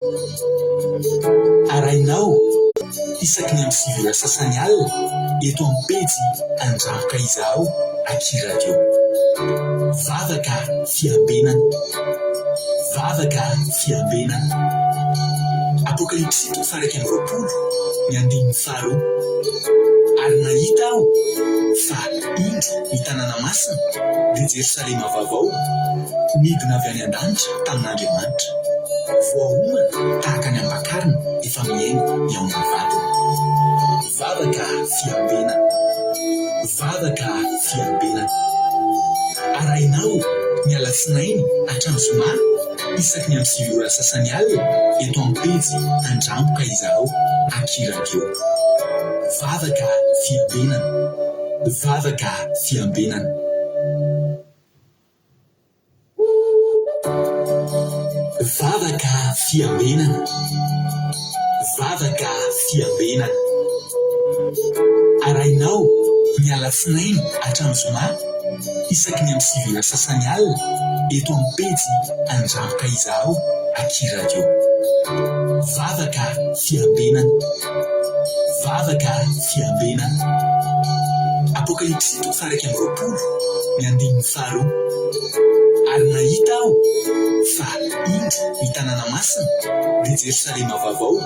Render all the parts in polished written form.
Arahinao isaky ny amin'ny 9 ora sasany alina eto amin'ny pejy Andramoka Izahao aky Radio. Vavaka fiambenana. Vavaka fiambenana. Apokalypsy toko faha 21 ny andininy faharoa. Ary nahita aho fa indro ny tanàna masina, dia Jerosalema vaovao, nidina avy any an-danitra tamin'Andriamanitra. Voaomana tahaka ny ampakarina efa mihaino ny ao amin'ny vadiny. Vavaka fiambenana. Vavaka fiambenana. Arahinao ny alatsinainy hatramin'ny zoma isaky ny amin'ny 9 ora sasany alina eto amin'ny pejy Andramboka Izahao aky Radio. Vavaka fiambenana. Vavaka fiambenana. Vavaka fiambenana. Vavaka fiambenana. Arahinao ny alatsinainy hatramin'ny zoma isaky ny amin'ny 9 ora sasany alina eto amin'ny pejy Andramoka Izahao aky Radio. Vavaka fiambenana. Vavaka fiambenana. Apokalypsy toko faha 21 ny andininy faharoa. Ary nahita aho fa indro ny tanàna masina, dia Jerosalema vaovao,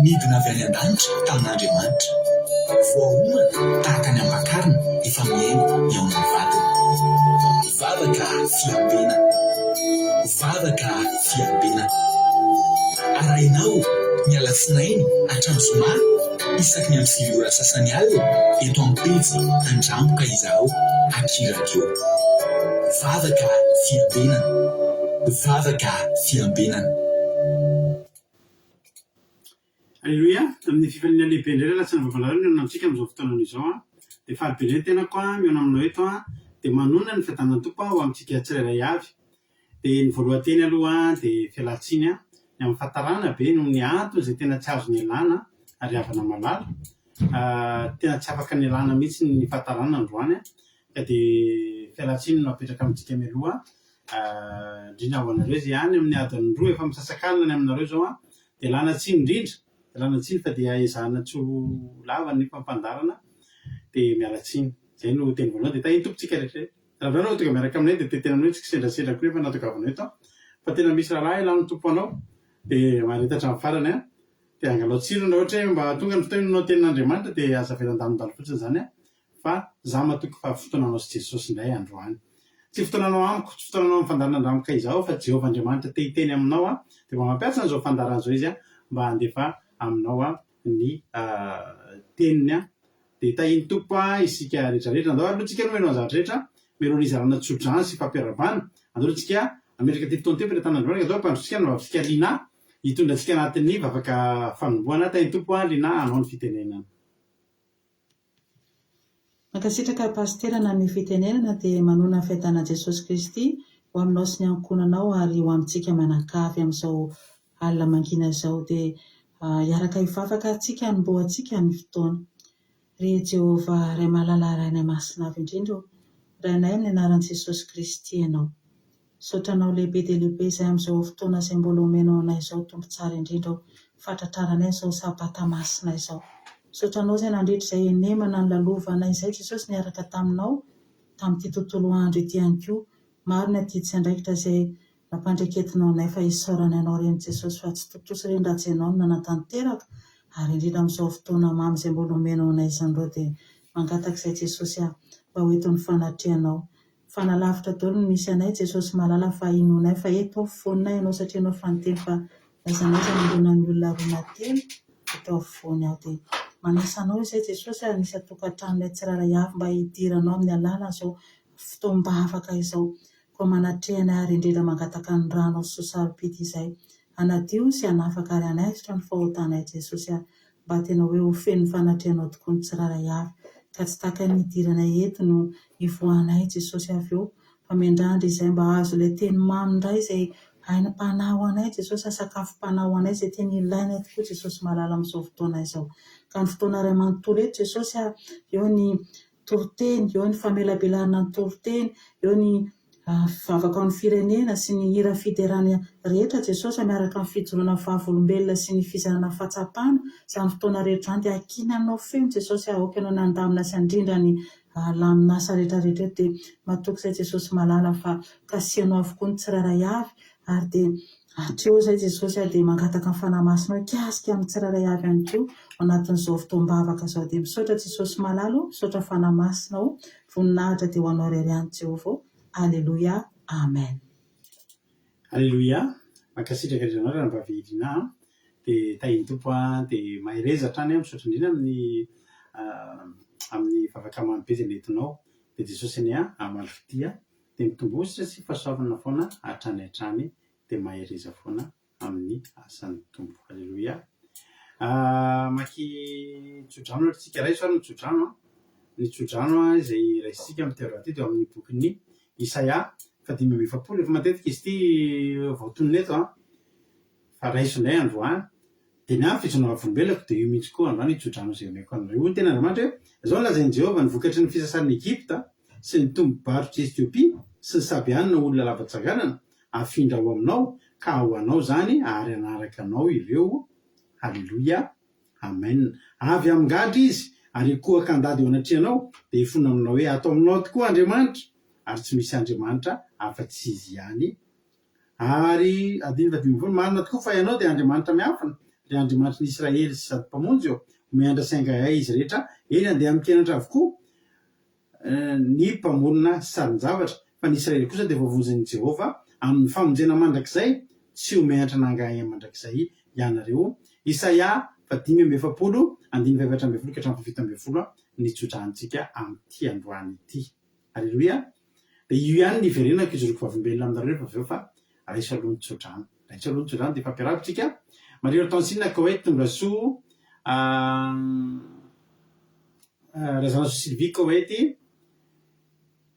nidina avy any an-danitra tamin'Andriamanitra. Voaomana tahaka ny ampakarina efa mihaino ny ao amin'ny vadiny. Vavaka fiambenana. Vavaka fiambenana. Arahinao ny alatsinainy hatramin'ny zoma isaky ny amin'ny 9 ora sasany alina eto amin'ny pejy Andramboka Izahao aky Radio. Vavaka fiambenana. Vavaka fiambenana. Aleloia! Amin'ny fifaliana lehibe indray ry Latsina Vavalala no mihaona amintsika amin'izao fotoanana izao an! Dia faly be indray ny tenako an, mihaona aminao eto an, dia manonona ny fiadanan'ny Tompo ho amintsika tsirairay avy. Dia ny voalohan-teny aloha an, dia fialan-tsiny an, ny amin'ny fahatarana be noho ny antony izay tena tsy azo nialana ry havana malala. Tena tsy afaka nialana mihitsy ny fahatarana androany an, ka dia fialan-tsiny no apetraka amintsika mialoha, indrindra ho anareo izay any amin'ny adiny roa efa misasakalina ny aminareo izao an, Dia lana tsiny indrindra, lana tsiny fa dia ezahana tsy ho lava ny fampandaharana dia miala tsiny. Izay no teny voalohany. Dia tahin'ny Tompo tsika rehetra rehetra. Raha avy eo ianao tonga miaraka aminay dia tetenanao hoe tsy kisendrasendra akory efa nahatongavanao eto an. Fa tena misy raharaha ilan'ny Tompo anao dia mahareta hatramin'ny farany an. Dia angalao tsirony raha ohatra hoe mba tonga ny fotoana hinoanao ny tenin'Andriamanitra dia aza avela handalondalo fotsiny izany an. Fa za matoky fa fotoananao sy Jesosy indray androany. Tsy fotoananao amiko, tsy fotoananao amin'ny fandaharana Andramiko izaho fa Jehovah Andriamanitra te hiteny aminao aho, dia mba mampiasa an'izao fandaharana izao Izy mba handefa aminao ny teniny. Dia tahin'ny Tompo isika rehetra rehetra. Andao aloha tsika aloha mialohan'ny zavatra rehetra, mialohan'ny hizarana tsodrano sy fampiarahabana, andao aloha tsika hametraka ity fotoana ity eo am-pelatanan'Andriamanitra, andao hampandrosotsika ny vavintsika Lina hitondra antsika anatin'ny vavaka fanombohana. Tahin'ny Tompo Lina hanao ny fitenenana. Mankasitraka Pasitera nanome fitenenana dia manoana ny fiadanan'i Jesosy Kristy ho aminao sy ny ankohonanao ary ho amintsika manakavy amin'izao alina mangina izao dia hiaraka hivavaka tsika hanombohantsika ny fotoana. Ry Jehovah Ray malala Rainay masina avo indrindra ô, Rainay amin'ny anaran'i Jesosy Kristy Ianao. Misaotra anao lehibe dia lehibe izay amin'izao fotoana izay mbola omenao anay izao Tompo tsara indrindra o, fahatratraranay izao sabata masina izao. Misaotra anao izay nandritra izay henemana nolalovanay izay Jesosy niaraka taminao tamin'ity tontolo andro ity ihany koa. Maro ny adidy sy andraikitra izay nampandreketinao anay fa isaorana anao reny Jesosy fa tsy tontosa ireny raha tsy ianao no nanatanteraka ary indrindra amin'izao fotoana mamy izay mbola omenao anay izany ireo dia mangataka izay Jesosy ah mba ho eto ny fanatrehanao Fanalavitra daholo ny misy anay Jesosy malala fa inoanay fa eto afovoaninay ianao satria ianao efa niteny fa n'aiza n'aiza anangonan'ny olona roa na telo eto afovoany aho dia manasa anao izay Jesosy ary ny isan-tokantranonay tsirairay avy mba hidiranao amin'ny alalan'izao fotoam-bavaka izao koa manatreha anay ary indrindra mangataka ny ranao soa sarobidy izay hanadio sy hanafaka ary hanaisotra ny fahotanay Jesosy ah mba tena hoe ho feno ny fanatrehanao tokoa ny tsirairay avy ka tsy tahaka ny nidiranay eto no hivoahanay Jesosy avy eo fa miandrandra izay mba hahazo ilay teny mamy indray izay aim-panahy ho anay Jesosy a sakafom-panahy ho anay izay tena ilainay tokoa Jesosy malala amin'izao fotoana izao ka ny fotoana iray manontolo eto Jesosy a eo ny toriteny eo ny famelabelarana ny toriteny eo ny. Vavaka ho an'ny firenena sy ny hira fiderana rehetra Jesosy a miaraka amin'ny fijoroana vavolombelona sy ny fizarana fahatsapana izany fotoana rehetra izany dia ankina aminao feno Jesosy a aoka ianao ny handamina sy handrindra ny lamin'asa rehetra rehetra eto dia matoky izay Jesosy malala fa kasihanao avokoa ny tsirairay avy ary dia hatreo izay Jesosy a dia mangataka ny Fanahy Masinao hikasika amin'ny tsirairay avy ihany koa ao anatin'izao fotoam-bavaka izao dia misaotra Jesosy malala o misaotra Fanahy Masina o Voninahitra dia ho anao irery ihany Jehovah ô. Aleloia. Amen. Aleloia, mankasitraka indrindra anao ranabavy Irina a, dia tahin'ny Tompo a, dia mahereza hatrany a, misaotra indrindra amin'ny amin'ny vavaka mamy be izay nentinao, dia Jesosy anie a hamaly fitia, dia mitomboa sy fahasoavana foana hatrany hatrany, dia mahereza foana. amin'ny asan'ny Tompo. Aleloia. Mamaky tsodrano ary tsika. Raiso ary ny tsodrano an. Ny tsodrano izay raisintsika amin'ity androany ity dia ao amin'ny bokin'ny Isaia faha-45. Efa matetika izy ity voatonona eto an. Fa raiso indray androany. Dia ny ahy ny fijoroana vavolombeloko dia io mihitsy koa androany io tsodrano izay omeko anareo. Hoy ny tenin'Andriamanitra hoe, Izao no lazain'i Jehovah, ny vokatry ny fisasaran'i Egypta sy ny tombo-barotr'i Etiopia sy ny Sabeanina olona lava tsanganana, Afindra ao aminao ka ho anao izany ary hanaraka anao ireo Haleloia Amen Avy amin-gadra izy ary hikohaka handady eo anatrehanao dia hifona aminao hoe ato aminao tokoa Andriamanitra ary tsy misy Andriamanitra afa-tsy Izy ihany ary andininy fahadimy marina tokoa fa Ianao dia Andriamanitra miafina ry Andriamanitry ny Israely sy sady Mpamonjy ô miandra sy hangahiahy izy rehetra eny handeha amin-kenatra avokoa ny mpamorona sarin-javatra, fa ny Israely kosa dia voavonjin'i Jehovah amin'ny famonjena mandrakizay, tsy ho menatra nangahiahy mandrakizay ianareo. Isaia faha-45, andininy faha-14 ka hatramin'ny faha-17 ny tso-dranontsika amin'ity androany ity. Aleloia! Dia io ihany ny hiverenako hijoroako vavolombelona aminareo rehefa avy eo fa raiso aloha ny tso-drano. Raiso aloha ny tso-drano dia fampiarahako tsika. Marie Hortensine, Koweït, tongasoa. Razanasoa Sylvie, Koety,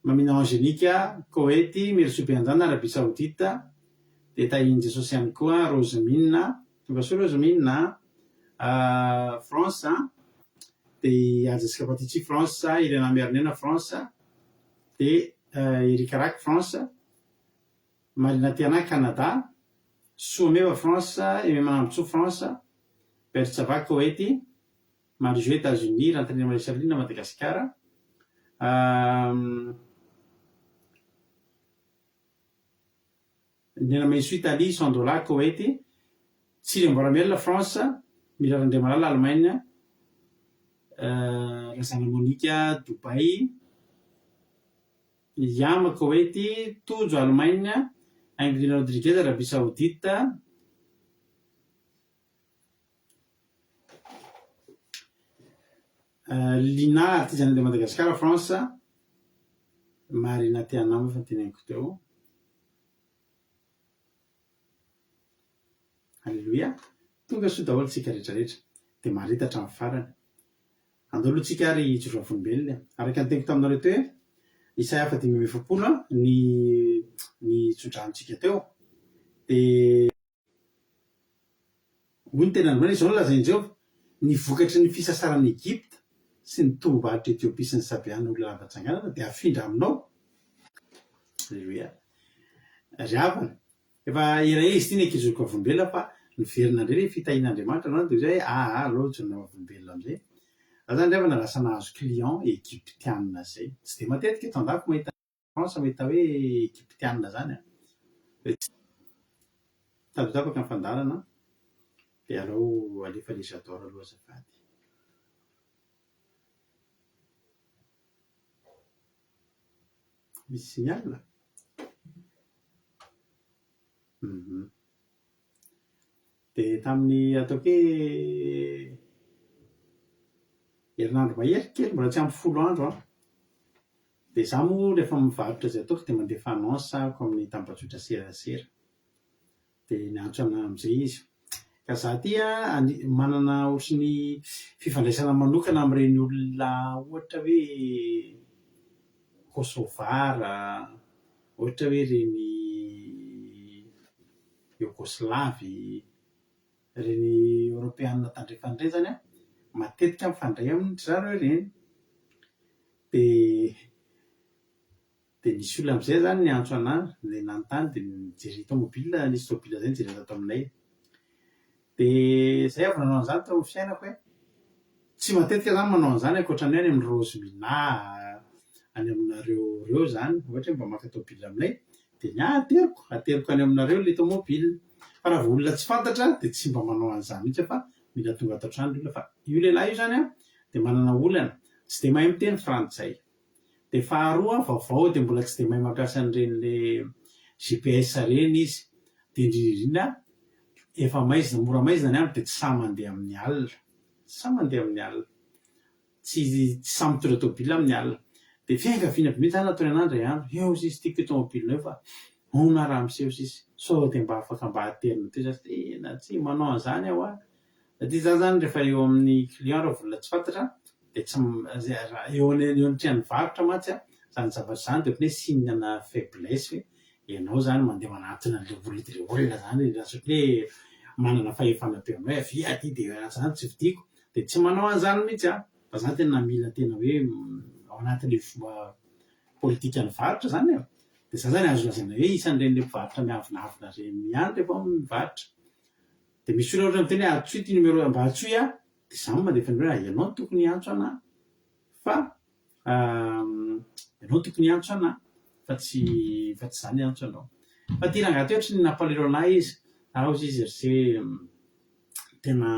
Mamina Angélique, Koety, Merisoa Beanjana, Arabie Saoudite, dia tahian'i Jesosy ihany koa Rosemine, tongasoa Rosemine a, France, dia i Haja sy Kapatichi, France, Irena Miarinena, France, dia Eric Rack, France, Marina Tiana, Canada, Soameva, France, Aimé Manambotsoa, France, Bertsava, Koety, Marijo Etats-Unis, Rantanina Maria Charline Madagasikara, Nena Meiso Italie, Sandola Koety, Tsiry Amboaramelona France, Mila Randriamalala Allemagne, Razana Monica Dubaï, Yama Koety, Tojo Allemagne, Haingo Rodriguez Arabie Saoudite, Lina artisanat de Madagascar France, Marina Tiana moa efa noteneniko teo. Aleloia! Tonga soa daholo tsika rehetra rehetra. Dia maharita hatramin'ny farany. Andao aloha tsika ary hijoro vavolombelona e. Araka ny teniko taminareo teo hoe Isaia faha-45 ny ny tsodranontsika teo. Dia. Hoy ny tenin'Andriamanitra, Izao no lazain'i Jehovah, Ny vokatry ny fisasaran'i Egypta sy ny tombom-barotr'i Etiopia sy ny Sabeana olona lava tsanganana dia hafindra aminao. Aleloia. Ry havana, efa elaela izy ity ny ankizy vavolombelona fa niverina indray ilay fitahian'Andriamanitra androany dia hoy izahay, aa aleo hijoroana vavolombelona amin'izay. Za izany ry havana lasa nahazo client egyptiana izay. Tsy dia matetika eto an-dafy mahita. France mahita hoe Egyptiana zany an! Dia tsy tady ho tapaka ny fandaharana dia aleo alefa le j'adore aloha azafady. Misy signal? Hum. Dia tamin'ny ataoko hoe herinandro mahery kely, mbola tsy ampy folo andro an, Dia izaho moa rehefa mivarotra izay ataoko dia mandefa annonce ahako amin'ny tambajotra serasera. Dia niantso anah amin'izay izy. Ka izaho aty an, manana ohatry ny fifandraisana manokana amin'ireny olona ohatra hoe Kosovar, ohatra hoe ireny Yogoslavy, ireny Eoropeana tandrefana ireny izany an, matetika mifandray amin-dry zareo ireny. Dia. Dia nisy olona amin'izay izany niantso anà, dia nanontany dia nijery tomobile, nisy tomobile izay nijerena tato aminay. Dia izay avy nanao an'izany teo amin'ny fiainako hoe tsy matetika izany manao an'izany ankoatra ny hoe any amin'ny Rosemina, any aminareo ireo izany, ohatra hoe mba maka tomobile aminay, dia ny ahy ateriko, ateriko any aminareo ilay tomobile. Fa raha vao olona tsy fantatra dia tsy mba manao an'izany mihitsy aho fa mila tonga ato an-trano ilay olona. Fa io lehilahy io izany an, dia manana olana, tsy dia mahay miteny frantsay. Dia faharoa, vaovao dia mbola tsy dia mahay mampiasa an'ireny le GPS ireny izy. Dia indrindra indrindra efa maizina, mora maizina ny andro dia tsy sahy mandeha amin'ny alina. Tsy sahy mandeha amin'ny alina. Tsy tsy sahy mitondra tômôbila amin'ny alina. Dia fiangaviana be mihitsy izany nataony anah indray andro, eo hozy izy tiako io tômôbilinao io fa ahoana raha miseho sisa, sao dia mba afaka mba aterina aty za, tena tsy manao an'izany aho an! Satria za zany rehefa eo amin'ny client raha vola tsy fantatra dia tsy eo eo anatrehan'ny varotra mantsy an, izany zavatra izany dia ohatran'ny hoe signe ana faiblesse hoe ianao izany mandeha manantona an'ilay olona dia ilay olona izany lasa ohatran'ny hoe manana fahefana be aminao hoe avia aty dia raha izany tsy vidiako dia tsy manao an'izany mihitsy aho fa za tena mila tena hoe ao anatin'ilay fomba politikan'ny varotra izany e! Dia za zany azo lazaina hoe isan'ireny ilay mpivarotra miavonavona ireny ihany rehefa mivarotra. Dia misy olona ohatra miteny hoe antsoy ity numéro mba antsoy aho, dia izaho no mandefa numéro hoe ianao no tokony hiantso anà fa ianao no tokony hiantso anà fa tsy fa tsy izaho no hiantso anao. Fa ity rangahy ity ohatry ny nampalahelo anà izy, za hozy izy ry se tena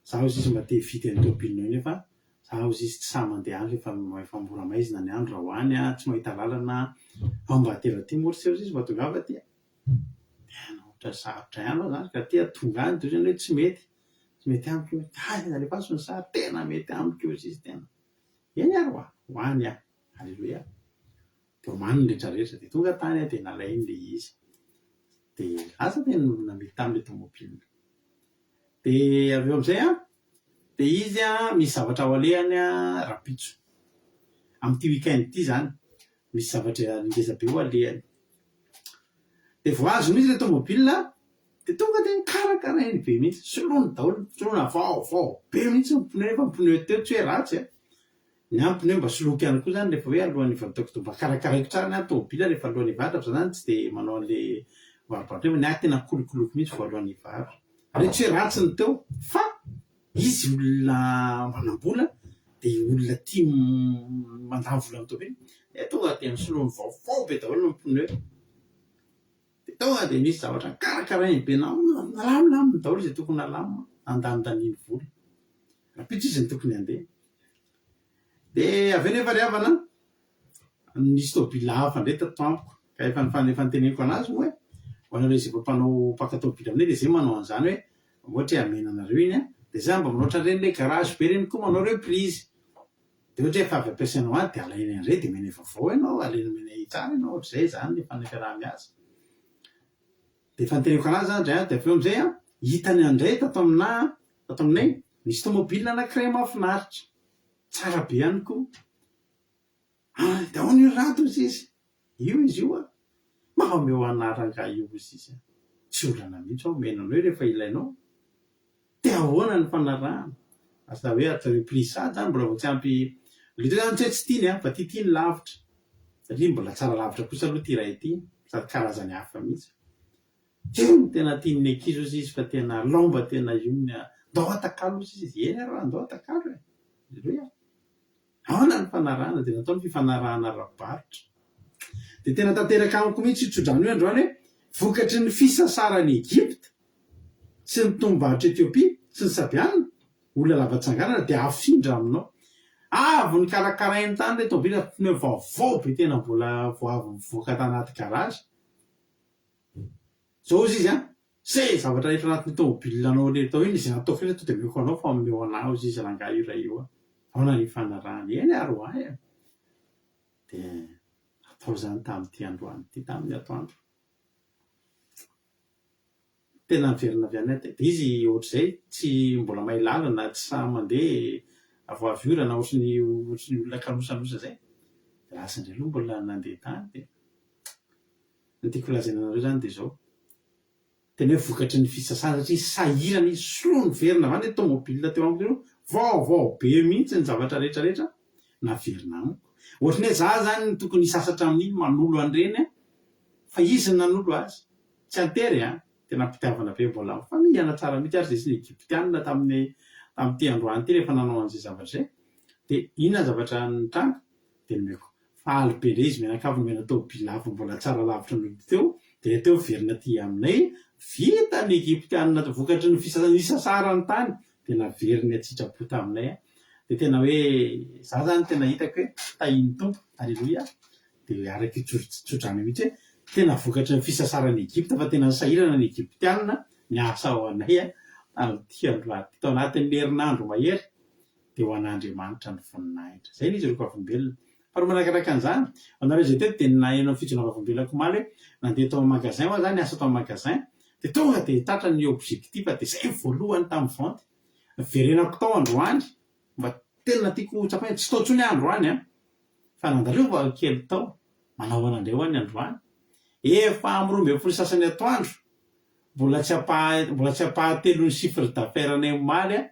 za hozy izy mba te hividy an'io tômôbilinao io nefa za hozy izy tsy sahy mandeha any fa efa efa mora maizina ny andro raha ho any aho, tsy mahita lalana aho, ao mba atero aty moa ry se hozy izy mba tongava aty. Tena ohatra sarotra ihany aloha zany ka aty tonga any de ohatrany hoe tsy mety, tsy mety amiko io, hay alefaso ny sary, tena mety amiko io izy tena, eny ary hoa, ho any aho, aleloia, de omaniny ny rehetra rehetra, de tonga tany aho de nalainy le izy, de lasa de namidy taminy le tomobile, de avy eo amizay an, de izy an misy zavatra ho alehany an rahampitso, amin'ity week-end ity zany, misy zavatra ngeza be ho alehany. Dia vao azony mihitsy ilay tomobile dia tonga dia nokarakarainy be mihitsy, soloiny daholo, soloina vaovao be mihitsy ny pneu nefa ny pneu teo tsy hoe ratsy an, ny ahy ny pneu mba soloiko ihany koa izany rehefa hoe alohan'ny hivadihako dia mba karakaraiko tsara ny ahy ny tomobile rehefa alohan'ny hivarotra fa za izany tsy dia manao an'ilay varobarotra iny fa ny ahy tena kolokoloiko mihitsy vao alohan'ny hivarotra. Ary hoe tsy hoe ratsy ny teo fa Izy olona manam-bola dia olona tia mandany vola amin'ny tômôbila, dia tonga dia nosoloiny vaovao be daholo ny pneu. Dia tonga dia misy zavatra karakarainy be nalamilaminy daholo izay tokony halamina, nandanindaniany vola. Rahampitso izy no tokony handeha. Dia avy eo nefa ry havana an, Nisy tôbila hafa indray tato amiko ka efa efa noteneniko anazy moa hoe ho anareo izay efa mpanao mpaka tôbila aminay dia zay manao an'izany hoe ohatra hoe hamena anareo iny an, dia za mba manao ohatran'ireny le garage be ireny koa manao reprise, dia ohatra hoe efa avy ampiasainao any dia alainy indray dia omenay vaovao ianao, alainy omenay tsara ianao, ohatr'izay izany ny fiaraha-miasa. Dia efa noteneniko anazy izany indray an, dia avy eo amin'izay an, hitany indray tato aminà, tato aminay, nisy tômôbila anankiray mahafinaritra, tsara be ihany koa. Ah, dia ahoana io rado hozy izy? Io izy io ah. Mba omeo anah rangahy io hozy izy ah. Tsy olana mihitsy aho omena anao io rehefa ilainao. Dia ahoana ny fanarahana? Asa hoe atao hoe plissade zany mbola vao tsy ampy Le teo zany tsy hoe tsy tiany ah, fa tiatiany lavitra. Satria mbola tsara lavitra kosa aloha ity iray ity, sady karazany hafa mihitsy. Io no tena tian'ny ankizy hozy izy fa tena alao mba tena io ny ndao atakalo hozy izy. Eny ary ndao atakalo e. Alléluia. Ahoana ny fanarahana? Dia natao ny fifanarahana ara-barotra. Dia tena tanteraka amiko mihitsy io tsodrano io androany hoe vokatry ny fisasaran'i Egypta sy ny tombom-barotr'i Etiopia sy ny Sabiana, olona lava tsanganana, dia hafindra aminao. Avy nokarakarainy tany ilay tômôbila, pneu vaovao be tena mbola vao avy nivoaka tanaty garage. Zao hozy izy an, se zavatra rehetra anatin'io tomobile anao le tao iny izay nataoko rehetra tonga dia omeko anao fa omeo anah hozy izy rangahy io iray io an, ahoana ny hifanarahana, eny ary ho ahy e! Dia natao izany tamin'ity androany ity tamin'ny atoandro. Tena niverina avy any aho dia izy ohatr'izay tsy mbola mahay lalana, tsy sahy mandeha vao avy orana ohatry ny ohatry ny olona kanosanosa izay, dia lasa indray aloha mbola nandeha tany dia. Ny tiako holazaina anareo izany dia izao, tena hoe vokatry ny fisasana satria sahirana izy, soloiny niverina avy any ilay tomobile teo amiko teo, vaovao be mihitsy ny zavatra rehetra rehetra naverina amiko. Ohatran'ny hoe za zany no tokony hisasatra amin'iny manolo an'ireny an, fa izy no nanolo azy. Tsy an-tery an, tena am-pitiavana be mbola mifamihana tsara mihitsy ary izay sy ny Egyptiana tamin'ny tamin'ity androany ity rehefa nanao an'izay zavatra izay. Dia inona ny zavatra nitranga? Dia nomeko faly be indray izy mianakavy nomena tômôbila hafa mbola tsara lavitra noho ny teo, dia teo miverina aty aminay, vita ny Egyptiana vokatry ny fisa- nisasarany tany dia naveriny an-tsitrapo taminay an, dia tena hoe za zany tena hitako hoe tahin'ny Tompo, Aleloia, dia araka io tso-tsodrano io mihitsy hoe tena vokatry ny fisasaran'i Egypta fa tena nisahirana ny Egyptiana niasa ho anay an, tamin'ity androany ity, tao anatin'ny herinandro mahery dia ho an'Andriamanitra ny voninahitra. Izay ilay izy ry vavolombelona. Faharoa manakaraka an'izany, anareo izay teto dia naheno ny fijoroana vavolombelonako omaly hoe nandeha tao amin'ny magasin ho'a za, niasa tao amin'ny magasin, dia tonga dia tratra ny objectif dia izay ny voalohany tamin'ny vente. Niverenako tao androany, mba tena tiako ho tsapaina, tsy tao intsony aho androany an, fa nandalova kely tao, manao ahoana indray ho'a ny androany? Efa amin'ny 12 sy sasany atoandro, Mbola tsy ampaha mbola tsy ampahatelon'ny chiffre d'affaires anay omaly a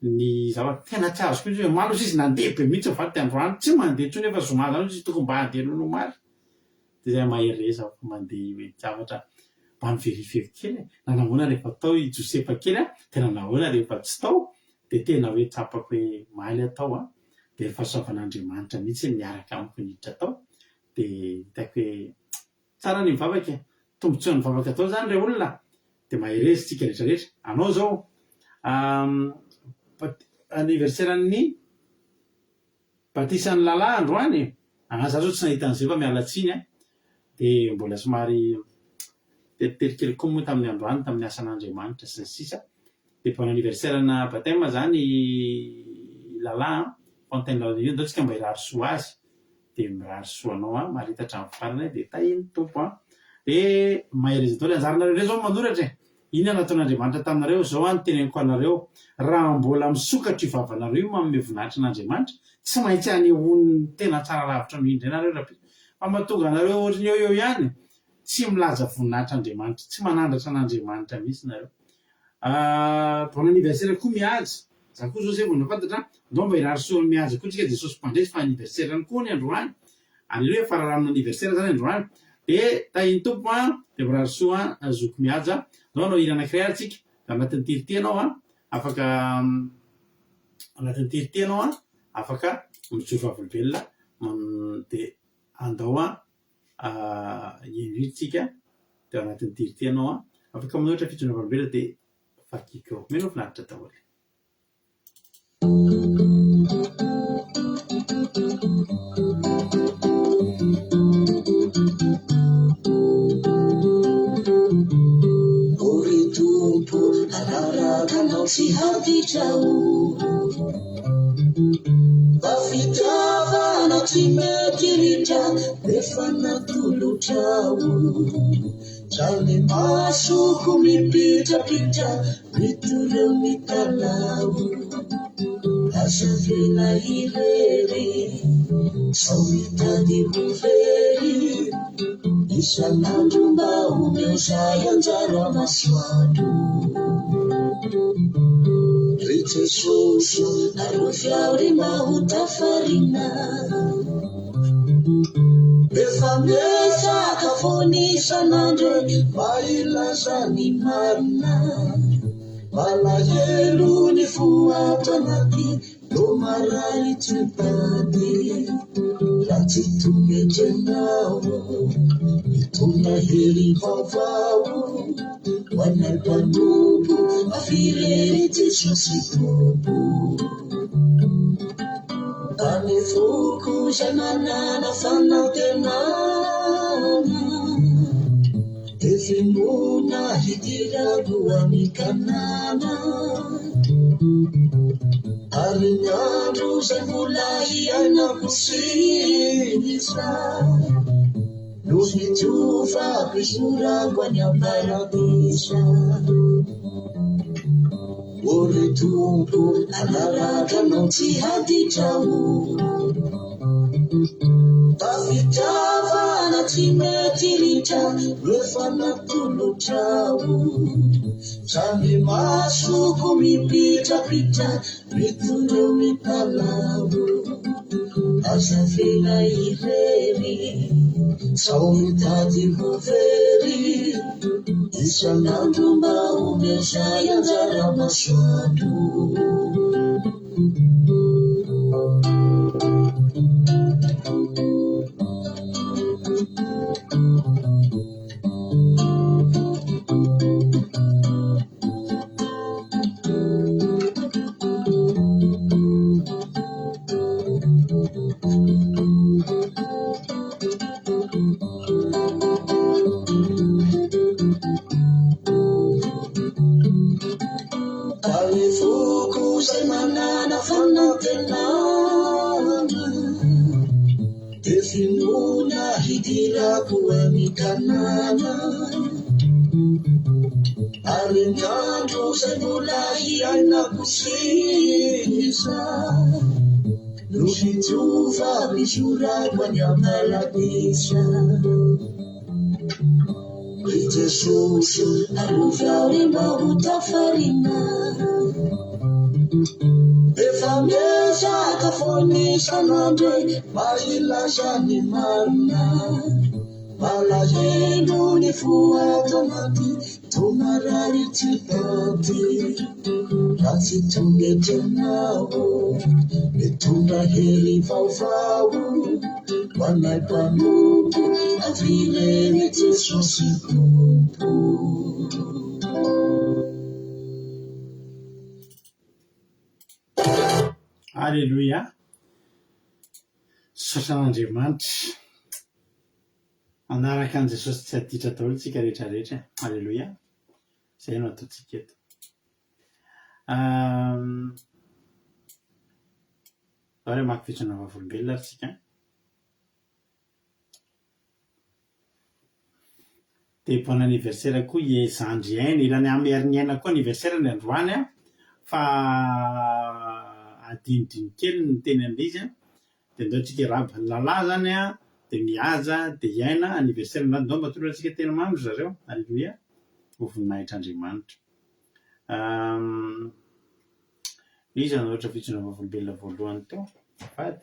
ny zavatra tena tsy azoko mihitsy hoe omaly ozy izy nandeha be mihitsy ny vady androany tsy mandeha intsony efa zoma zany ozy izy tokony mba handeha noho ny omaly dia zay mahereza fa mandeha hoe zavatra mba mi-verifier kely e na nahoana rehefa tao i Josefa kely a tena nahoana rehefa tsy tao dia tena hoe tsapako hoe omaly aho tao a dia ny fahasoavan'Andriamanitra mihitsy niaraka amiko niditra tao dia hitako hoe Tsara ny mivavaka e! Tombotsoa ny vavaka daholo zany re olona dia mahereza tsika rehetra rehetra. Anao zao anniversaire n'ny batisan'i Lala androany e! Aa za zao tsy nahita an'izay fa miala tsiny a! Dia mbola somary teritery kely koa moa tamin'ny androany tamin'ny asan'Andriamanitra sy ny sisa. Dia bon anniversaire na baptême zany i Lala an! Fontaine Lala io ndao tsika mba hirary soa azy. Dia mirary soa anao an, maharita hatramin'ny farany dia tahin'ny Tompo an. Dia mahereza daholo, anjaranareo indray izao ny manoratra e. Inona no nataon'Andriamanitra taminareo? Izao an no teneniko anareo, raha mbola misokatra io vavanareo io manome voninahitra an'Andriamanitra, tsy maintsy hanehoany ny tena tsara lavitra noho iny indray nareo rahampitso. Fa mahatonga anareo ohatran'ny eo eo ihany, tsy milaza voninahitra Andriamanitra, tsy manandratra an'Andriamanitra mihitsy nareo. Bon anniversaire koa Mihaja. Za koa zao zay vao nahafantatra an! Ndao mba hirary soa an'i Mihaja koa tsika Jesosy Mpandresy fa anniversaire-ny koa anie androany. Alléluia fararano anniversaire zany androany. De tahin'ny Tompo an, de mirary soa an zoky Mihaja. Ndao hanao hira anankiray ary tsika. Ao anatin'ity hira ity ianao an, afaka ao anatin'ity hira ity ianao an, afaka mijoro vavolombelona de andao an henoy tsika de ao anatin'ity hira ity ianao an, afaka manoratra fijoroana vavolombelona de vakiko eo. Mino aho finaritra daholo. O ry Tompo, hanaraka Anao tsy haditra o. Fa fitiavana tsy mety ritra efa natolotrao. Zany masoko mipitrapitra mitoreo mitalaho. Aza avela irery sao mitady ho very. Isan'andro mba omeo zay anjara masoandro. Ry Jesosy ô, arovy aho ry mba ho tafarina. Efa miezaka foana isan'andro mba hilaza ny marina. Malahelo ny fo ato anaty toa marary tsy mitady. Raha tsy tonga eto ianao mitondra hery vaovao ho anay mpanompo avy irery Jesosy Tompo. Tany foko izay manana fanantenana, dia finoana hidirako any Kanana. Ary ny andro izay mbola hiainako sisa, no hitsofako hisorako any am-paradisa. O ry Tompo, hanaraka Anao tsy haditra o. Fa fitiavana. tsy mety ritra no efa natolotrao. Zany masoko mipitrapitra mitoreo mitalaho. Aza avela irery sao mitady ho very. Isan'andro mba omeo zay anjara masoandro. Ary foko izay manana fanantenana, dia finoana hidirako any Kanana. Ary ny andro izay mbola hiainako sisa, no hijovako hizorako any am-paradisa. Ry Jesosy o, arovy aho re mba ho tafarina. Efa miezaka foana isan'andro e, mba hilaza ny marina. Malahelo ny fo ato anaty, toa marary tsy tanty. Raha tsy tonga eto ianao, mitondra hery vaovao. Ho anay mpanompo, avy irery Jesosy Tompo. Aleloia! Misaotra an'Andriamanitra. Manaraka an'i Jesosy tsy haditra daholo isika rehetra rehetra e. Aleloia! Izay no ataontsika eto. Zao ary hamaky fijoroana vavolombelona ary tsika. Dia bon anniversaire koa i Zandry Aina, ilany Amy Heriniaina koa anniversaire-ny androany an, fa adinodino kely ny niteny an'ilay izy an, dia ndao tsika hiarahaba. Ny Lala zany an, dia Mihaja, dia i Aina, anniversaire androany, ndao mba tolorantsika teny mamy ry zareo, Alléluia, ho voninahitr'Andriamanitra. Iza no nanoratra fijoroana vavolombelona voalohany teo? Azafady.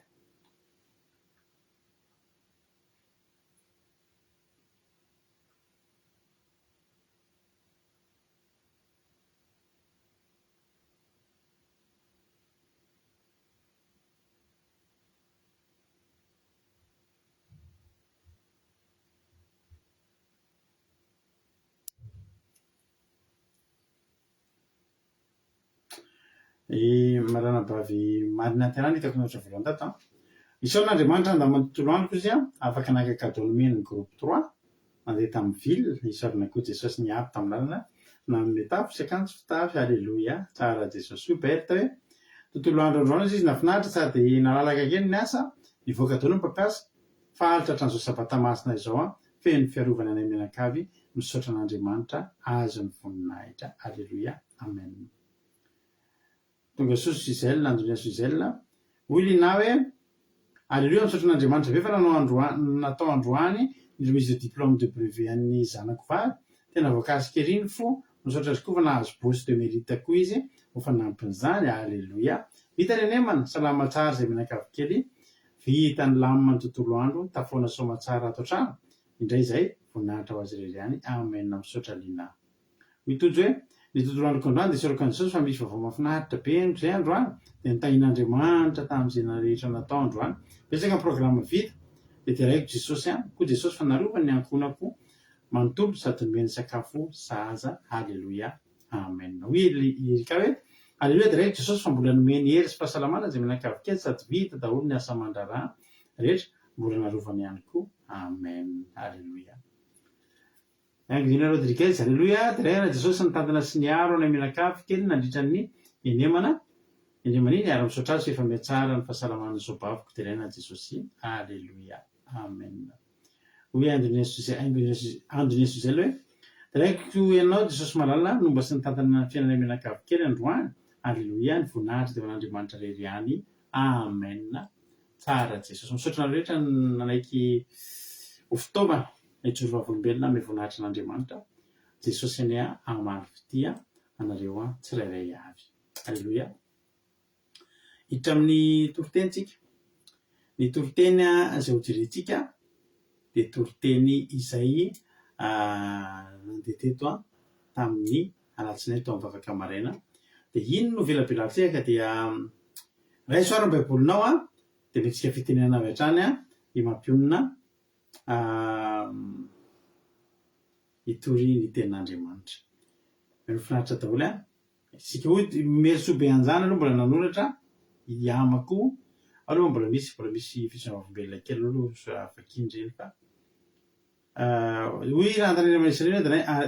I Ranabavy Marina Antenana hitako nanoratra voalohany tato an. Isaorana Andriamanitra nandamina ny tontolo androko izy an, afaka naka cadeau nomeny ny groupe trois, nandeha tamin'ny ville, isaorana koa Jesosy niaro tamin'ny lalana, nanome tafo sy akanjo fitafy, Aleloia, tsara Jesosy. Hoy Berthe hoe, tontolo andro androany izy nahafinaritra sady nalalaka kely ny asa, nivoaka daholo ny mpampiasa, Faly tratran'izao sabata masina izao an, feno fiarovana anay mianakavy, misaotra an'Andriamanitra azy ny voninahitra, Aleloia, Amen. Tonga soa Gisèle, Andonia Gisèle, hoy Lina hoe, Aleloia misaotra an'Andriamanitra be fa nanao androany, natao androany ny remise de diplôme de brevet an'ny zanako vavy, tena voakasika ery ny fo, misaotra azy koa fa nahazo bourse de mérite koa izy ho fanampin'izany, Aleloia. Vita ny anemana, salama tsara izay mianakavy kely, Vita ny lamina ny tontolo andro, tafaona soamatsara ato an-trano indray izay, voninahitra ho azy irery ihany, Amen misaotra Lina. Hoy Tojo hoe, ny tontolo androko androany dia isaorako an'i Jesosy fa misy vaovao mahafinaritra be henoko izay androany, dia nitahian'Andriamanitra tamin'izay rehetra natao androany. Betsaka ny programme vita, dia deraiko Jesosy an, koa Jesosy fa narovany ny ankohonako manontolo sady nomeny sakafo sahaza, Haleloia. Amen. Hoy i Erika hoe, Aleloia deraiko Jesosy fa mbola nomeny hery sy fahasalamana izay mianakavy kely sady vita daholo ny asa aman-draharaha rehetra, mbola narovany ihany koa. Amen. Aleloia. Angelina Rodriguez, Aleloia, deraina Jesosy nitantana sy niaro anay mianakavy kely nandritra ny henemana, henemana iny ary misaotra azy fa efa mihatsara ny fahasalaman'ny zobaviko, deraina Jesosy. Aleloia. Amen. Hoy Andonia Suzel hoe, Deraiko Ianao Jesosy Malala nomba sy nitantana ny fiainanay mianakavy kely androany, Aleloia, ny voninahitra dia ho an'Andriamanitra irery ihany, Amen. Tsara Jesosy. Misaotra anareo rehetra nanaiky. Ho fitaovana hijoro vavolombelona amin'ny voninahitr' Andriamanitra Jesosy anie hamaly fitia anareo tsirairay avy. Aleloia. Hiditra amin'ny toriteny tsika. Ny toriteny izay hojerentsika dia toriteny izay nandeha teto tamin'ny alatsinainy tao amin'ny vavaka maraina. Dia iny no velabelarintsika ka dia raiso ary ny baibolinao dia omentsika fitenenana avy hatrany i Mampionona hitory ny tenin'Andriamanitra. Mahafinaritra daholo an! Isika hoy i Merisoa Beanjana aloha mbola nanoratra, i Ama koa, ao aloha mbola misy, mbola misy fitsoavam-bavolombelona kely aloha vakiana ireny fa hoy Rahantanirina Marisarina,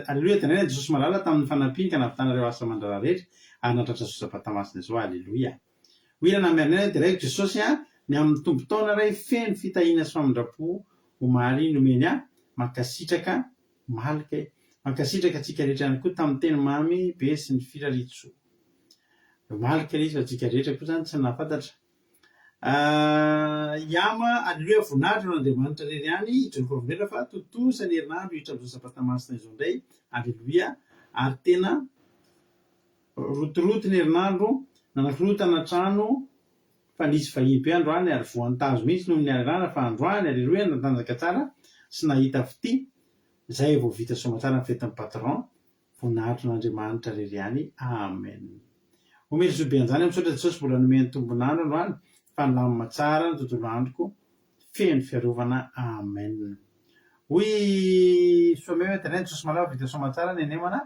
Aleloia Danaina Jesosy malala tamin'ny fanampiany ka nahavitana ireo asa aman-draharaha rehetra ary nahatratra izao sabata masina izao. Aleloia. Hoy Ranamiarinena, Deraiko Jesosy a, ny amin'ny tombon-taona iray feno fitahiana sy famindram-po omaly nomeny ahy, mankasitraka Malika e! Mankasitraka antsika rehetra ihany koa tamin'ny teny mamy be sy ny firariantsoa. Malika ilay izy fa antsika rehetra koa izany tsy nahafantatra. Iama, Aleloia, voninahitra ho an'Andriamanitra irery ihany, hijoro vavolombelona fa tontosa ny herinandro hiditra amin'izao sabata masina izao indray, Aleloia, ary tena rotoroto ny herinandro, nanakorontana trano, fa nisy vahiny be androany ary voan'ny tazo mihitsy noho ny harerahana fa androany aleloia natanjaka tsara sy nahita fitia zay vao vita soamatsara ny fetin'ny patron voninahitro n'Andriamanitra rery ihany amen Omeo zo be anjany misaotra Jesosy mbola nomeny tombon'andro androany fa nilamina tsara ny tontolo androko feno fiarovana amen Hoy Someo Internet Jesosy Malala vita soamatsara ny anemana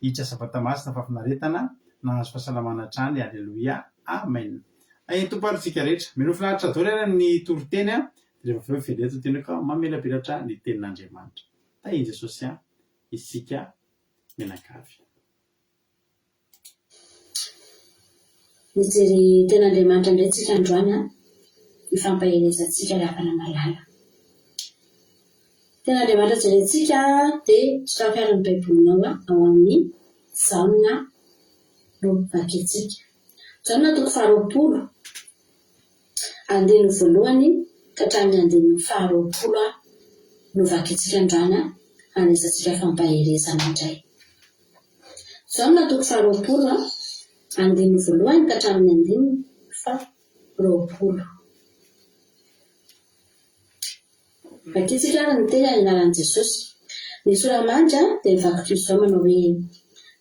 hiditra sabata masina fahafinaretana nahazo fahasalamana hatrany Aleloia Amen Ahian'ny Tompo ary tsika rehetra. Mino finaritra daholo ary ny toriteny a, dia rehefa avy eo miverina eto ny tenako mamelabelatra ny tenin'Andriamanitra. Tahin'i Jesosy an isika mianakavy. Nijery Tenin'Andriamanitra indray tsika androany an, hifampaherezantsika ry havana malala. Tenin'Andriamanitra jerentsika dia sokafy ary ny Baibolinao ao amin'ny Jaona no vakintsika. Jaona toko faharoapolo, andininy voalohany ka hatramin'ny andininy faharoapolo no vakintsika androany handraisantsika fampaherezana indray. Jaona toko faharoapolo, andininy voalohany ka hatramin'ny andininy faharoapolo. Vakintsika ary ny teny amin'ny anaran'i Jesosy. Ny sora-mandry dia mivaky toy izao manao hoe,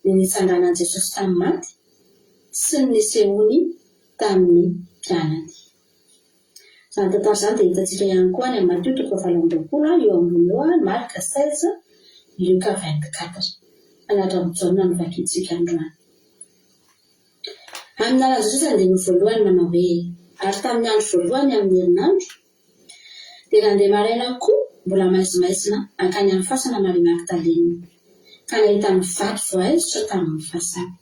Ny nitsanganan'i Jesosy tamin'ny maty sy ny nisehoany tamin'ny mpianany. Izany tantara izany dia hitantsika ihany koa any amin'ny Matio toko fahavalo amby 20, eo ambony eo, Marka 16, Lioka 24. Fa ny ato amin'ny Jaona no vakintsika androany. Amin'ny anaran'i Jesosy andininy voalohany manao hoe, Ary tamin'ny andro voalohany amin'ny herinandro, Dia nandeha maraina koa, mbola maizimaizina, nankany amin'ny fasana Maria Magdalena, ka nahita ny vato voaisotra tamin'ny fasana.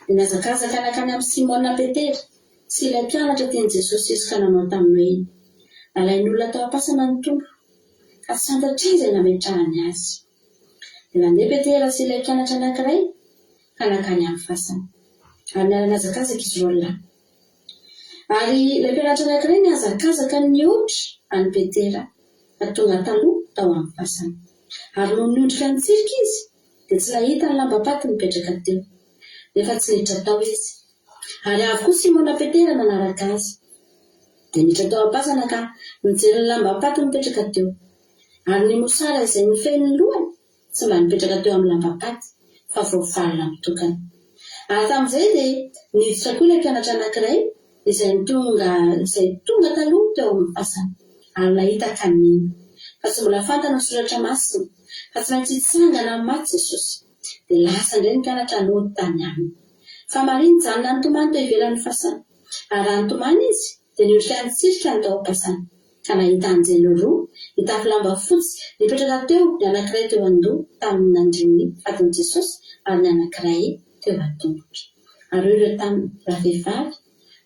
Dia nihazakazaka nankany amin'i Simona Petera sy ilay mpianatra tian'i Jesosy izy ka nanao taminy hoe, Nalain'olona tao am-pasana ny Tompo, ka tsy fantatray izay nametrahany azy. Dia nandeha Petera sy ilay mpianatra anankiray ka nankany amin'ny fasana. Ary niara-nihazakazaka izy roalahy. Ary ilay mpianatra anankiray nihazakazaka nihoatra an'i Petera, ka tonga taloha tao amin'ny fasana. Ary nony niondrika nitsirika izy, dia tsy nahita ny lambam-paty nipetraka teo, nefa tsy niditra tao izy. Ary avy koa Simona Petera nanaraka azy, dia niditra tao am-pasana ka nijery ny lambam-paty nipetraka teo. Ary ny mosara izay nifehy ny lohany tsy mba nipetraka teo amin'ny lambam-paty, fa voavalona mitokana. Ary tamin'izay dia niditra koa ilay mpianatra anankiray izay tonga izay tonga taloha teo amin'ny fasana, ary nahita ka nino. Fa tsy mbola fantany ny Soratra Masina, fa tsy maintsy hitsangana amin'ny maty Jesosy. Dia lasa indray ny mpianatra nody tany aminy. Fa Maria nijanona nitomany teo ivelan'ny fasana. Ary raha nitomany izy, dia niondrika nitsirika ny tao am-pasana, ka nahita anjely roa, nitafy lamba fotsy, nipetraka teo, ny anankiray teo an-doha tamin'ny nandrin'ny fatin'i Jesosy, ary ny anankiray teo an-tongotra. Ary hoy ireo taminy, Ravehivavy,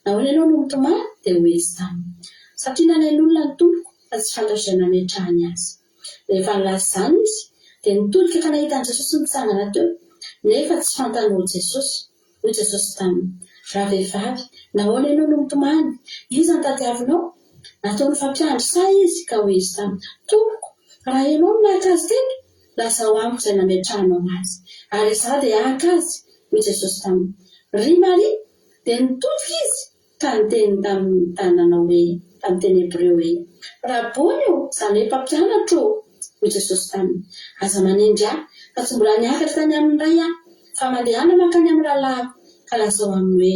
nahoana ianao no mitomany? Dia hoy izy taminy, Satria nalain'olona ny Tompoko, fa tsy fantatro izay nametrahany azy. Rehefa nilaza izany izy, dia nitodika ka nahita an'i Jesosy nitsangana teo, nefa tsy fantany ho Jesosy. Hoy Jesosy taminy, Ravehivavy, nahoana ianao no mitomany? Iza no tadiavinao? Nataony fampiandry sahy izy, ka hoy izy taminy, Tompoko, Raha ianao no naka azy teto, lazao amiko izay nametrahanao azy, ary izaho dia haka azy. Hoy Jesosy taminy, Ry Maria! Dia nitodika izy ka niteny taminy nanao hoe, tamin'ny teny hebreo hoe, Rabony ô, izany hoe Mpampianatra ô! Hoy Jesosy taminy, Aza manendry ahy, fa tsy mbola niakatra tany amin'ny Ray aho, fa mandehana mankany amin'ny rahalahiko, ka lazao aminy hoe,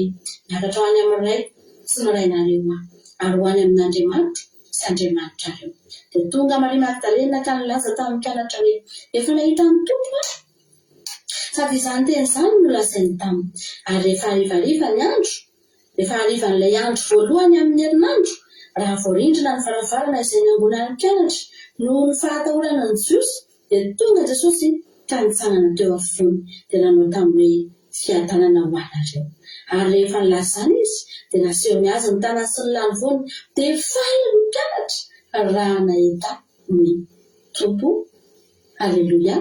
Miakatra ho any amin'ny Raiko sy ny Rainareo aho, ary ho any amin'Andriamanitro sy Andriamanitrareo. Dia tonga Maria Magdalena ka nilaza tamin'ny mpianatra hoe, Efa nahita ny Tompo aho. Sady izany teny izany no nolazainy taminy. Ary rehefa harivariva ny andro, rehefa harivan'ilay andro voalohany amin'ny herinandro, raha voarindrina ny varavarana izay niangonan'ny mpianatra noho ny fahatahorana ny Jiosy, dia tonga Jesosy ka nitsangana teo afovoany, dia nanao taminy hoe, Fiadanana ho anareo. Ary rehefa nilaza izany Izy, dia nasehony azy ny tanany sy ny lanivoany, dia faly ny mpianatra raha nahita ny Tompo. Aleloia.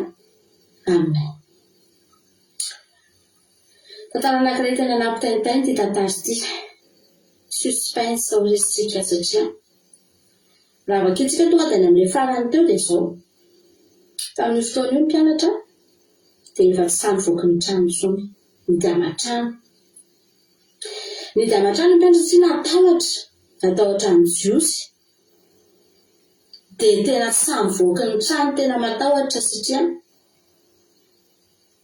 Amen. Tantara anankiray tena nampitaintaina ity tantara ity. Suspense hoy isika satria raha vakintsika tonga dia any amin'ilay farany teo dia izao. Tamin'io fotoana io ny mpianatra dia efa tsy sahy nivoaka ny trano intsony. Nidy aman-trano. Nidy aman-trano ny mpianatra satria natahotra. Natahotra ny Jiosy. Dia tena tsy sahy mivoaka ny trano tena matahotra satria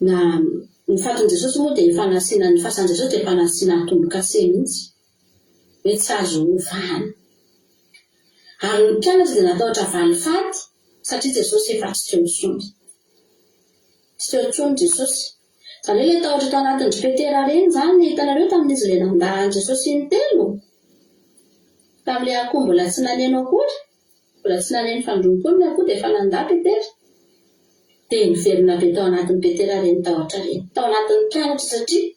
na ny fatin'i Jesosy moa dia efa nasiana ny fasan'i Jesosy dia efa nasiana tombo-kase mihitsy hoe tsy azo ovana. Ary ny mpianatra dia natahotra valifaty satria Jesosy efa tsy teo intsony. Tsy teo intsony Jesosy. Izany hoe ilay tahotra tao anatin-dry Petera ireny izany, hitanareo tamin'izy ilay nandà an'i Jesosy intelo, tamin'ilay akoho mbola tsy naneno akory, mbola tsy naneno fandroa akory ny akoho dia efa nandà Petera. Dia niverina be tao anatin'i Petera ireny tahotra ireny, tao anatin'ny mpianatra satria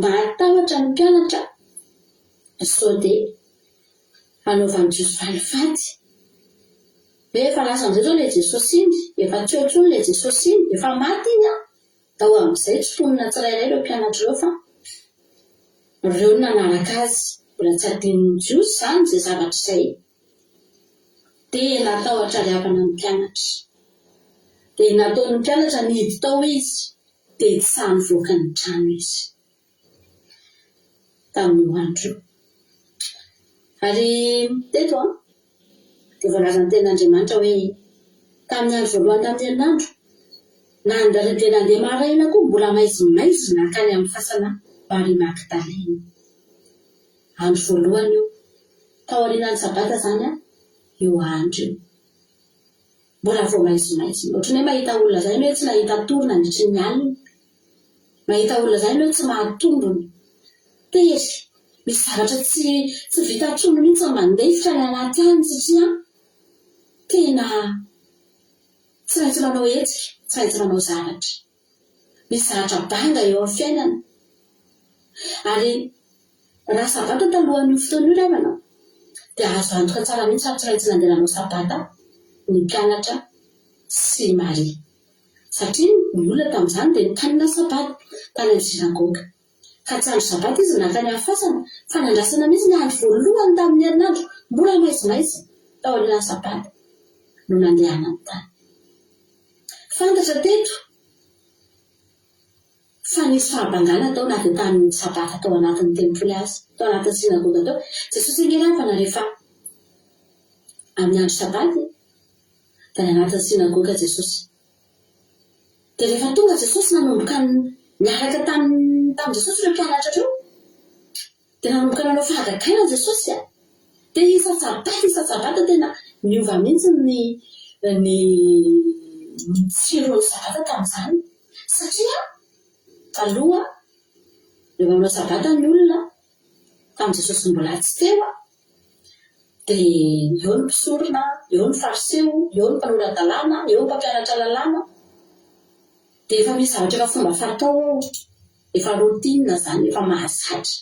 matahotra ny mpianatra sao dia hanaovan'i Jiosy valifaty. Hoe efa lasa amin'izay izao ilay Jesosy iny, efa tsy eo intsony ilay Jesosy iny, efa maty iny an! Tao amin'izay tsy mponina tsirairay ireo mpianatra ireo fa ireo nanaraka azy. Mbola tsy adinon'ny Jiosy izany izay zavatra izay. Dia natahotra ry havana ny mpianatra. Dia nataon'ny mpianatra nihidy tao izy, dia tsy sahy nivoaka ny trano izy. Tamin'io andro io. Ary teto an, dia voalazan'ny Tenin'Andriamanitra hoe, Tamin'ny andro voalohany tamin'ny herinandro, nandre dia nandeha maraina koa mbola maizimaizina hankany amin'ny fasana Maria Magdalena. Andro voalohany io. Taorianan'ny Sabata izany an, io andro io. Mbola vao maizimaizina. Ohatran'ny hoe mahita olona izany ianao hoe tsy nahita tory nandritry ny alina. Mahita olona izany ianao hoe tsy mahatombina. Tery. Misy zavatra tsy tsy vita intsony mihitsy ny mandefitra any anaty any satria tena tsy maintsy manao hetsika, tsy maintsy manao zavatra. Misy zavatra banga eo amin'ny fiainana. Ary raha sabata talohan'io fotoana io ry havana dia azo antoka tsara mihitsy fa tsy maintsy nandeha nanao sabata ny mpianatra sy i Maria. Satria ny olona tamin'izany dia nitanina sabata tany amin'ny synagoga. Ka tsy andro sabata izy nankany amin'ny fasana fa nandrasana mihitsy ny andro voalohany tamin'ny herinandro mbola maizimaizina taorian'ny sabata no nandehanany tany. Fantatra teto fa nisy fahabangana tao na dia tamin'ny Sabata tao anatin'ny tempoly aza, tao anatin'ny synagoga tao. Jesosy ange ravana rehefa amin'ny andro Sabata e! Dia any anatin'ny synagoga Jesosy. Dia rehefa tonga Jesosy nanomboka niaraka tamin'i Jesosy ireo mpianatra ireo, Dia nanomboka nanao fahagagana Jesosy a! Dia isan-tsabata isan-tsabata tena niova mihitsy ny ny ny tsiron'ny sabata tamin'izany. Satria taloha rehefa manao sabata ny olona, tamin'i Jesosy mbola tsy teo a, dia eo ny mpisorona, eo ny fariseo, eo ny mpanora-dalàna, eo ny mpampianatra lalàna. Dia efa misy zavatra efa fomba fatao ao. Efa routine izany, efa mahazatra.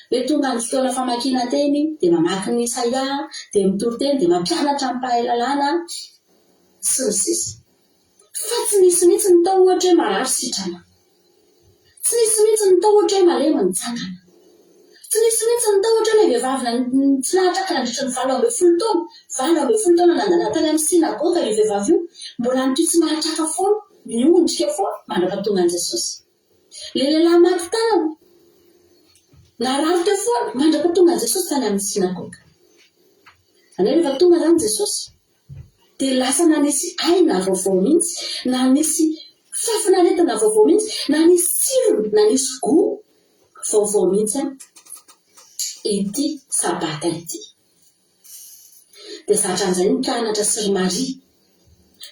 Hoe tonga ny fotoana famakiana teny dia mamaky ny Isaia, dia mitory teny, dia mampianatra ny mpahay lalàna, sy ny sisa. Fa tsy nisy mihitsy ny tao ohatra hoe marary sitrana. Tsy nisy mihitsy ny tao ohatra hoe malemy nitsangana. Tsy nisy mihitsy ny tahotra ilay vehivavy tsy nahatraka nandritra ny 18 taona. 18 taona nandana tany amin'ny synagoga io vehivavy io, mbola nitohy tsy nahatraka foana, niondrika foana mandra-pahatonga an'i Jesosy. Ilay lehilahy maty tanana, narary teo foana mandra-pahatonga an'i Jesosy tany amin'ny synagoga. Izany hoe rehefa tonga izany Jesosy, dia lasa nanisy aina vaovao mihitsy, nanisy fahafinaretana vaovao mihitsy, nanisy tsirony, nanisy goût vaovao mihitsy ity Sabata ity. Dia zatra an'izay ny mpianatra sy ry Maria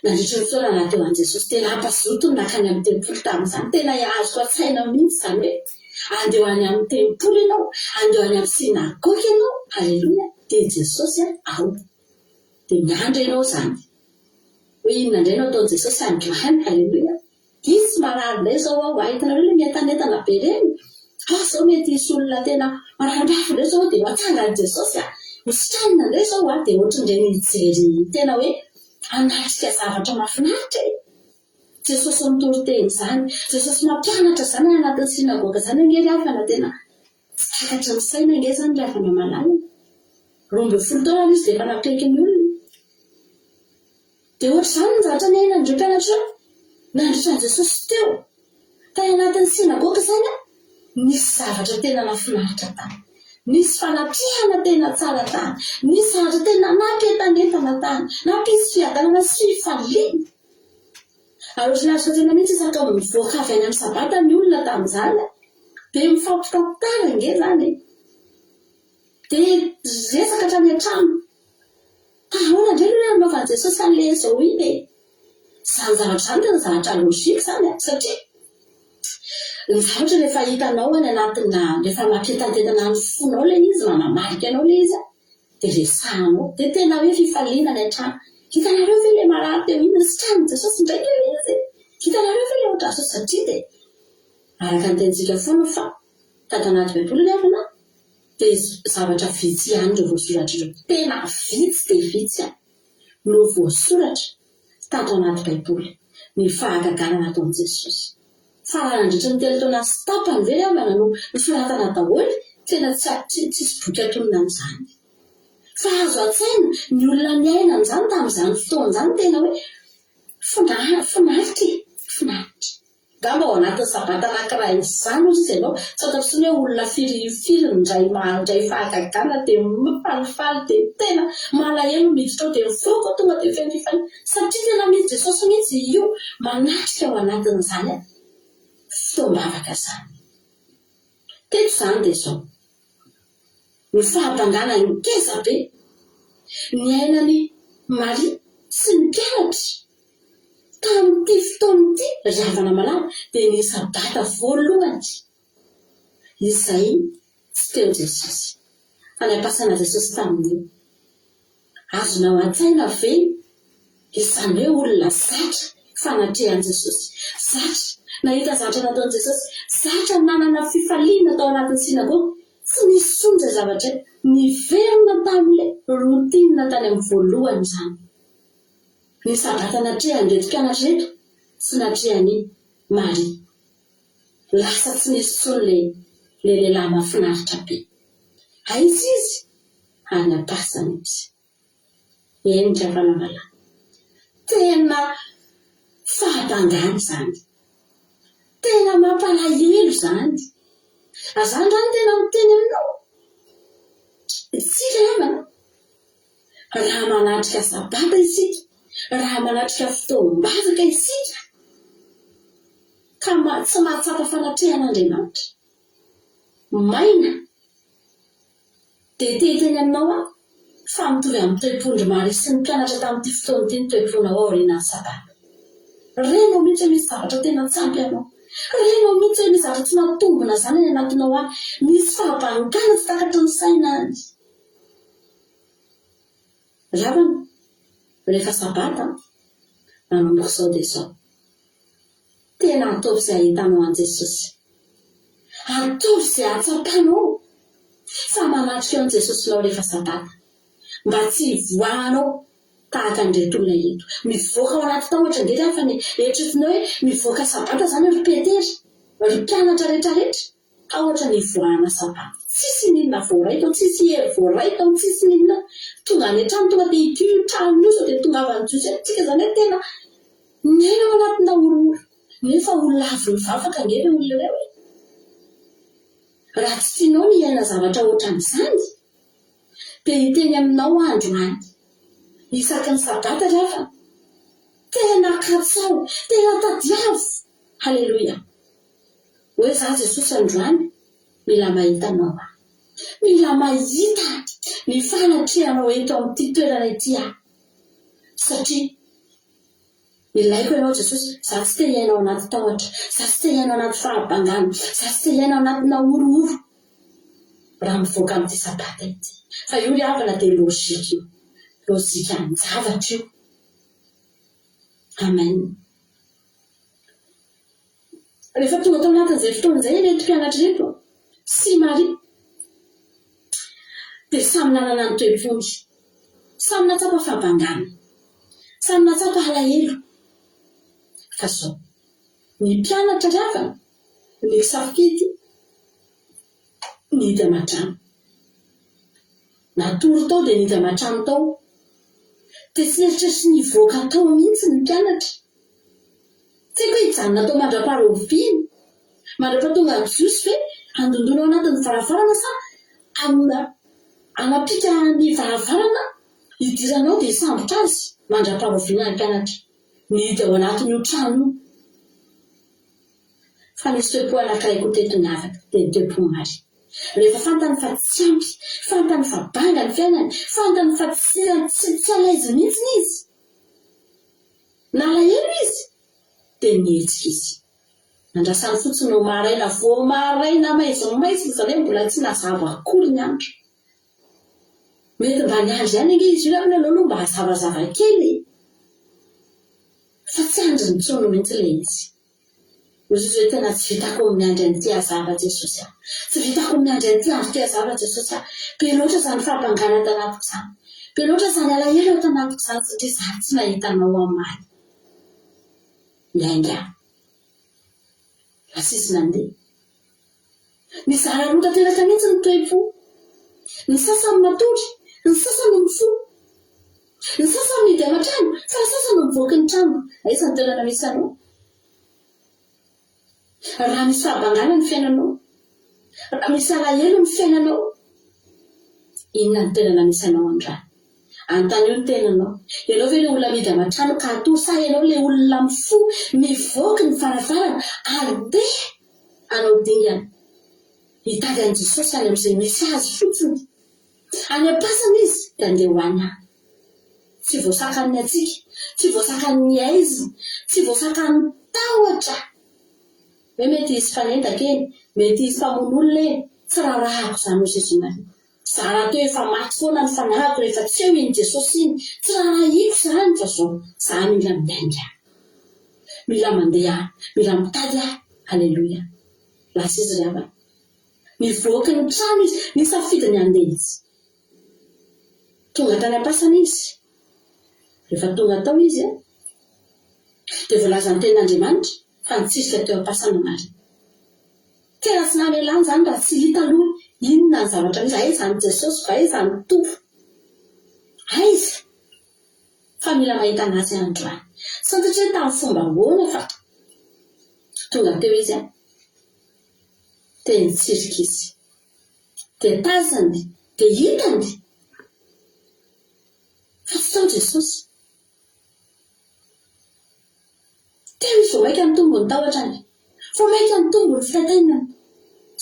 nandritra ny fotoana naha-teo an'i Jesosy. Tena hampazoto ny nankany amin'ny tempoly tamin'izany. Tena azoko an-tsaina mihitsy izany hoe andeha ho any amin'ny tempoly ianao, andeha ho any amin'ny synagoga ianao, haleloia, dia Jesosy ao. Dia miandry ianao izany. Hoe inona indray no ataon'i Jesosy androany, haleloia. Hisy marary indray izao ao a! Hitanareo ilay mientanentana be ireny? Ah, izao mety hisy olona tena mararindrafo indray izao dia ho atsangan'i Jesosy a! Ho sitranina indray izao a! Dia ohatran'ireny hijery tena hoe hanatrika zavatra mahafinaritra e! Jesosy mitory teny izany, Jesosy mampianatra izany any anatin'ny synagoga izany ange ry havana tena tsy takatry ny saina ange izany ry havana malala e! 12 taona izy dia efa nampiaiky ny olona. Dia ohatr'izany ny zavatra niainan'ireo mpianatra ireo nandritra an'i Jesosy teo. Tany anatin'ny synagoga izany, nisy zavatra tena nahafinaritra tany. Nisy fanatrehana tena tsara tany. Nisy zavatra tena nampientanentana tany. Nampisy fiadanana sy fifaliana. Ary ohatran'ny azo an-tsaina mihitsy isaka mivoaka avy any amin'ny Sabata ny olona tamin'izany, dia mifampitantara ange izany e! Dia resaka hatrany an-trano. Fa ahoana indray aloha ny nanaovan'i Jesosy an'ilay izao iny e? Izany zavatra izany tena zavatra logique izany an, satria ny zavatra rehefa hitanao any anatina, rehefa mampientanentana ny fonao ilay izy, manamarika anao ilay izy an, dia resahanao. Dia tena hoe fifaliana any an-trano. Hitanareo ve ilay marary teo iny? Nositranin'i Jesosy indray ve ilay izy e? Hitanareo ve ilay ohatran'izao? Satria dia araka ny tenintsika foana fa tato anaty Baiboly ry havana, Dia zavatra vitsy ihany ireo voasoratra ireo. Tena vitsy dia vitsy no voasoratra tato anaty Baiboly, ny fahagagana nataon'i Jesosy. Fa raha nandritra ny telo taona sy tapany ve ry havana no nosoratana daholo? Tena tsy tsisy boky antonona an'izany. Fa azo an-tsaina, ny olona niaina an'izany tamin'izany fotoana izany tena hoe finaritra e! Finaritra. Angamba ao anatin'ny sabata anankiray izany hozy izy ianao, tsy fantatro intsony hoe olona firy firy no indray mandray fahagagana dia mifalifaly dia tena malahelo miditra ao dia mivoaka ao tonga dia feno fifaliana satria tena misy Jesosy mihitsy io manatrika ao anatin'izany fotoam-bavaka izany. Teto izany dia izao. Ny fahabangana ngeza be niainan'i Maria sy ny mpianatra tamin'ity fotoana ity ry havana malala dia ny Sabata voalohany izay tsy teo Jesosy. Fa ny am-pasana Jesosy tamin'io. Azonao an-tsaina ve izany hoe olona zatra fanatrehan'i Jesosy, zatra nahita zavatra nataon'i Jesosy, zatra nanana fifaliana tao anatin'ny synagoga? Tsy nisy intsony izay zavatra niverina tamin'ilay routine tany amin'ny voalohany izany. Ny Sabata natrehan'ireto mpianatra ireto sy natrehan'i Maria. Lasa tsy nisy intsony ilay ilay lehilahy mahafinaritra be. Aiza izy? Any am-pasana izy. Eny ry havana malala. Tena fahabangana izany. Tena mampalahelo izany. Ary za androany tena miteny aminao. Isika havana, raha manatrika sabata isika, raha manatrika fotoam-bavaka isika, ka tsy mahatsapa fanatrehan'Andriamanitra, maina, Dia te hiteny aminao aho fa mitovy amin'ny toe-pon-dry Maria sy ny mpianatra tamin'ity fotoana ity ny toe-ponao aorianan'ny Sabata. Renao mihitsy hoe misy zavatra tena tsy ampy anao. Renao mihitsy hoe misy zavatra tsy mampitombina izany any anatinao any. Misy fahabangana tsy takatry ny saina any. Ry havana, rehefa Sabata, manomboka izao dia izao. Tena ataovy izay ahitanao an'i Jesosy. Ataovy izay ahatsapanao fa manatrika eo an'i Jesosinao rehefa Sabata, mba tsy hivoahanao tahaka an'ireto olona ireto. Mivoaka ao anaty tahotra ange ry havana e! Eritreretinao hoe mivoaka Sabata izany ry Petera, ry mpianatra rehetrarehetra? tahotra ny hivoahana sabata. Tsisy n'inona voaray tao, tsisy hery voaray tao, tsisy n'inona. Tonga any an-trano tonga dia ity io trano io sao dia tongavan'ny Jiosy eto tsika izany hoe tena miaina ao anatina horohoro. Nefa olona avy nivavaka ange ireo olona ireo e. Raha tsy tianao ny hiaina zavatra ohatran'izany dia hiteny aminao aho androany, isaky ny sabata ry havana, tena katsaho, tena tadiavo, haleloia, hoe za Jesosy androany mila mahita anao aho. Mila mahita ny fanatrehanao eto amin'ity toerana ity aho. Satria Ilaiko ianao Jesosy, za tsy te hiaina ao anaty tahotra, za tsy te hiaina ao anaty fahabangana, za tsy te hiaina ao anatina horohoro raha mivoaka amin'ity sabata ity. Fa io ry havana dia logique io, logikan-javatra io. Amen. Rehefa tonga tao anatin'izay fotoana izay ireto mpianatra ireto sy i Maria dia samy nanana ny toe-pony. Samy nahatsapa fahabangana. Samy nahatsapa alahelo. Fa izao, ny mpianatra ry havana nisafidy nihidy aman-trano. Natory tao dia nihidy aman-trano tao. Dia tsy nieritreritra ny hivoaka tao mihitsy ny mpianatra. Tsy haiko hoe hijanona tao mandra-paharoviana, mandra-pahatonga ny Jiosy ve handondona ao anatin'ny varavarana sa hanapika ny varavarana hidirana ao dia hisambotra azy mandra-paharoviana ny mpianatra nihidy ao anatin'io trano io. Fa nisy toe-po anankiray koa teto niavaka, dia ny toe-pon'i Maria. Rehefa fantany fa tsy ampy, fantany fa banga ny fiainany, fantany fa tsy tsy à l'aise mihitsy izy, Nalahelo izy dia nihetsika izy. Nandrasany fotsiny ho maraina, vao maraina maizimaizina izany hoe mbola tsy nazava akory ny andro. Mety mba niandry ihany ange izy io aloha aloha mba hazavazava kely e! Fa tsy andriny intsony mihitsy ilay izy. Hoy Jesosy hoe tena tsy vitako ny miandry an'ity hazava Jesosy a! Tsy vitako ny miandry an'ity andro ity hazava Jesosy a! Be loatra izany fahabangana ato anatiko izany. Be loatra izany alahelo ato anatiko izany satria izaho tsy nahita anao omaly. Miainga aho. Lasa izy nandeha. Nizara roa tanteraka mihitsy ny toe-po. Ny sasany matory, ny sasany mifoha. Ny sasany mihidy aman-trano, fa ny sasany mivoaka ny trano. Aiza ny toerana misy anao? Raha misy fahabangana ny fiainanao, raha misy alahelo ny fiainanao, inona ny toerana misy anao androany? Anontanio ny tenanao. Ianao ve ilay olona mihidy aman-trano ka hatory sa ianao ilay olona mifoha, mivoaka ny varavarana ary dia hanao dingana hitady an'i Jesosy any amin'izay misy azy fotsiny. Any am-pasana izy dia andeha ho any aho. Tsy voasakan'ny hatsiaka, tsy voasakan'ny haizina, tsy voasakan'ny tahotra. Hoe mety hisy mpanendaka eny, mety hisy mpamono olona eny, tsy raharahako izany hoy Jésus Maria. Za rahateo efa maty foana ny fanahiko rehefa tsy eo iny Jesosy iny, tsy raharahiako izany fa zao, za mila miainga. Mila mandeha aho, mila mitady aho. Aleloia. Lasa izy ry havana. Nivoaka ny trano izy, nisafidy ny handeha izy. Tonga tany am-pasana izy. Rehefa tonga tao izy, dia voalazan'ny tenin'Andriamanitra fa nitsirika teo am-pasana Maria. Tena tsy namelany izany raha tsy hita aloha inona ny zavatra misy, aiza ny Jesosiko, aiza ny Tompo, aiza? Fa mila mahita an'Azy androany. Tsy fantatro hoe tamin'ny fomba ahoana fa tonga teo izy an, dia nitsirika izy. Dia tazany, dia hitany fa tsy tao Jesosy. Teo izy vao mainka nitombo ny tahotrany, vao mainka nitombo ny fitaintainany.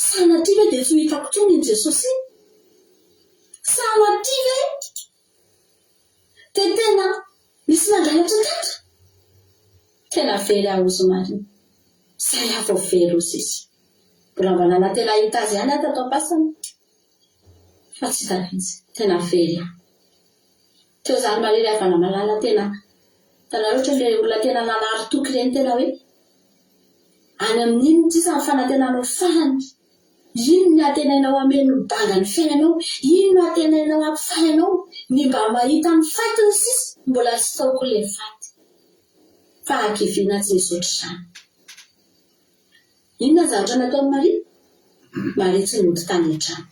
Sanatria ve dia tsy ho hitako intsony iny Jesosy iny? Sanatria ve dia tena nisy nangalatra tato? Tena very aho hozy Maria. Izay aho vao very hozy izy. Mbola mba nanantena hahita azy ihany aho tato am-pasana. Fa tsy hitako mihitsy. Tena very aho. Teo zany Maria ry havana malala tena hitanareo ohatran'ny ilay olona tena nanary toky ireny tena hoe any amin'inona ity sa ny fanantenanao farany? Inona ny antenainao hameno ny banga ny fiainanao? Inona no antenainao hampifaly anao? Ny mba mahita ny fatiny sisa mbola tsy tao koa ilay faty. Fa hakiviana tsy misy ohatr'izany. Inona ny zavatra nataon'i Maria? Maria tsy nody tany an-trano.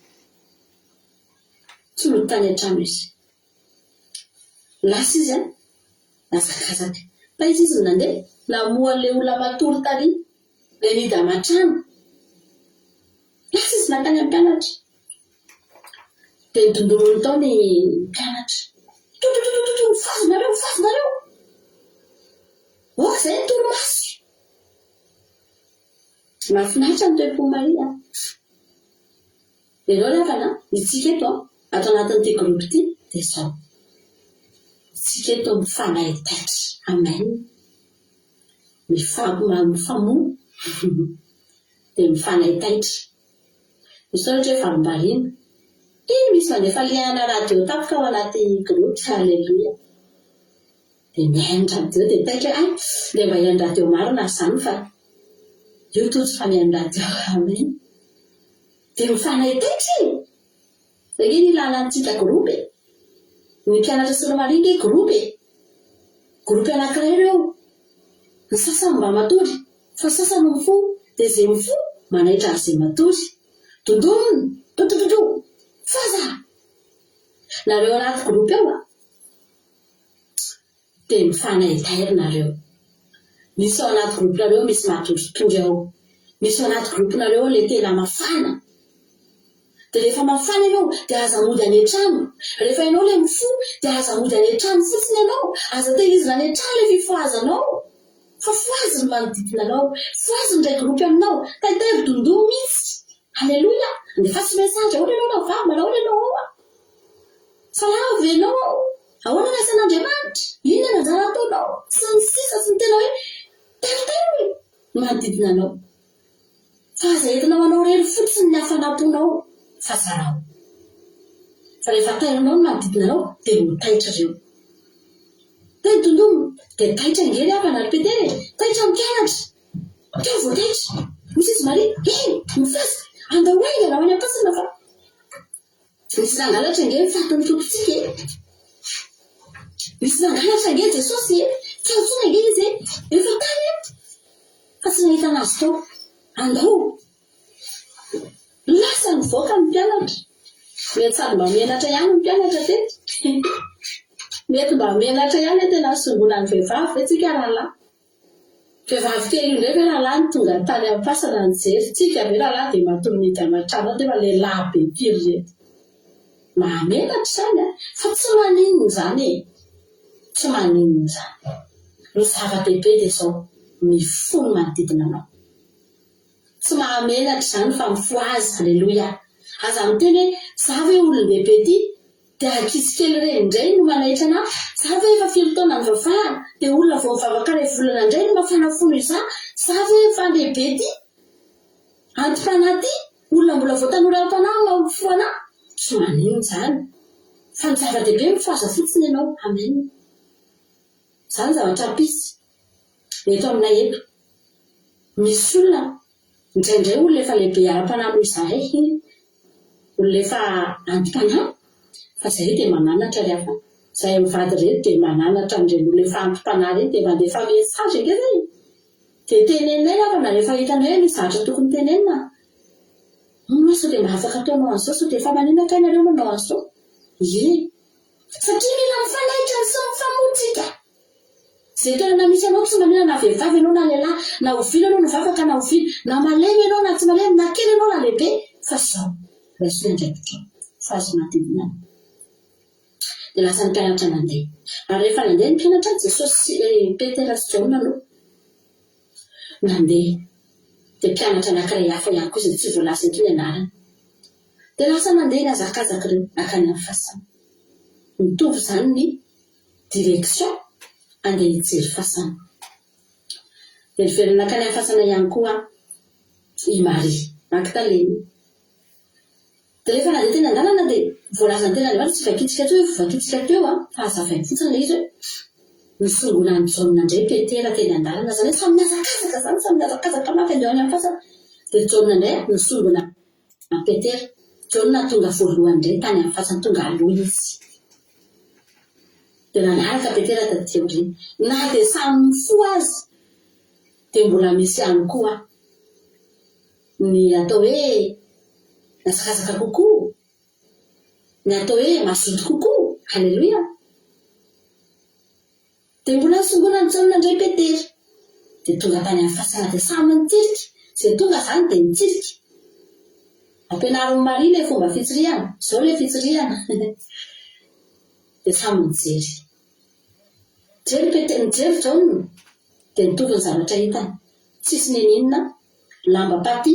Tsy nody tany an-trano izy. Lasa izy an, nihazakazaka. Taiza izy no nandeha? Namoha an'ilay olona matory tary, ilay nihidy aman-trano. Lasa izy nankany amin'ny mpianatra. Dia nodondorony tao ny mpianatra. Tototototo, mifohaza nareo, mifohaza nareo! Aoka izay ny torimaso! Mahafinaritra ny toe-pon'i Maria an! Ianao ry havana an, isika eto an, ato anatin'ity groupe ity dia izao, isika eto mifanaitaitra, amen, mifamoa dia mifanaitaitra. Misaotra hoe varimbariana. Iny misy mandefa lien-na radio tampoka ao anaty groupe, aleloia. Dia mihaino radio dia taitra hoe hay dia mba hihaino radio marina ary izany fa io tojo fa mihaino radio amen. Dia mifanaitaitra e! Izay ange ny ilana antsika groupe e! Ny mpianatra sy ny Maria ange groupe e! Groupe anankiray ireo. Ny sasany mba matory fa ny sasany mifoha dia izay mifoha manaitra an'izay matory. Dondonina! Totototo! Faza! Nareo anaty groupe ao a! Dia mifanaitaira nareo. Misy ao anaty groupe nareo misy matoritory ao. Misy ao anaty groupe nareo ao le tena mafana. Dia rehefa mafana ianao dia aza mody any an-trano. Rehefa ianao le mifoha dia aza mody any an-trano fotsiny ianao. Aza tehirizina any an-trano le fifohazanao. Fa fohazy ny manodidina anao. Fohazy ny iray groupe aminao. Taitairo dondon mihitsy. Aleloia. Andefaso message ahoana ianao rahavavy manao ahoana ianao ao a. Salama ve ianao ao? Ahoana ny asan'Andriamanitra? Inona ny anjara ataonao? Sy ny sisa sy ny tena hoe taitairo e! ny manodidina anao. Fa aza entina ho anao irery fotsiny ny hafanam-ponao fa zarao. Fa rehefa tairinao ny manodidina anao dia ho taitra ireo. Teny dondona, dia taitra ange ry havana ry Petera e! Taitra ny mpianatra! Teo vao taitra! Hoy izy Maria, eny! Mifohaza! Andao haingana ho any am-pasana fa. Nisy nangalatra ange ny fatin'ny Tompontsika e! Nisy nangalatra ange Jesosy e! Tsy ao intsony ange Izy e! Efa tany an! Fa tsy nahita an'Azy tao. Andao! Lasa nivoaka ny mpianatra. Mety sady mba menatra ihany ny mpianatra teto. Mety mba menatra ihany hoe tena nisongonan'ny vehivavy ve tsika rahalahy? Vehivavy kely io indray ve rahalahy no tonga tany am-pasana nijery? Tsika ve rahalahy dia matory mihidy aman-trano ao nefa lehilahy be firy ireto? Mahamenatra izany an! Fa tsy maninona izany e! Tsy maninona izany. Ny zava-dehibe dia izao, mifoha ny manodidina anao. Tsy mahamenatra izany fa mifohaza, aleloia! Aza miteny hoe, za ve olon-dehibe ity? Dia ankizy kely ireny indray no manaitra anah, za ve efa firy taona nivavahana, dia olona vao mivavaka iray volana indray no mafana fo noho izaho, za ve efa lehibe ty, anti-panahy ty, olona mbola vao tanora ara-panahy no mahafoha anah, tsy maninona izany, fa ny zava-dehibe mifohaza fotsiny ianao, amen. Izany zavatra hampisy eto aminay eto, misy olona Indraindray olona efa lehibe ara-panahy noho izahay, olona efa anti-panahy, fa izahay dia mananatra ry havana. Izahay mivady ireto dia mananatra an'ireny olona efa anti-panahy ireny dia mandefa message ange izay e! Dia teneninay ry havana rehefa hitanay hoe misy zavatra tokony tenenina, hono hoa sao dia mba afaka ataonao an'izao, sao dia efa maninona kay nareo manao an'izao? Ie! Satria mila mifanaitra sy mifamotika. Izay toerana misy anao tsy maninona na vehivavy ianao na lehilahy, na oviana ianao nivavaka na oviana, na malemy ianao na tsy malemy, na kely ianao na lehibe, fa izao, raiso ny andraikitrao, fa aza manodidina anao. Dia lasa ny mpianatra nandeha. Ary rehefa nandeha ny mpianatra, Jesosy sy eh, Petera sy Jaona no nandeha. Dia mpianatra anankiray hafa ihany koa izay tsy voalaza eto ny anarany. Dia lasa nandeha nihazakazaka ireo nankany amin'ny fasana. Mitovy izany ny direction andeha hijery fasana. Dia niverina nankany amin'ny fasana ihany koa i Maria Magdalena. Dia rehefa nandeha teny an-dalana dia voalazan'ny tenin'Andriamanitra, tsy vakitsika teo io, vakitsika teo an, fa hazavainy fotsiny ilay izy hoe nisongona an'i Jaona indray Petera teny an-dalana, izany hoe samy nihazakazaka izany, samy nihazakazaka mafy andeha ho any amin'ny fasana. Dia Jaona indray nisongona an'i Petera. Jaona tonga voalohany indray tany amin'ny fasana, tonga aloha izy. Dia nanaraka Petera taty aoriana. Na dia samy mifoha aza dia mbola misy ihany koa ny atao hoe. Nihazakazaka kokoa. Ny atao hoe mazoto kokoa. Aleloia! Dia mbola nisongona an'i Jaona indray Petera. Dia tonga tany amin'ny fasana dia samy nitsirika. Izay tonga izany dia nitsirika. Ampianarin'i Maria ilay fomba fitsirihana. Izao ilay fitsirihana. Dia samy nijery. Nijery Petera, nijery Jaona, dia nitovy ny zavatra hitany. Tsisy n'inon'inona, lamba paty,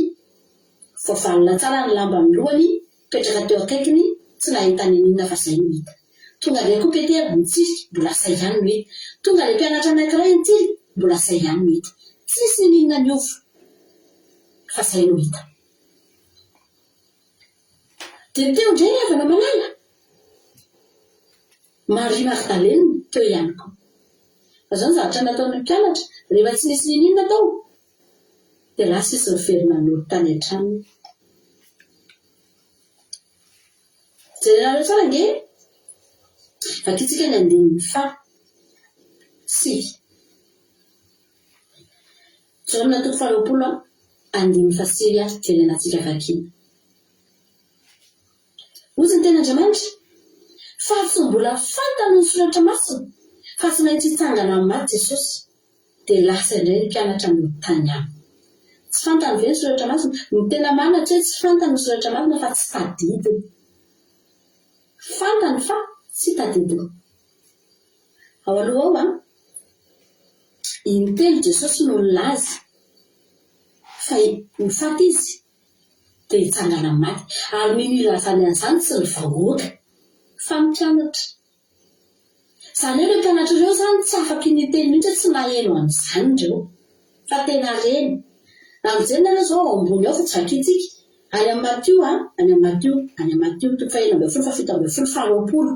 voavalona tsara ny lamba amin'ny lohany, mipetraka teo akaikiny, tsy nahita n'inon'inona fa izay no hita. Tonga indray koa Petera, nitsirika, mbola izay ihany no hita. Tonga ilay mpianatra anankiray nitsirika, mbola izay ihany no hita. Tsisy n'inon'inona niova fa izay no hita. Dia teo indray ry havana malala, Maria Magdalena teo ihany koa. Fa izao ny zavatra nataon'ny mpianatra, rehefa tsy nisy n'inon'inona tao, dia lasa izy niverina nody tany an-tranony. Jerenareo tsara ange e! Vakintsika ny andininy faha sivy. Jaona toko faharoapolo andininy fahasivy jerenantsika vakina. Hoy ny Tenin'Andriamanitra, Fa tsy mbola fantany ny Soratra Masina fa tsy maintsy hitsangana amin'ny maty Jesosy. Dia lasa indray ny mpianatra nody tany aminy. Tsy fantany ve ny Soratra Masina? Ny tena marina tsy hoe tsy fantany ny Soratra Masina fa tsy tadidiny. Fantany fa tsy tadidiny. Ao aloha ao an, intelo Jesosy no nilaza fa ho faty Izy dia hitsangana amin'ny maty. Ary ny nilazany an'izany tsy ny vahoaka fa ny mpianatra. Izany hoe ireo mpianatra ireo izany tsy afaky niteny mihitsy hoe tsy naheno an'izany ireo fa tena reny. Raha mijery nareo izao ao ambony ao fa tsy vakintsika, any amin'ny Matio an, any amin'ny Matio, any amin'ny Matio toko fahenina ambin'ny folo, fahafito ambin'ny folo, faharoapolo.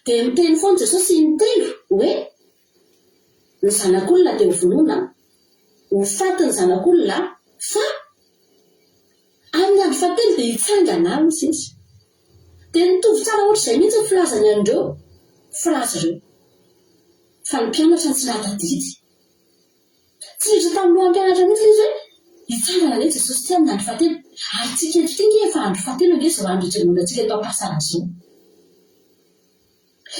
Dia miteny foana Jesosy intelo hoe ny Zanak'olona dia hovonoina, ho faty ny Zanak'olona fa amin'ny andro fahatelo dia hitsangana hozy izy. Dia nitovy tsara ohatr'izay mihitsy ny filazany an'ireo frazy ireo. Fa ny mpianatra no tsy nahatadidy. Tsy niditra tamin'ny lohan'ny mpianatra mihitsy ilay izy hoe hitsangana anie Jesosy ity amin'ny andro fahatelo. Ary tsika eto ity ange efa andro fahatelo ange izao andro ijoroanantsika eto am-pasana izao.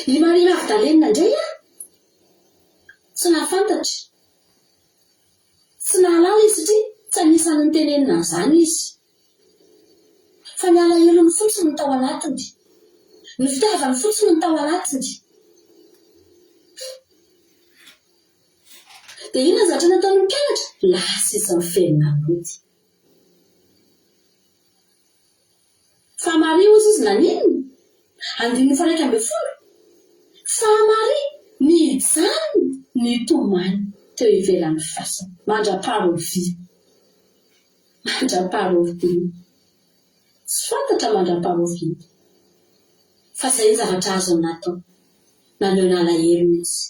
I Maria Magdalena indray an! Tsy nahafantatra. Tsy nahalala izy satria tsy anisan'ny nitenenina an'izany izy. Fa ny alahelony fotsiny no tao anatiny. Ny fitiavany fotsiny no tao anatiny. Dia inona ny zavatra nataon'ny mpianatra? Lasa izy niverina nody. Fa Maria hozy izy naninona? Andininy faha-11, Fa Maria nijanona nitomany teo ivelan'ny fasana mandra-paharoviany. Mandra-paharoviany. Tsy fantatra mandra-paharoviany. Fa izay ny zavatra azony natao. Naneho ny alahelony izy.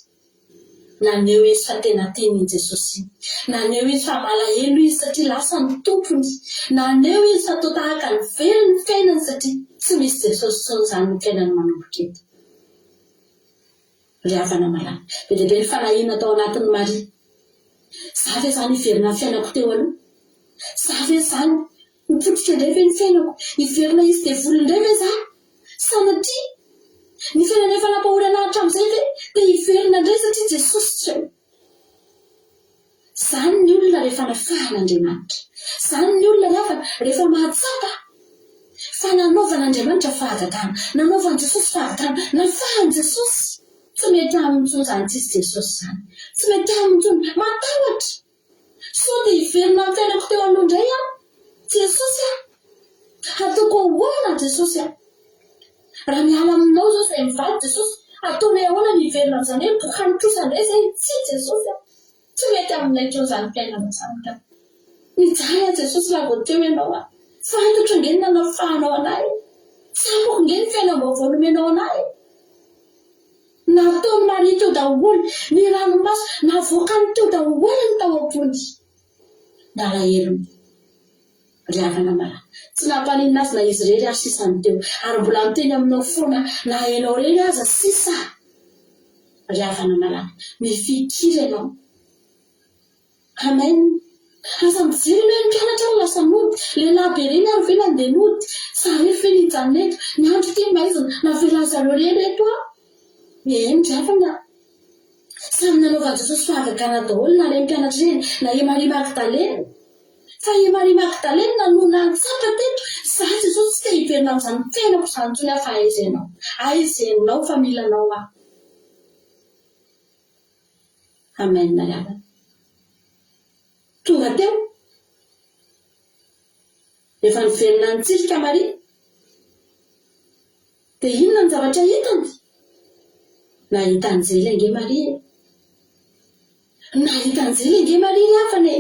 Naneho izy fa tena tiany i Jesosy. Naneho izy fa malahelo izy satria lasa ny Tompony. Naneho izy fa toa tahaka ny very ny fiainany satria tsy misy Jesosy intsony izany ny fiainany manomboka eto. Ry havana malala, be dia be ny fanahiana tao anatin'i Maria. Za ve izany hiverina amin'ny fiainako teo aloha? Za ve izany ho potika indray ve ny fiainako? Hiverina hisy devoly indray ve za? Sanatria! Ny fiainana efa nampahory anah hatramin'izay ve dia hiverina indray satria Jesosy tsy eo? Izany ny olona rehefa nafahan'Andriamanitra. Izany ny olona ry havana rehefa mahatsapa fa nanaovan'Andriamanitra fahagagana, nanaovan'i Jesosy fahagagana, nafahan'i Jesosy. Tsy mety aminy intsony izany tsisy Jesosy izany. Tsy mety aminy intsony. Matahotra! Sao dia hiverina amin'ny fiainako teo aloha indray aho? Jesosy a! Ataoko ahoana Jesosy a? Raha miala aminao izao izay mivady Jesosy, ataonay ahoana ny hiverina amin'izany hoe bokan'ny trosa indray izay? Tsia Jesosy a! Tsy mety aminay intsony izany fiainana izany ka. Mijaly aho Jesosy raha vao teo ianao a! Fantatro ange ny nanafahanao anay e! Tsapako ange ny fiainam-baovao nomenao anay e! Nataon'i Maria teo daholo ny ranomaso, navoakany teo daholo ny tao am-pony. Ny alahelony. Ry havana malala, tsy nampaninona azy na izy irery ary sisa no teo. Ary mbola miteny aminao foana na ianao irery aza sisa. Ry havana malala, mifikira ianao. Amen. Aza mijery anie ny mpianatra no lasa nody. Lehilahy be. be ireny ary ve nandeha nody? Za irery ve no hijanona eto? Ny andro ity maizina, navelan'ny zareo irery eto aho. Eny ry havana a! Samy nanaovan'i Jesosy fahagagana daholo na ireny mpianatra ireny na i Maria Magdalena. Fa i Maria Magdalena no nahatsapa teto, Za Jesosy tsy te hiverina amin'izany fiainako izany intsony aho fa aiza ianao? Aiza ianao fa mila anao aho. Amen ry havana. Tonga teo. Rehefa niverina nitsirika Maria, dia inona ny zavatra hitany? Nahita anjely ange Maria e! Nahita anjely ange Maria ry havana e!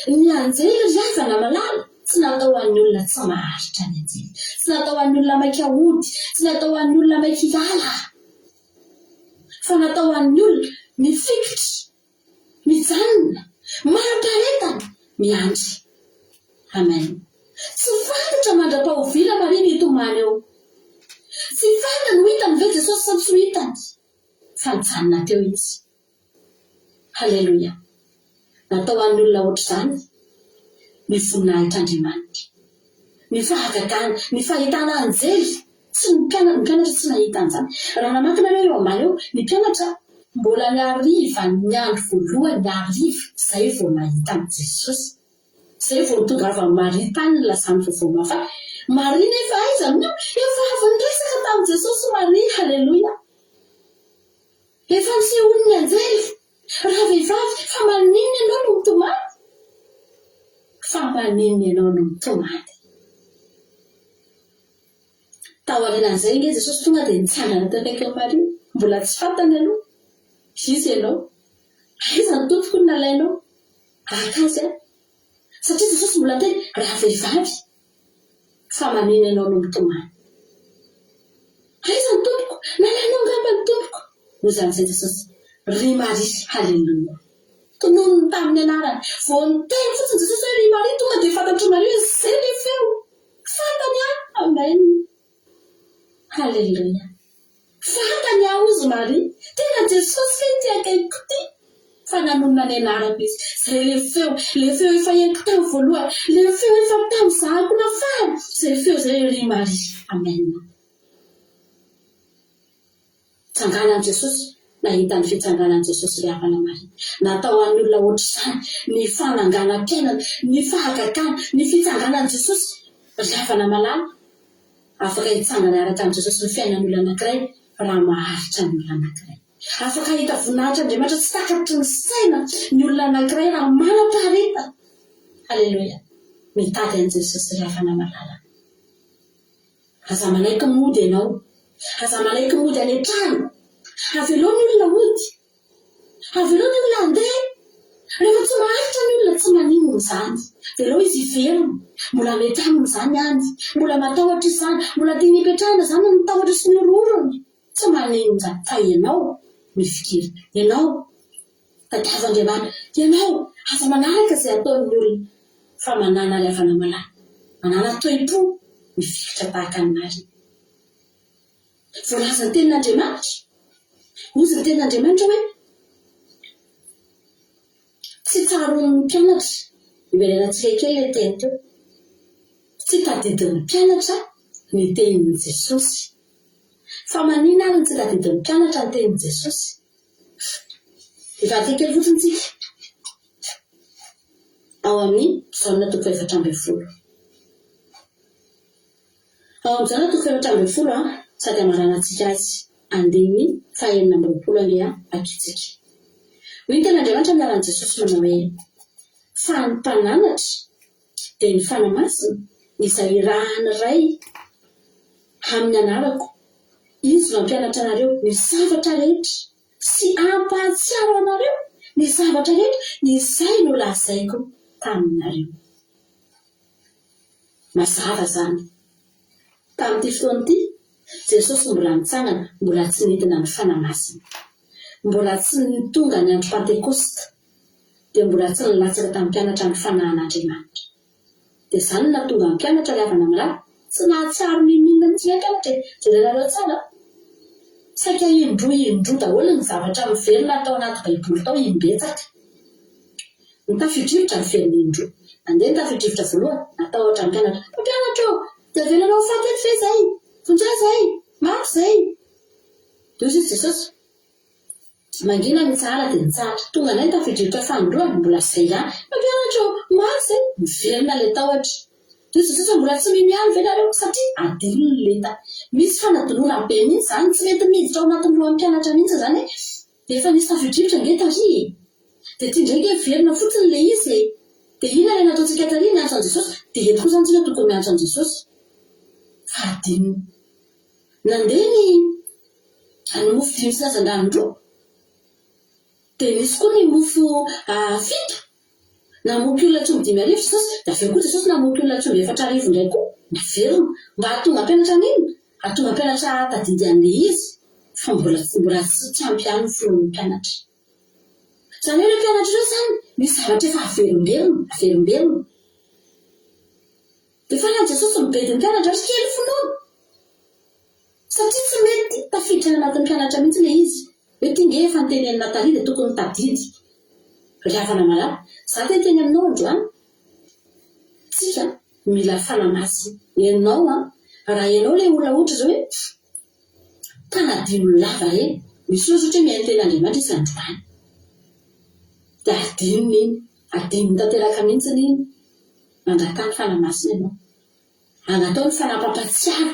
Ny anjely ry havana malala, tsy natao ho an'ny olona tsy maharitra ny anjely. Tsy natao ho an'ny olona maika hody, tsy natao ho an'ny olona maika hiala. Fa natao ho an'ny olona mifikitra Mijanona, manam-paharetana, miandry. Amen. Tsy fantatra mandra-pahoviana Maria ny hitomany eo. Tsy fantany ho hitany ve Jesosy sa tsy ho hitany. Fa nijanona teo izy. Haleloia. Natao ho an'ny olona ohatr'izany ny voninahitr'Andriamanitra. Ny fahagagana, ny fahitana anjely, tsy ny mpianatra, ny mpianatra tsy nahita an'izany. Raha namaky nareo eo ambany eo, ny mpianatra mbola ny harivan'ny andro voalohany, ny hariva, izay vao nahita an'i Jesosy. Izay vao nitongavan'i Maria tany nilazany vaovao mahafaly. Maria nefa aiza amin'io? Efa avy niresaka tamin'i Jesosy Maria, haleloia. Efa nisehoan'ny anjely. Ravehivavy, fa maninona ianao no mitomany? Fa maninona ianao no mitomany? Taorianan'izay ange Jesosy tonga dia nitsangana teo akaikin'i Maria. Mbola tsy fantany aloha. Iza ianao? Aiza ny tompoko no nalainao? Haka azy aho. Satria Jesosy mbola niteny, Ravehivavy, fa maninona ianao no mitomany? Aiza ny Tompoko? Nalainao angamba ny Tompoko? Hoy amin'izay Jesosy, Ry Maria, haleloia! Tononiny tamin'ny anarany. Vao niteny fotsiny Jesosy hoe ry Maria, tonga dia fantatr'i Maria hoe izay ilay feo. Fantany aho. Amen. Haleloia. Fantany aho hozy Maria. Tena Jesosy ve ity akaikiko ity? Fa nanonona ny anarako izy. Izay ilay feo, ilay feo efa henoko tamin'ny voalohany, ilay feo efa tamin'ny nafahana. Izay feo izay ry Maria. Amen. Tsanganan'i Jesosy, nahita ny fitsanganan'i Jesosy ry havana Maria. Natao ho an'ny olona ohatr'izany ny fananganam-piainana, ny fahagagana, ny fitsanganan'i Jesosy ry havana malala. Afaka hitsangana hiaraka amin'i Jesosy ny fiainan'ny olona anankiray raha maharitra ny olona anankiray. Afaka hahita voninahitr'Andriamanitra tsy takatry ny saina ny olona anankiray raha manam-paharetana. Haleloia! Mitady an'i Jesosy ry havana malala. Aza manaiky mody ianao. Aza manaiky mody any an-trano. Avelao ny olona hody. Avelao ny olona handeha. Rehefa tsy maharitra ny olona, tsy maninona izany. Avelao izy hiverina. Mbola mety aminy izany any. Mbola matahotra izy izany. Mbola tiany hipetrahana izany ny tahotra sy ny horohorony. Tsy maninona izany. Fa ianao, mifikira. Ianao, tadiavo Andriamanitra. Ianao, aza manaraka izay ataon'ny olona. Fa manàna ry havana malala. Manàna toe-po mifikitra tahaka an'i Maria. Voalazan'ny Tenin'Andriamanitra. Hozy ny Tenin'Andriamanitra hoe, Tsy tsaroan'ny mpianatra, iverenantsika kely ilay teny teo, tsy tadidin'ny mpianatra ny tenin'i Jesosy. Fa maninona ary no tsy tadidin'ny mpianatra ny tenin'i Jesosy? Hivadika kely fotsiny tsika ao amin'ny Jaona toko 14. Ao amin'ny Jaona toko 14 a, sady hamaranantsika azy, andininy fahenina amby 20 ange vakintsika. Hoy ny Tenin'Andriamanitra amin'ny alalan'i Jesosy manao hoe, Fa ny Mpananatra, dia ny Fanahy Masina, izay irahan'ny Ray amin'ny anarako, Izy no hampianatra anareo ny zavatra rehetra, sy hampahatsiaro anareo ny zavatra rehetra izay nolazaiko taminareo. Mazava izany. Tamin'ity fotoana ity, Jesosy mbola nitsangana, mbola tsy nidina ny Fanahy Masina. Mbola tsy tonga ny andro Pantekosta, dia mbola tsy nilatsaka tamin'ny mpianatra ny Fanahin'Andriamanitra. Dia izany no nahatonga ny mpianatra ry havana mirahalahy, tsy nahatsiaro n'inon'inona mihitsy ilay mpianatra e! Jerenareo tsara an! Saika indroa indroa daholo ny zavatra miverina tao anaty Baiboly tao imbetsaka. Ny tafio-drivotra niverina indroa. Nandeha ny tafio-drivotra voalohany, natahotra ny mpianatra. Mpampianatra ô! Dia avelanao ho faty eto ve izay? Vonjeo izay! Maty izay! Dia hoy Jesosy, Mangina mitsahara dia nitsahatra. Tonga indray ny tafio-drivotra fanindroany, mbola izay ihany. Mpampianatra ô! Maty izay! Miverina ilay tahotra. Dia hoy Jesosy, Mbola tsy mino ihany ve nareo? Satria adinony ilay ta. Misy fanadinoana be mihitsy izany, tsy mety miditra ao anatin'ny lohan'ny mpianatra mihitsy izany hoe, dia efa nisy tafio-drivotra ange tary e! Dia ity indray ange miverina fotsiny ilay izy e! Dia inona ilay nataontsika tary? Niantso an'i Jesosy. Dia eto koa izany tsika tokony miantso an'i Jesosy. Fa adinony. Nandeha ny ny mofo dimy sy hazandrano roa. Dia nisy koa ny mofo fito. Namoky olona tsy omby 5000 Jesosy, dia avy eo koa Jesosy namoky olona tsy omby 4000 indray koa. Naverina. Mba hahatonga mpianatra an'inona? Hahatonga mpianatra hahatadidy an'ilay izy. Fa mbola mbola tsy ampy ihany ny finoan'ny mpianatra. Izany hoe ireo mpianatra ireo izany, misy zavatra efa averimberina, averimberina. Dia farany Jesosy mibedy ny mpianatra ry kely finoana. Satria tsy mety tafiditra any anatin'ny mpianatra mihitsy ilay izy. Hoe ity nge efa notenenin'i Nathalie dia tokony tadidy. Ry havana malala, za te hiteny aminao androany, tsika mila Fanahy Masina. Ianao an, raha ianao ilay olona ohatra izao hoe mpanadino lava ireny, misy olona ohatra hoe mihaino tenin'Andriamanitra izy androany, dia adinony iny, adinony tanteraka mihitsy iny, mangataha ny Fanahy Masina ianao. Angatao ny Fanahy mpampatsiaro.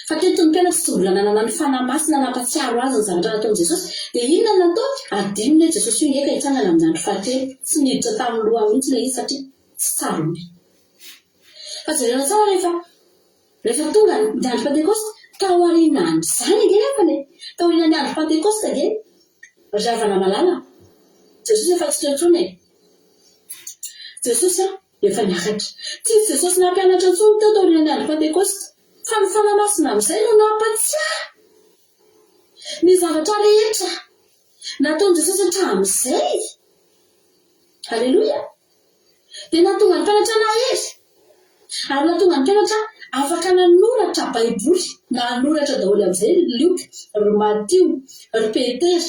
Fa teto ny mpianatra tsy mbola nanana ny Fanahy Masina nampatsiaro azy ny zavatra nataon'i Jesosy. Dia inona no nataony? Adinony hoe Jesosy io nge ka hitsangana amin'ny andro fahatelo. Tsy niditra tamin'ny lohany mihitsy ilay izy satria tsy tsaroany. Fa jerena tsara rehefa rehefa tonga ny andro Pentekosta, taorianan'izany ange nefany e! Taorianan'ny andro Pentekosta ange ry havana malala, Jesosy efa tsy teo intsony e! Jesosy an! Efa niakatra. Tsy i Jesosy nampianatra intsony teo taorian'ny andro Pantekosta, fa ny Fanahy Masina amin'izay no nampatsiahy ny zavatra rehetra nataon'i Jesosy hatramin'izay. Aleloia! Dia nahatonga ny mpianatra nahery, ary nahatonga ny mpianatra afaka nanoratra Baiboly. Nanoratra daholo amin'izay ry Lioka, ry Matio, ry Petera,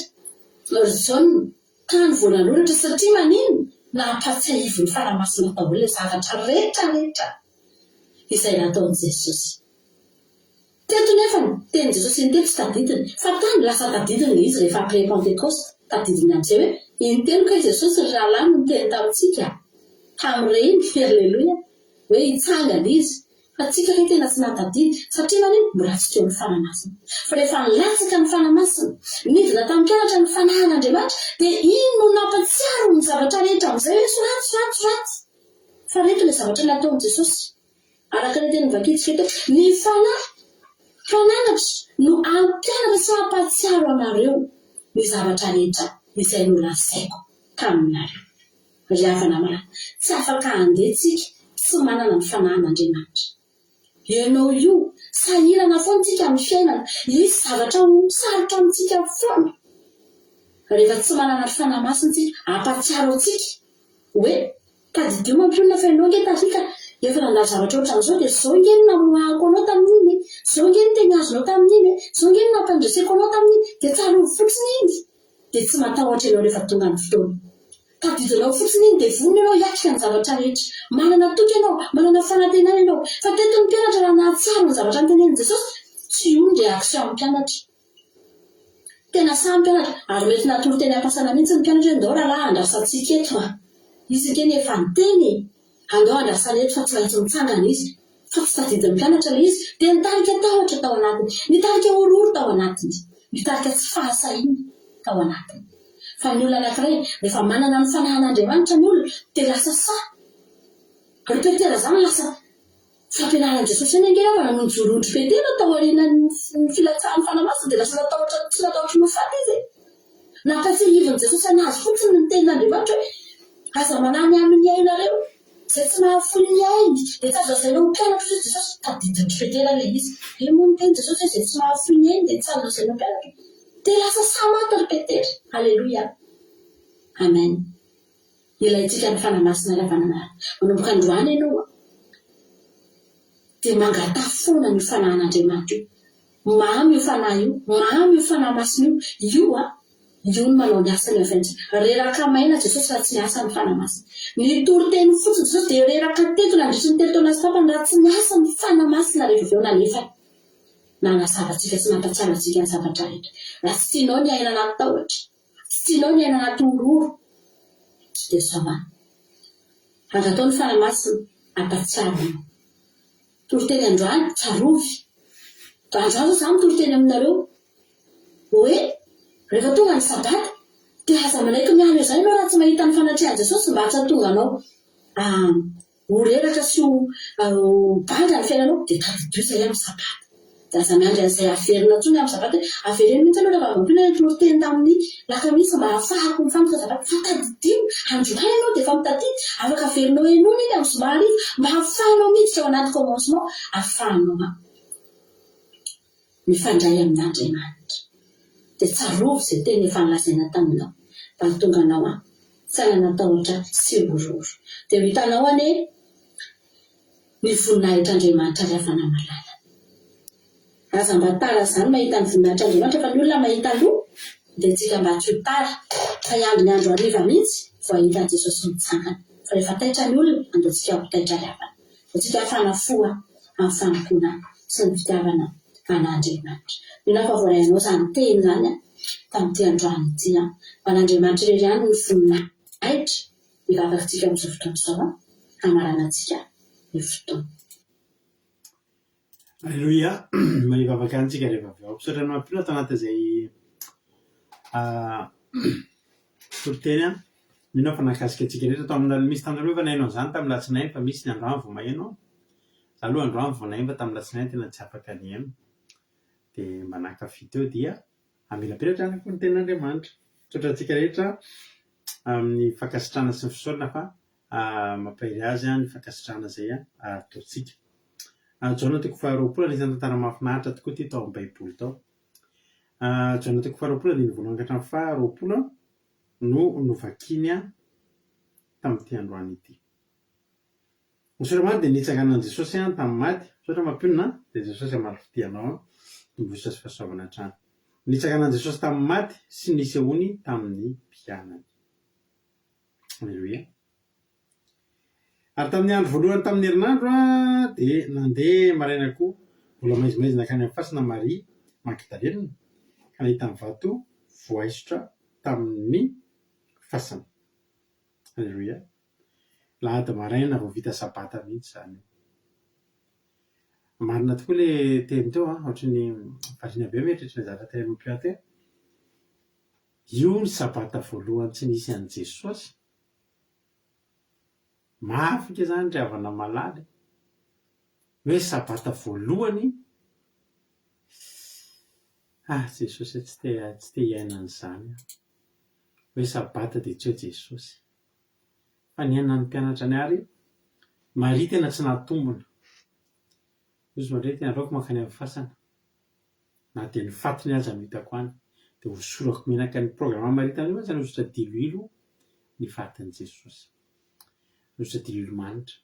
ry Jaona. Tany vao nanoratra satria maninona? Nampatsiahivin'ny Fanahy Masina daholo ilay zavatra rehetra rehetra izay nataon'i Jesosy. Teto nefa ny tenin'i Jesosy intelo tsy tadidiny, fa tany lasa tadidiny ilay izy rehefa après Pentecoste, tadidiny amin'izay hoe intelo kay Jesosy ry rahalahy no niteny tamintsika tamin'ireny, haleloia, hoe hitsangana Izy. Fa tsika ve tena tsy nahatadidy? Satria manino? Mbola tsy teo ny Fanahy Masina. Fa rehefa nilatsaka ny Fanahy Masina, nidina tamin'ny mpianatra ny Fanahin'Andriamanitra, dia iny no nampatsiaro ny zavatra rehetra amin'izay hoe soraty, soraty, soraty. Fa ireto ilay zavatra nataon'i Jesosy. Araka ilay teny novakintsika teo, ny Fanahy Mpananatra no hampianatra sy hampahatsiaro anareo ny zavatra rehetra izay nolazaiko taminareo. Ry havana malala, tsy afaka handeha tsika tsy manana ny fanahin'Andriamanitra. Ianao io, sahirana foana tsika amin'ny fiainana, hisy zavatra ho sarotra amintsika foana. Rehefa tsy manana ny Fanahy Masina tsika, hampahatsiaro antsika hoe, tadidio mampionona fa ianao ange tary ka efa nandalo zavatra ohatran'izao dia izao ange no namoahako anao tamin'iny e, izao ange no teny azonao tamin'iny e, izao ange no nampandreseko anao tamin'iny, dia tsarovy fotsiny iny, dia tsy matahotra ianao rehefa tonga ny fotoana. Tadidinao fotsiny iny dia vonona ianao hiatrika ny zavatra rehetra. Manana toky ianao, manana fanantenana ianao. Fa teto ny mpianatra raha nahatsiaro ny zavatra notenenin'i Jesosy, tsy io ny réaction ny mpianatra. Tena sahy ny mpianatra, ary mety natory teny am-pasana mihitsy ny mpianatra hoe ndao rahalahy andrasantsika eto a! Izy ange no efa niteny e! Andao andrasana eto fa tsy maintsy mitsangana izy. Fa tsy tadidin'ny mpianatra ilay izy, dia nitarika tahotra tao anatiny, nitarika horohoro tao anatiny, nitarika tsy fahasahiana tao anatiny. Fa ny olona anankiray, rehefa manana ny fanahin'Andriamanitra ny olona, dia lasa sahy. Ry Petera izany lasa fampianaran'i Jesosy ihany ange namana no nijoroan-dry Petera taorian'ny filatsahan'ny Fanahy Masina, dia lasa natahotra, tsy natahotra ny ho faty izy e. Nampatsiahivin'i Jesosy an'azy fotsiny ny tenin'Andriamanitra hoe, Aza manahy ny amin'ny ainareo. Izay tsy mahafoy ny ainy dia tsy azo lazaina ho mpianatro hoy Jesosy. Tadidin-dry Petera ilay izy. Io moa ny tenin'i Jesosy hoe izay tsy mahafoy ny ainy dia tsy azo lazaina ho mpianatro. Dia lasa sahy maty ry Petera. Aleloia. Amen. Ilaintsika ny Fanahy Masina Ravananahary. Manomboka androany ianao dia mangataha foana an'io Fanahin'Andriamanitra io. Mamy io Fanahy io, mamy io Fanahy Masina io. Io an! Io no manao ny asany avy amintsika. Reraka maina Jesosy raha tsy miasa ny Fanahy Masina. Nitory teny fotsiny Jesosy dia reraka teto nandritry ny telo taona sy tapany raha tsy niasa ny Fanahy Masina rehefa avy eo nalefany. Nanazava antsika sy nampatsiaro antsika ny zavatra rehetra. Raha tsy tianao ny hiaina anaty tahotra, tsy tianao ny hiaina anaty horohoro, dia izao an. Angataho ny Fanahy Masina hampatsiaro anao. Toriteny androany, tsarovy. Androany izao izaho mitoriteny aminareo hoe rehefa tonga ny sabata dia aza manaiky miala eo izany ianao raha tsy mahita ny fanatrehan'i Jesosy mba tsy hahatonga anao ho reraka sy ho banga ny fiainanao dia tadidio izay amin'ny sabata. Dia aza miandry an'izay haverina intsony amin'ny sabata hoe avereno mihitsy aloha rehefa avy nampiana ilay toriteny tamin'ny lakamisy mba hahafahako mifantoka sabata fa tadidio androany ianao dia efa mitadidy afaka averinao henoina iny amin'ny zoma hariva mba hahafahanao miditra ao anaty commencement ahafahanao mifandray amin'Andriamanitra. Dia tsarovy izay teny efa nolazaina taminao mba hahatonga anao tsy hanana tahotra sy horohoro. Dia ho hitanao anie ny voninahitr'Andriamanitra ry havana malala. Aza mba tara izany mahita ny voninahitr'Andriamanitra fa ny olona mahita aloha dia antsika mba tsy ho tara fa hiandry ny andro hariva mihitsy vao hahita an'i Jesosy mitsangana. Fa rehefa taitra ny olona andao tsika ho taitra ry havana. Andao tsika hafana fo amin'ny fanompoana sy ny fitiavana an'Andriamanitra. Mino aho fa voarainao izany teny izany tamin'ity androany ity. Ho an'Andriamanitra irery ihany ny voninahitra. Hivavaka tsika amin'izao fotoana izao hamaranantsika ny fotoana. Aleloia! Mba hivavaka ihany tsika rehefa avy eo. Misaotra anao Mpino tao anatin'izay toriteny an. Mino aho fa nahakasika antsika rehetra tao amin'ny misy taminareo efa nahaino an'izany tamin'ny alatsinainy fa misy ny androany vao maheno. Za aloha androany vao naheno fa tamin'ny alatsinainy tena tsy afaka nihaino. Dia mba nankafy teo dia hamelabelatra ihany koa ny tenin'Andriamanitra. Misaotra antsika rehetra amin'ny fankasitrahana sy ny fisaorana fa mampahery azy ny fankasitrahana izay ataontsika. Jaona toko faharoapolo, anisan'ny tantara mahafinaritra tokoa ity tao amin'ny Baiboly tao. Jaona toko faharoapolo andininy voalohany ka hatramin'ny faharoapolo no novakiny tamin'ity androany ity. Ny soratra masina dia nitsanganan'i Jesosy tamin'ny maty. Misaotra mampionona an! Dia Jesosy hamaly fitia anao an! Tombosoa sy fahasoavana hatrany. Nitsanganan'i Jesosy tamin'ny maty sy nisehoany tamin'ny mpianany. Aleloia. Ary tamin'ny andro voalohany tamin'ny herinandro dia nandeha maraina koa mbola maizimaizina nankany amin'ny fasana Maria Magdalena ka nahita ny vato voaisotra tamin'ny fasana. Aleloia. Alahady maraina vao vita sabata mihitsy izany io. Marina tokoa ilay teny teo an, ohatry ny variana be mieritreritra ny zavatra tenenin'i Mampiahy teo. Io ny sabata voalohany tsy nisy an'i Jesosy. Mafy nge izany ry havana malala e. Hoe sabata voalohany, ah Jesosy e, tsy te tsy te hiaina an'izany aho. Hoe sabata dia tsy eo Jesosy. Fa niainan'ny mpianatra ny ary Maria tena tsy nahatombina. Hoy izy Maria tena aleoko mankany amin'ny fasana. Na dia ny fatiny aza no hitako any. Dia hosorako menaka ny programme Maria tamin'io mantsy nanosotra diloilo ny fatin'i Jesosy. Nanosotra diloilo manitra.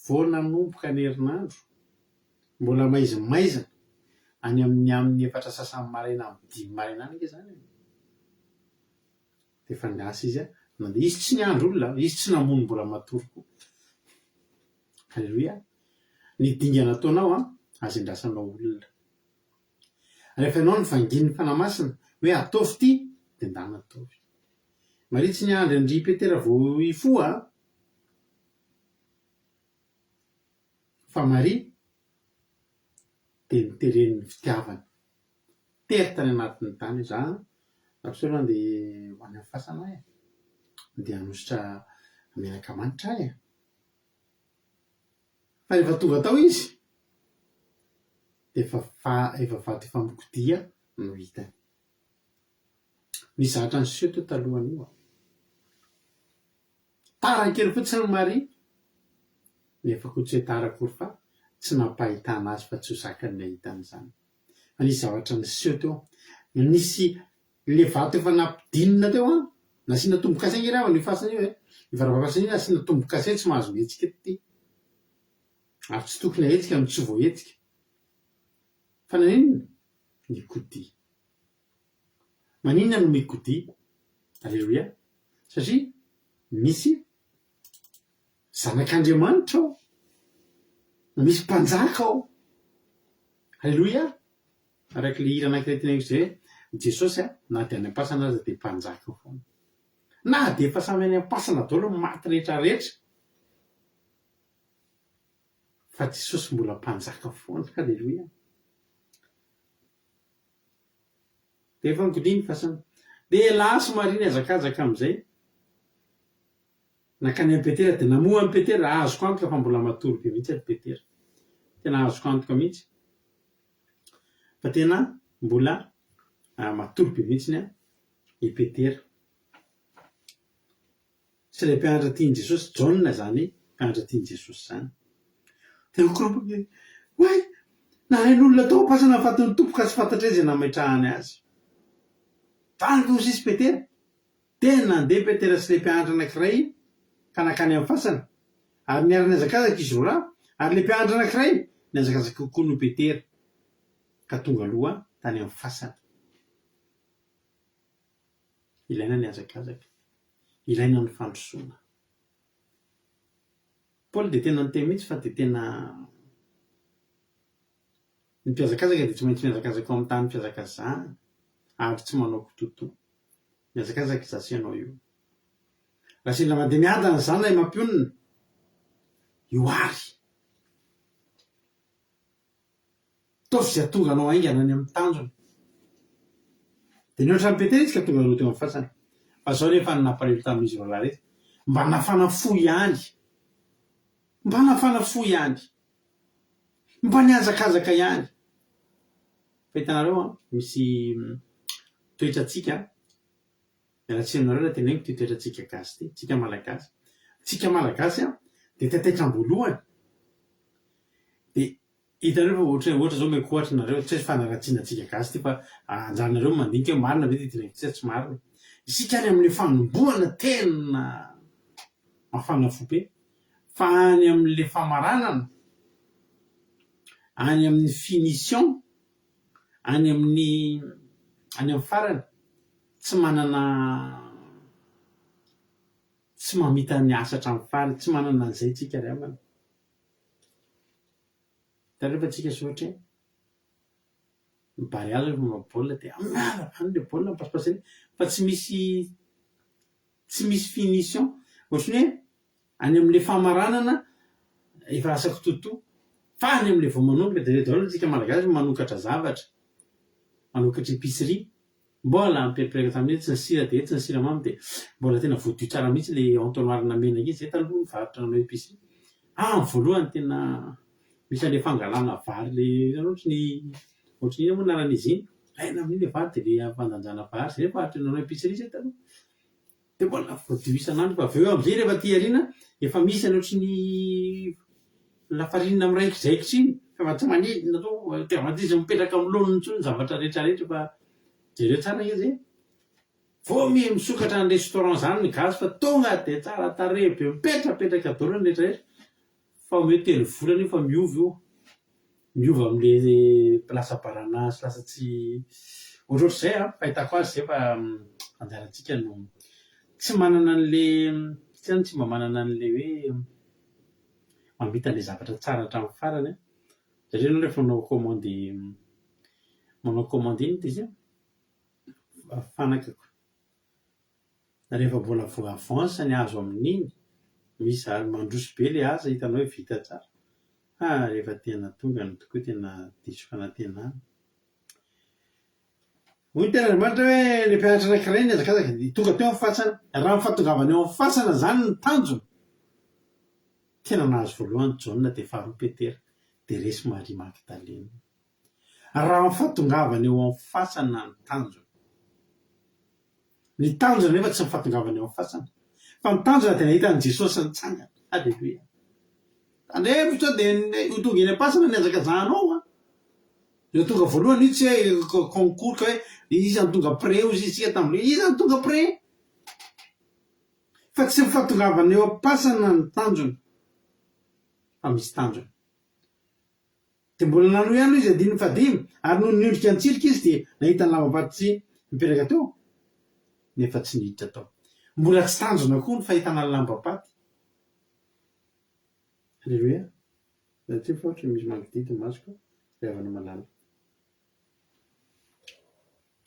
Vao nanomboka ny herinandro, mbola maizimaizina, any amin'ny amin'ny efatra sasany maraina amin'ny dimy maraina any ange izany e! Dia efa niasa izy nandeha. Izy tsy niandry olona, izy tsy namono mbola matory koa. Aleloia! Ny dingana ataonao an, aza endrasanao olona. Rehefa ianao no vangian'ny Fanahy Masina hoe ataovy ity, dia ndana ataovy. Maria tsy niandry an-dry Petera vao hifoha an! Fa Maria dia noteren'ny fitiavana. Tery tany anatin'ny tany izy. Za rahampitso aloha andeha ho any amin'ny fasana aho e. Andeha hanosotra menaka manitra aho e. Fa rehefa tonga tao izy dia efa efa vato efa mikodia no hitany. Nisy zavatra niseho teo talohan'io an. Tara kely fotsiny Maria, nefa koa tsy hoe tara akory fa tsy nampahitana azy fa tsy ho zakany ny hahita an'izany. Fa nisy zavatra niseho teo, nisy le vato efa nampidinina teo an, nasiana tombo-kase ange ry havana io fasana io e, io varavarankely io nasiana tombo-kase tsy mahazo mihetsika eto ity, ary tsy tokony ahetsika no tsy voahetsika. Fa naninona? Nikodia. Maninona no mikodia? Aleloia! Satria misy Zanak'Andriamanitra ao, misy Mpanjaka ao. Aleloia! Araka ilay hira anankiray teneniko izay hoe, Jesosy a, na dia any am-pasana aza dia Mpanjaka foana. Na dia efa samy any am-pasana daholo ny maty rehetra rehetra, fa Jesosy mbola Mpanjaka foana. Aleloia! Dia efa nikodia ny fasana. Dia lasa Maria nihazakazaka amin'izay. Nankany amin'i Petera dia namoha an'i Petera, azoko antoka fa mbola matory be mihitsy ary Petera. Tena azoko antoka mihitsy fa tena mbola matory be mihitsy i Petera. Sy ilay mpianatra tian'i Jesosy, Jaona izany mpianatra tian'i Jesosy izany. Dia nikoropaka izy, Oay! Nalain'olona tao am-pasana ny fatin'ny Tompo ka tsy fantatray izay nametrahany azy. Vangy hoy sisa i Petera. Dia nandeha Petera sy ilay mpianatra anankiray ka nankany amin'ny fasana. Ary niara-nihazakazaka izy roalahy, ary ilay mpianatra anankiray nihazakazaka kokoa noho Petera, ka tonga aloha tany amin'ny fasana. Ilaina ny hazakazaka. Ilaina ny fandrosoana. Paoly dia tena niteny mihitsy fa dia tena ny mpihazakazaka dia tsy maintsy mihazakazaka ao amin'ny tany fihazakazahana ary tsy manao kitoatoa. Mihazakazaka izaho sy ianao io. Raha sendra mandeha miadana izany ilay mampionona, io ary. Ataovy izay hahatonga anao haingana any amin'ny tanjona. Dia nihoatra an'i Petera izy ka tonga aloha teo amin'ny fasana. Fa izao anefa no nampalahelo tamin'izy roalahy ireto, Mba nafana fo ihany! Mba nafana fo ihany! Mba nihazakazaka ihany! Fa hitanareo an, misy toetrantsika, miala tsiny aminareo raha teneniko ity toetrantsika gasy ity, tsika malagasy. Tsika malagasy an, dia taitaitra am-boalohany. Dia Hitanareo fa ohatra ohatra zao omeko ohatra nareo, tsy hoe fanaratsiana antsika gasy ity fa anjaranareo no mandinika hoe marina ve ity teneniko ity sa tsy marina. Isika any amin'le fanombohana tena mafana fo be fa any amin'le famaranana, any amin'ny finition, any amin'ny any amin'ny farany tsy manana tsy mamita ny asa hatramin'ny farany, tsy manana an'izay tsika ry havana. Hitanareo fa tsika sao ohatra hoe ny Barea rehefa manao baolina dia miala any ilay baolina mi-passe-passe eny fa tsy misy tsy misy finition. Ohatran'ny hoe any amin'ilay famaranana efa lasa kitoatoa fa any amin'ilay vao manomboka dia jereo daholo antsika Malagasy manokatra zavatra, manokatra épicerie. Mbola niperiperaka tamin'iny etsy ny sira dia etsy ny siramamy dia mbola tena voadio tsara mihitsy ilay entonnoir namena iny, zay taloha nivarotra nanao épicerie. Ah ny voalohany tena misy an'ilay fangalana vary ilay hitanao ohatry ny ohatry ny inona moa ny anaran'izy iny, alaina amin'iny ilay vary dia ilay fandanjana vary, zay nivarotra nanao épicerie zay taloha. Dia mbola voadio isan'andro fa avy eo amin'izay rehefa aty aoriana efa misy any ohatry ny lafarinina miraikidraikitra iny fa efa tsy manidina to dia efa tsisy mipetraka amin'ny laoniny intsony ny zavatra rehetra rehetra fa jereo tsara ange zay. Vao miha misokatra ny restaurant zany ny gasy fa tonga dia tsara tarehy be mipetrapetraka daholo ny rehetra rehetra Fa omeo telo volana io fa miova io, miova amle lasa barana sy lasa tsy ohatrohatr'izay an, fahitako azy zay fa anjarantsika no tsy manana an'le tsy zany tsy mba manana an'le hoe mamita an'le zavatra tsara hatramin'ny farany an, satria ianao rehefa manao commande manao commande inona izy io? Fanaka Rehefa mbola vao avance ny azo amin'iny, misy zary mandroso be le asa hitanao hoe vita tsara, fa rehefa tena tonga ny tokoa tena diso fanantenana. Hoy ny tenin'Andriamanitra hoe ilay mpianatra anankiray nihazakazaka dia tonga teo amin'ny fasana, raha ny fahatongavana eo amin'ny fasana izany ny tanjona, tena nahazo voalohany Jaona dia faharoa Petera dia resy Maria Magdalena. Raha ny fahatongavana eo amin'ny fasana ny tanjona. Ny tanjona nefa tsy ny fahatongavana eo amin'ny fasana. Fa ny tanjona dia nahita an'i Jesosy nitsangana. Aleloia. Tandremo sao dia ho tonga eny am-pasana ny hazakazahanao an. Ireo tonga voalohany io tsy hoe concours ka hoe iza no tonga près hozy isika tamin'ireo. Iza no tonga près? Fa tsy ny fahatongavana eo am-pasana ny tanjona. Fa misy tanjona. Dia mbola nanohy ihany izy andininy fahadimy, ary nony niondrika nitsirika izy dia nahita ny lambam-paty tsy nipetraka teo, nefa tsy niditra tao. Mbola tsy tanjona koa ny fahitana ny lambam-paty. Aleloia. Miala tsiny fa ohatran'ny misy mangidihidy ny masoko ry havana malala.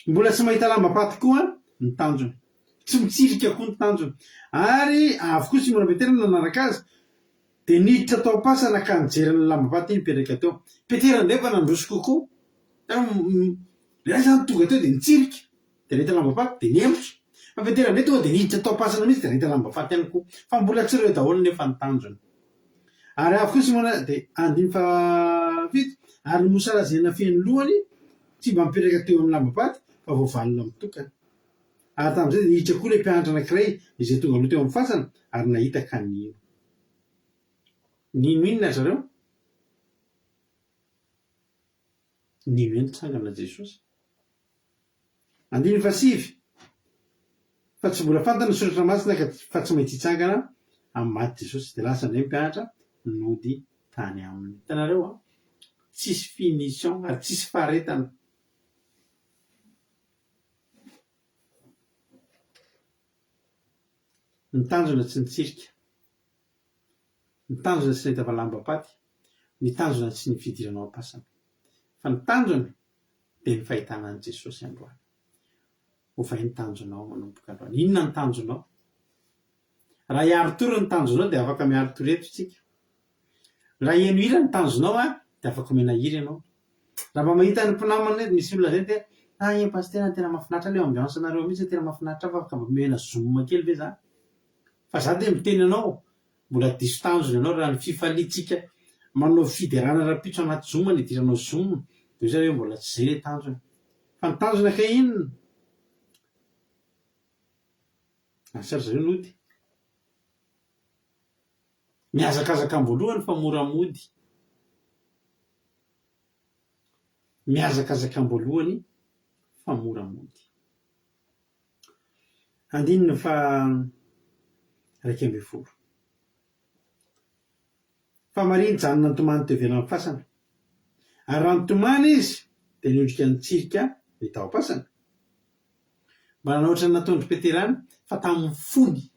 Mbola tsy mahita lambam-paty koa ny tanjona. Tsy mitsirika koa ny tanjona. Ary avy koa Simona Petera nanaraka azy, dia niditra tao am-pasana ka nijery ny lambam-paty nipetraka teo. Petera indray efa nandroso kokoa. Ilay izany tonga teo dia nitsirika, dia nahita lambam-paty dia nihemotra. Fa Petera indray tonga dia niditra tao am-pasana mihitsy dia nahita lambam-paty ihany koa. Fa mbola tsy ireo daholo nefa ny tanjona. Ary avy koa Simona, dia andininy fahafito, ary ny mosara izay nafehy ny lohany tsy mba mipetraka teo amin'ny lambam-paty, fa voavalona mitokana. Ary tamin'izay dia niditra koa ilay mpianatra anankiray izay tonga aloha teo amin'ny fasana, ary nahita ka nino. Nino inona ry zareo? Nino hoe nitsangana Jesosy. Andininy fahasivy, Fa tsy mbola fantany ny Soratra Masina ka fa tsy maintsy hitsangana amin'ny maty Jesosy. Dia lasa indray ny mpianatra nody tany aminy. Hitanareo an? Tsisy finition ary tsisy faharetana. Ny tanjona tsy nitsirika. Ny tanjona tsy nahita valaham-bapaty. Ny tanjona tsy ny fidirana ao am-pasana. Fa ny tanjona dia ny fahitana an'i Jesosy androany. Ovay ny tanjonao manomboka androany. Inona ny tanjonao? Raha hiari-tory ny tanjonao dia afaka miari-tory eto isika. Raha hihaino hira ny tanjonao dia afaka omena hira ianao. Raha mba mahita ny mpinamana eto, misy olona zay miteny ah eny pasitera tena mahafinaritra ilay ambiance nareo mihitsy tena mahafinaritra fa afaka mba omena zoom kely ve za? Fa za dia miteny anao Mbola diso tanjona ianao raha ny fifaliantsika manao fiderana rahampitso anaty zoom no idiranao zoom dia hoy za hoe mbola tsy zay le tanjona. Fa ny tanjona kay inona? Asa ry zareo nody. Mihazakazaka am-boalohany fa mora mody. Mihazakazaka am-boalohany fa mora mody. Andininy faha-11. Fa Maria nijanona nitomany teo ivelan'ny fasana. Ary raha nitomany izy, dia niondrika nitsirika ny tao am-pasana. Mba nanao ohatran'ny nataon-dry Petera ihany, fa tamin'ny fony.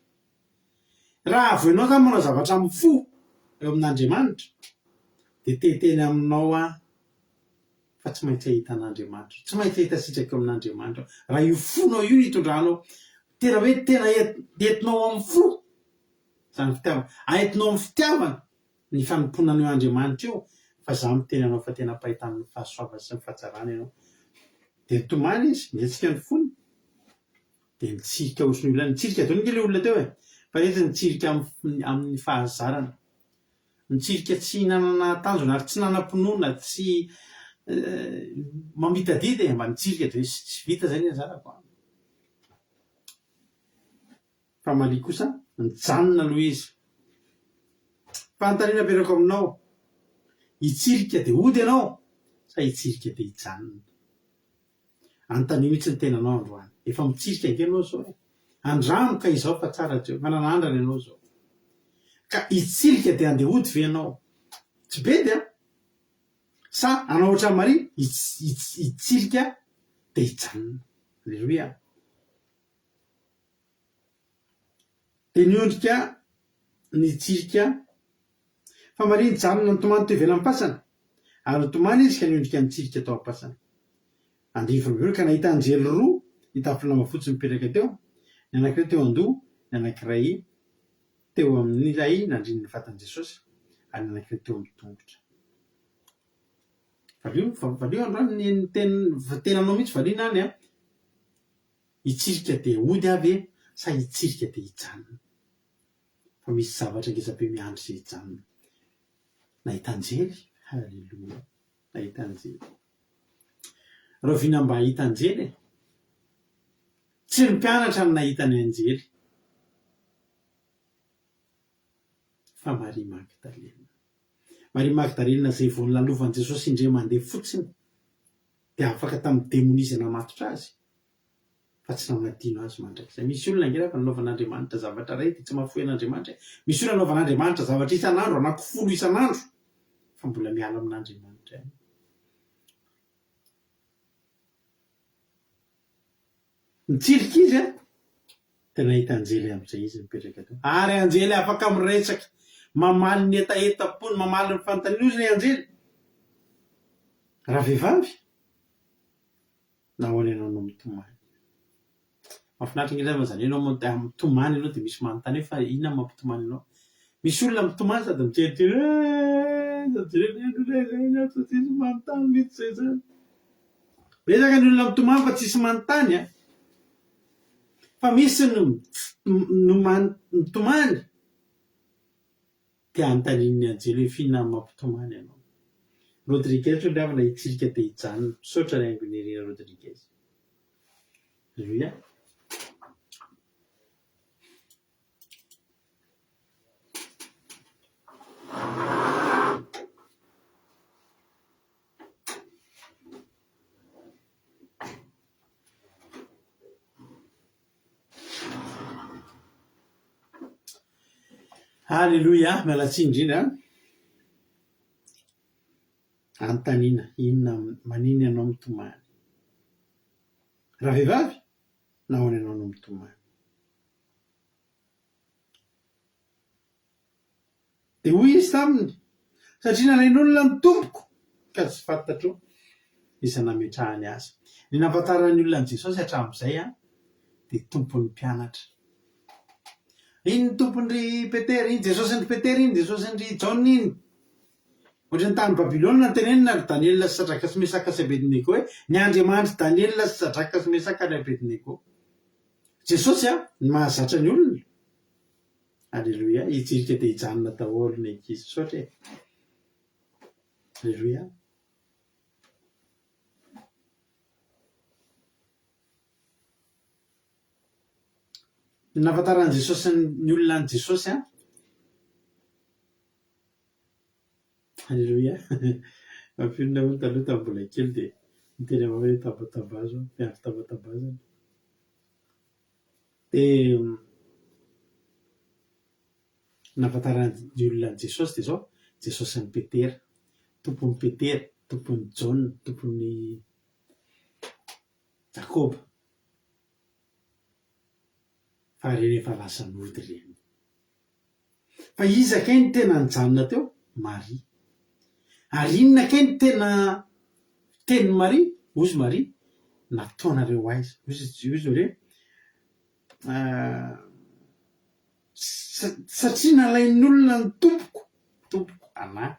Raha vao ianao izany manao zavatra amin'ny fo eo amin'Andriamanitra, dia te hiteny aminao aho fa tsy maintsy hahita an'Andriamanitra, tsy maintsy hahita sitraka eo amin'Andriamanitra aho. Raha io fonao io no itondranao, tena hoe tena entinao amin'ny fo izany fitiavana, aentinao amin'ny fitiavana ny fanompoana an'io Andriamanitra io, fa izaho miteny anao fa tena mpahita ny fahasoavany sy ny fahatsarany ianao. Dia nitomany izy, nihetsika ny fony, dia nitsirika ohatran'ny olona, nitsirika daholo ange ilay olona teo e, fa izy nitsirika amin'ny fahazarana. Nitsirika tsy nanana tanjona ary tsy nanam-pinoana, tsy mamita adidy e, mba nitsirika dia hoe tsy vita izay ny anjarako an. Fa Maria kosa nijanona aloha izy. Fanontaniana aperako aminao, hitsirika dia hody ianao sa hitsirika dia hijanona? Anontanio mihitsy ny tenanao androany. Efa mitsirika ange ianao izao e. Andramo ka izao fa tsara jereo. Efa nanandrana ianao izao. Ka hitsirika dia handeha hody ve ianao? Tsy bedy an! Sa hanao ohatran'i Maria, hitsirika dia hijanona. Aleloia. Dia niondrika nitsirika fa Maria nijanona nitomany teo ivelan'ny fasana, ary nitomany izy ka niondrika nitsirika tao am-pasana. Andininy faharoa ka nahita anjely roa nitafy lamba fotsy nipetraka teo, ny anankiray teo an-doha, ny anankiray teo amin'ilay nandrin'ny vatan'i Jesosy, ary ny anankiray teo amin'ny tongotra. Valio, valio androany ny teny, tenanao mihitsy valiana any an! Hitsirika dia hody aho ve sa hitsirika dia hijanona? Fa misy zavatra ngezabe miandry izay hijanona. Nahita anjely? Haleloia! Nahita anjely. Rahoviana mba hahita anjely e? Tsy ny mpianatra no nahita ny anjely fa Maria Magdalena. Maria Magdalena izay vao nolalovan'i Jesosy indray mandeha fotsiny dia afaka tamin'ny demonia izay namatotra azy fa tsy nanadino azy mandrakizay. Misy olona ange raha nanaovan'Andriamanitra zavatra iray dia tsy mahafoy an'Andriamanitra e. Misy olona anaovan'Andriamanitra zavatra isan'andro, anankifolo isan'andro fa mbola miala amin'Andriamanitra. anatrehany. Nitsirika izy an, dia nahita anjely amin'izay izy nipetraka teo. Ary anjely afaka miresaka, mamaly ny hetahetam-pony, mamaly ny fanontaniany. Hoy ilay anjely, Ravehivavy, nahoana ianao no mitomany? Mahafinaritra ange zany zany hoe ianao mitomany ianao dia misy manontany hoe fa inona no mampitomany anao? Misy olona mitomany sady miteritery hoe sady jerena hoe tsisy manontany mihitsy zay zany. Betsaka ny olona mitomany fa tsisy manontany an! Fa misy ny no mitomany dia anontanian'ny anjely hoe f'inona no mampitomany anao? Rodriguez ry havana hitsirika dia hijanona. Misaotra ry Haingonirina Rodriguez. Alléluia. Alléluia, miala tsiny indrindra an. Anontaniana, inona, maninona ianao mitomany? Ravehivavy, nahoana ianao no mitomany? Dia hoy izy taminy, Satria nalain'olona ny Tompoko, ka tsy fantatro izay nametrahany azy. Ny nahafantaran'ny olona an'i Jesosy hatramin'izay dia Tompon'ny mpianatra. Iny ny Tompon'ry Petera, iny Jesosin'ry Petera iny, Jesosin'ry Jaona iny. Ohatran'ny tany Babylona no tenenina ry Daniela sy Sadraka sy Mesaka sy Abednego hoe, ny Andriamanitr'i Daniela sy Sadraka sy Mesaka ary Abednego. Jesosy ny mahazatra ny olona. Aleloia, hijirika dia hijanona daholo ny ankizy. Misaotra e. Aleloia. Ny nahafantaran'i Jesosy ny olona an'i Jesosy an. Aleloia. Mampionona hono taloha tamin'ny mbola kely dia niteny avao hoe tabatabazo, miandry tabatabazana. Dia nahafantaran'ny olona an'i Jesosy dia izao, Jesosin'i Petera, Tompon'i Petera, Tompon'i Jaona, Tompon'i Jakoba. Fa ireny efa lasa nody ireny. Fa iza kay no tena nijanona teo? Maria. Ary inona kay no tena tenin'i Maria? Hozy Maria, nataonareo aiza? Hozy hozy Maria, satria nalain'ny olona ny Tompoko, Tompoko, anah.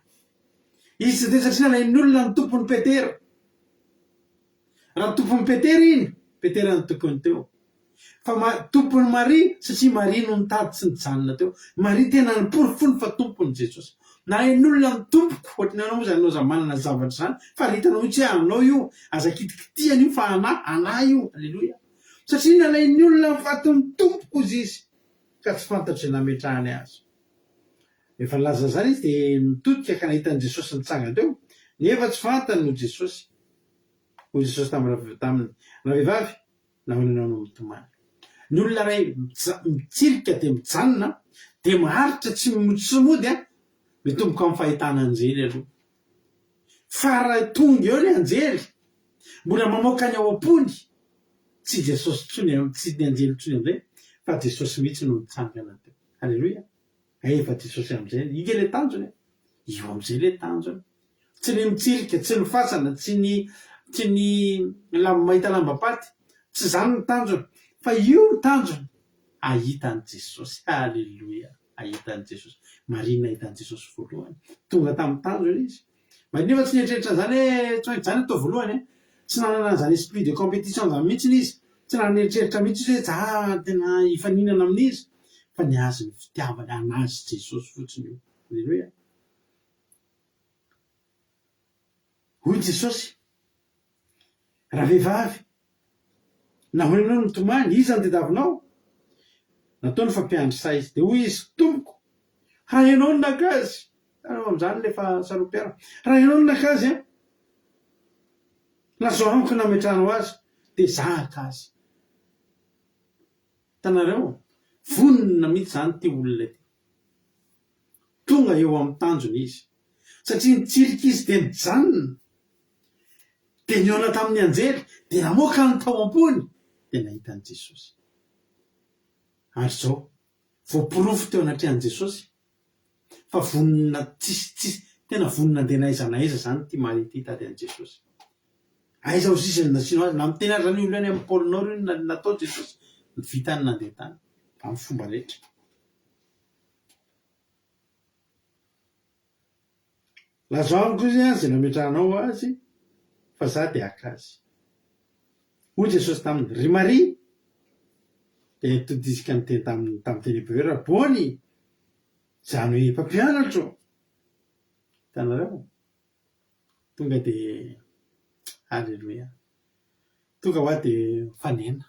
Izy tsy dia satria nalain'ny olona ny Tompon'i Petera. Raha tompon'i Petera iny, Petera no tompony teo. Fa ma, tompon'i Maria, satria Maria no nitady tsy nijanona teo. Maria tena niporofoiny fa tompony Jesosy. Na hain'olona ny tompoko, ohatry ny anao moa zany anao zany manana zavatra izany, fa raha hitanao mihitsy hoe anao io, aza kitikitihana io fa anah, anah io. Aleloia. Satria nalain'ny olona ny fatin'ny tompoko hozy izy, ka tsy fantatro izay nametrahany azy. Rehefa nilaza an'izany izy dia nitodika ka nahita an'i Jesosy nitsangana teo, nefa tsy fantany ho Jesosy. Hoy Jesosy taminy, Ravehivavy, nahoana ianao no mitomany? Ny olona iray mitsirika dia mijanona, dia maharitra tsy tsy mody, mitomboka amin'ny fahitana anjely aloha. Fa raha tonga eo ny anjely, mbola mamoaka ny ao am-pony, tsy Jesosy intsony, tsy ny anjely intsony amin'izay, fa Jesosy mihitsy no nitsangana teo. Aleloia! Efa Jesosy amin'izay, iny ilay tanjona e! Io amin'izay ilay tanjona. Tsy ny mitsirika, tsy ny fasana, tsy ny tsy ny lamba mahita lambam-paty, tsy izany ny tanjona, fa io ny tanjona, hahita an'i Jesosy. Haleloia! Hahita an'i Jesosy. Maria nahita an'i Jesosy voalohany. Tonga tamin'ny tanjona izy. Maria nefa tsy nieritreritra an'izany hoe tsy maintsy izany atao voalohany e. Tsy nanana an'izany esprit de compétition izany mihitsy izy. Tsy nanana eritreritra mihitsy izy hoe za tena hifaninana amin'iza. Fa ny azy ny fitiavany an'azy Jesosy fotsiny io. Aleloia. Hoy Jesosy, Ravehivavy, nahoana ianao no mitomany? Iza no tadiavinao? Nataony fa mpiandry saha izy. Dia hoy izy, Tompoko, raha ianao no naka azy, hitanao amin'izany ilay fahasaroam-piaro, raha ianao no naka azy an, lazao amiko ny nametrahanao azy, dia izaho haka azy. Hitanareo? Vonona mihitsy izany ity olona ity. Tonga eo amin'ny tanjona izy. Satria nitsirika izy dia nijanona. Dia nihaona tamin'ny anjely, dia namoaka ny tao am-pony, dia nahita an'i Jesosy. Ary izao, voaporofo teo anatrehan'i Jesosy fa vonona tsisy tsisy tena vonona handeha na aiza na aiza izany ity Maria ity hitady an'i Jesosy. Aiza hozy izy no nasianao azy? Na miteny aza ny olona any amin'ny pôle nord io no natao Jesosy, ny vitany nandeha tany amin'ny fomba rehetra. Lazao amiko izy izay nametrahanao azy fa za dia haka azy. Hoy Jesosy taminy, Ry Maria! Dia nitodisika niteny taminy tamin'ny teny hebreo hoe, Rabôny! Izany hoe mpampianatra ô! Hitanareo? Tonga dia Aleloia. Tonga hoa dia mifanena.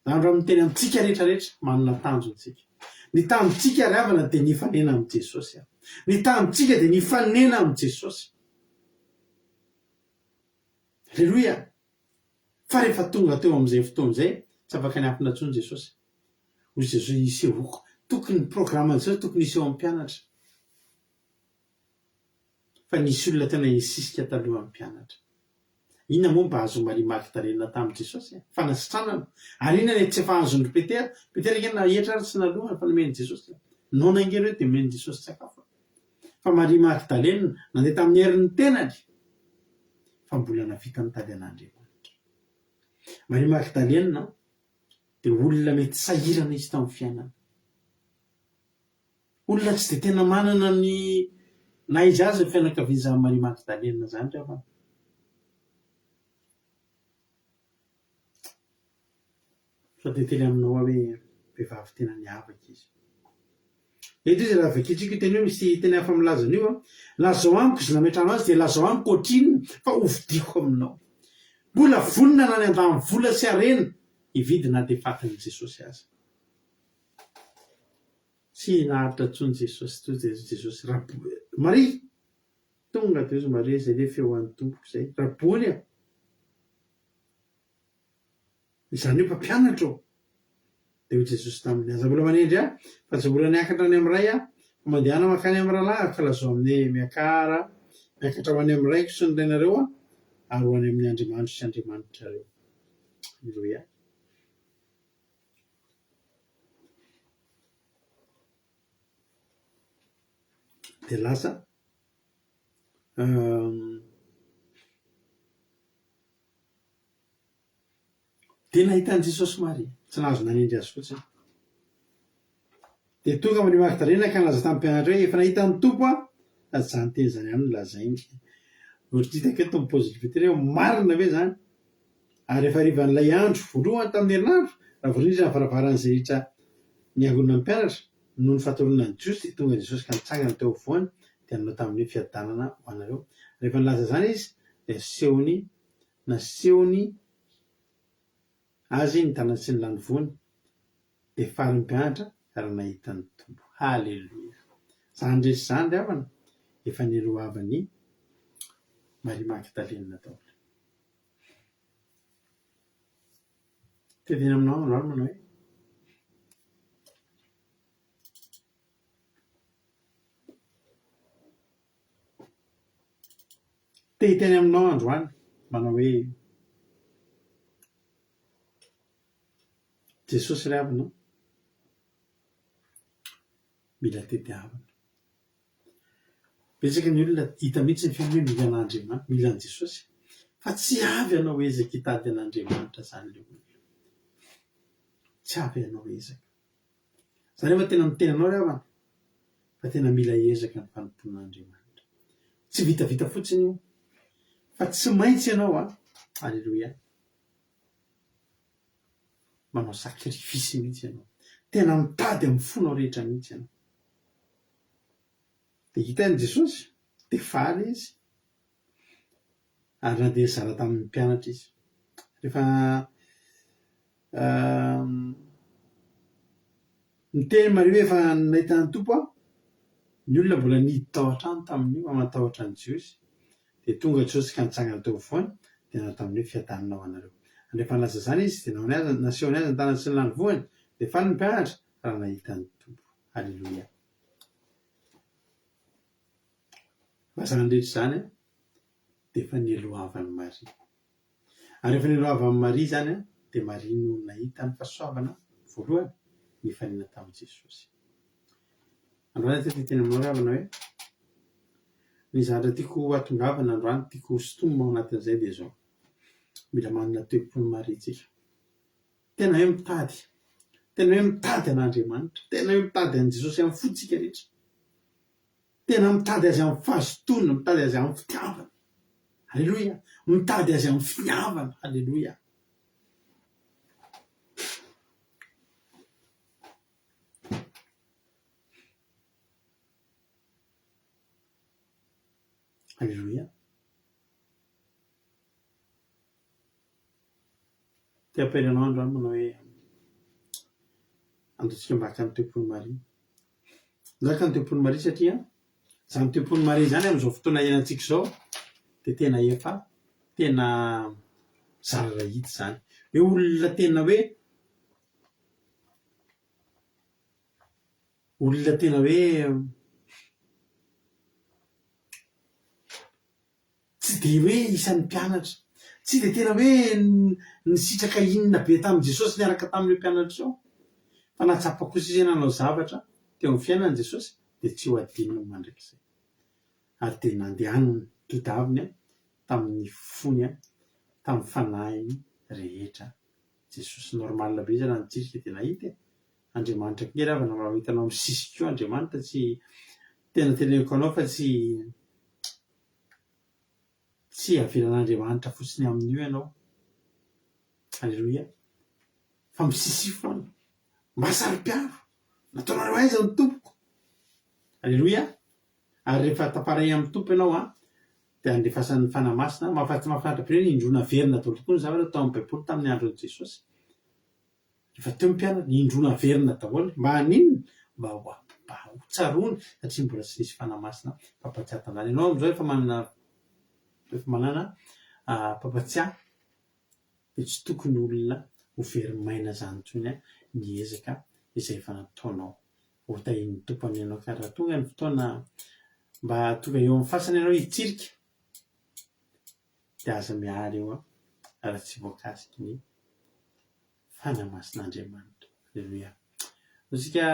Andro amin'ny teny amintsika rehetra rehetra, manana tanjona isika. Ny tanjontsika ry havana dia ny hifanena amin'i Jesosy. Ny tanjontsika dia ny hifanena amin'i Jesosy. Aleloia! Fa rehefa tonga teo amin'izay fotoana izay, tsy afaka niafina intsony Jesosy. Hoy Jesosy, hisehoako. Tokony, ny programan'i Jesosy tokony hiseho amin'ny mpianatra. Fa nisy olona tena nisisika talohan'ny mpianatra. Inona moa mba azon'i Maria Magdalena tamin'i Jesosy e? Fanasitranana. Ary inona ny tsy efa azon-dry Petera? Petera ange nahetra ary tsy nalohany fa nomen'i Jesosy. Noana ange ireo dia nomen'i Jesosy sakafo. Fa Maria Magdalena nandeha tamin'ny herin'ny tenany fa mbola navita nitady an'Andriamanitra. Maria Magdalena dia olona mety sahirana izy tamin'ny fiainana. Olona tsy dia tena manana ny na izy azy ny fianakavian'izany Maria Magdalena izany ry havana. Fa dia teny aminao aho hoe vehivavy tena niavaka izy. Eto izy raha vakintsika io teny io, misy teny hafa milaza an'io an. Lazao amiko izay nametrahana azy dia lazao amiko ohatrinona fa hovidiako aminao. Mbola vonona na ny handany vola sy harena hividy na dia fatin'i Jesosy aza. Tsy naharitra intsony Jesosy, toy izay Jesosy, Rab, Maria! Tonga teo izy, Maria, izay le feo an'ny Tompoko izay. Rabony a! Izany hoe mpampianatra ô! Dia hoy Jesosy taminy, Aza mbola manendry ahy, fa tsy mbola niakatra any amin'ny Ray aho, fa mandehana mankany amin'ny rahalahiko ka lazao aminy hoe, Miakara, miakatra ho any amin'ny Raiko sy ny Rainareo aho, ary ho any amin'ny Andriamanitro sy Andriamanitrareo. Aleloia. Dia lasa dia nahita an'i Jesosy Maria, tsy nahazo nanendry azy fotsiny. Dia tonga Maria Magdalena ka nilaza tamin'ny mpianatra hoe, Efa nahita ny Tompo aho, sady izany teny izany ihany no lazainy. Ohatry ny hitako eto ny paozin'i Petera hoe, marina ve izany? Ary rehefa harivan'ilay andro voalohany tamin'ny herinandro, raha vao niditra ny varavaran'izay rehetra niangonana ny mpianatra, noho ny fahatahorana ny Jiosy, dia tonga Jesosy ka nitsangana teo afovoany, dia nanao taminy hoe, Fiadanana ho anareo. Rehefa nilaza izany Izy, dia nasehony, nasehony azy ny tanany sy ny lanivoany, dia faly ny mpianatra raha nahita ny Tompo. Haleloia! Izany rehetra izany ry havana, efa nialohavan'i Maria Magdalena daholo. Teneno aminao androany manao hoe. Te hiteny aminao androany manao hoe Jesosy ry havana ô, mila tediavina. Betsaka ny olona hita mihitsy ny fiainany hoe mila an'Andriamanitra, mila an'i Jesosy, fa tsy avy hanao ezaka hitady an'Andriamanitra izany ilay olona. Tsy avy hanao ezaka. Za nefa tena miteny anao ry havana fa tena mila ezaka ny fanompoana an'Andriamanitra. Tsy vitavita fotsiny io fa tsy maintsy ianao an, aleloia, manao sacrifice mihitsy ianao. Tena mitady amin'ny fonao rehetra mihitsy ianao. Dia hitan'i Jesosy, dia faly izy, ary nandeha nizara tamin'ny mpianatra izy. Rehefa niteny Maria hoe efa nahita ny Tompo aho, ny olona mbola nihidy tao an-trano tamin'io, fa matahotra ny Jiosy. Dia tonga Jesosy ka nitsangana teo afovoany, dia nanao taminy hoe, Fiadanana ho anareo. Ary rehefa nilaza izany izy, dia nahoany azy, nasehony azy ny tanany sy ny lanivoany, dia faly ny mpianatra raha nahita ny Tompo. Aleloia. Fa izany rehetra izany dia efa nialohavan'i Maria. Ary rehefa nialohavan'i Maria izany dia Maria no nahita ny fahasoavana voalohany nifanena tamin'i Jesosy. Androany aho te hiteny aminao ry havana hoe ny zavatra tiako hahatongavana androany, tiako hosintomina ao anatin'izay dia izao, mila manana toe-pon'i Maria tsika. Tena hoe mitady, tena hoe mitady an'Andriamanitra, tena hoe mitady an'i Jesosy amin'ny fontsika rehetra. Tena mitady Azy amin'ny fahazotoana, mitady Azy amin'ny fitiavana. Aleloia! Mitady Azy amin'ny finiavana. Aleloia! Aleloia! Te hampahery anao androany manao hoe andeha mba haka ny toe-pon'i Maria. Naka ny toe-pon'i Maria satria izany toe-pon'i Maria izany amin'izao fotoana iainantsika izao dia tena efa tena zara raha hita izany. Hoe olona tena hoe olona tena hoe Tsy dia hoe isan'ny mpianatra. Tsy dia tena hoe nisitraka inona be tamin'i Jesosy niaraka tamin'ireo mpianatra ireo. Fa nahatsapa kosa izy hoe nanao zavatra teo amin'ny fiainany Jesosy dia tsy ho adinony mandrakizay. Ary dia nandehaniny todaviny tamin'ny fony, tamin'ny fanahiny rehetra Jesosy. Normal be izy raha nitsirika dia nahita e! Andriamanitra koa nge ry havana mba mahita anao misisika koa Andriamanitra tsy tena teneniko anao fa tsy Tsy avelan'Andriamanitra fotsiny amin'io ianao. Aleloia. Fa misisia foana. Mba saro-piaro. Nataonareo aiza ny Tompoko? Aleloia. Ary rehefa tafaray amin'ny Tompo ianao an, dia andefasan'ny Fanahy Masina. Mahafaty mahafinaritra be hoe indroa naverina daholo tokoa ny zavatra tao amin'ny Baiboly tamin'ny andron'i Jesosy. Efa teo ny mpianany, indroa naverina daholo. Mba haninona? Mba ho mba ho tsaroany satria mbola tsy nisy Fanahy Masina mpampatsiahy tamin'izany. Ianao amin'izao efa manana efa manana mpampatsiahy dia tsy tokony olona ho very maina izany intsony ny ezaka izay efa nataonao. Ho tahian'ny Tompo anie ianao ka raha tonga ny fotoana mba tonga eo amin'ny fasana ianao hitsirika dia aza miala eo raha tsy voakasiky ny Fanahy Masin'Andriamanitra. Aleloia. Andao isika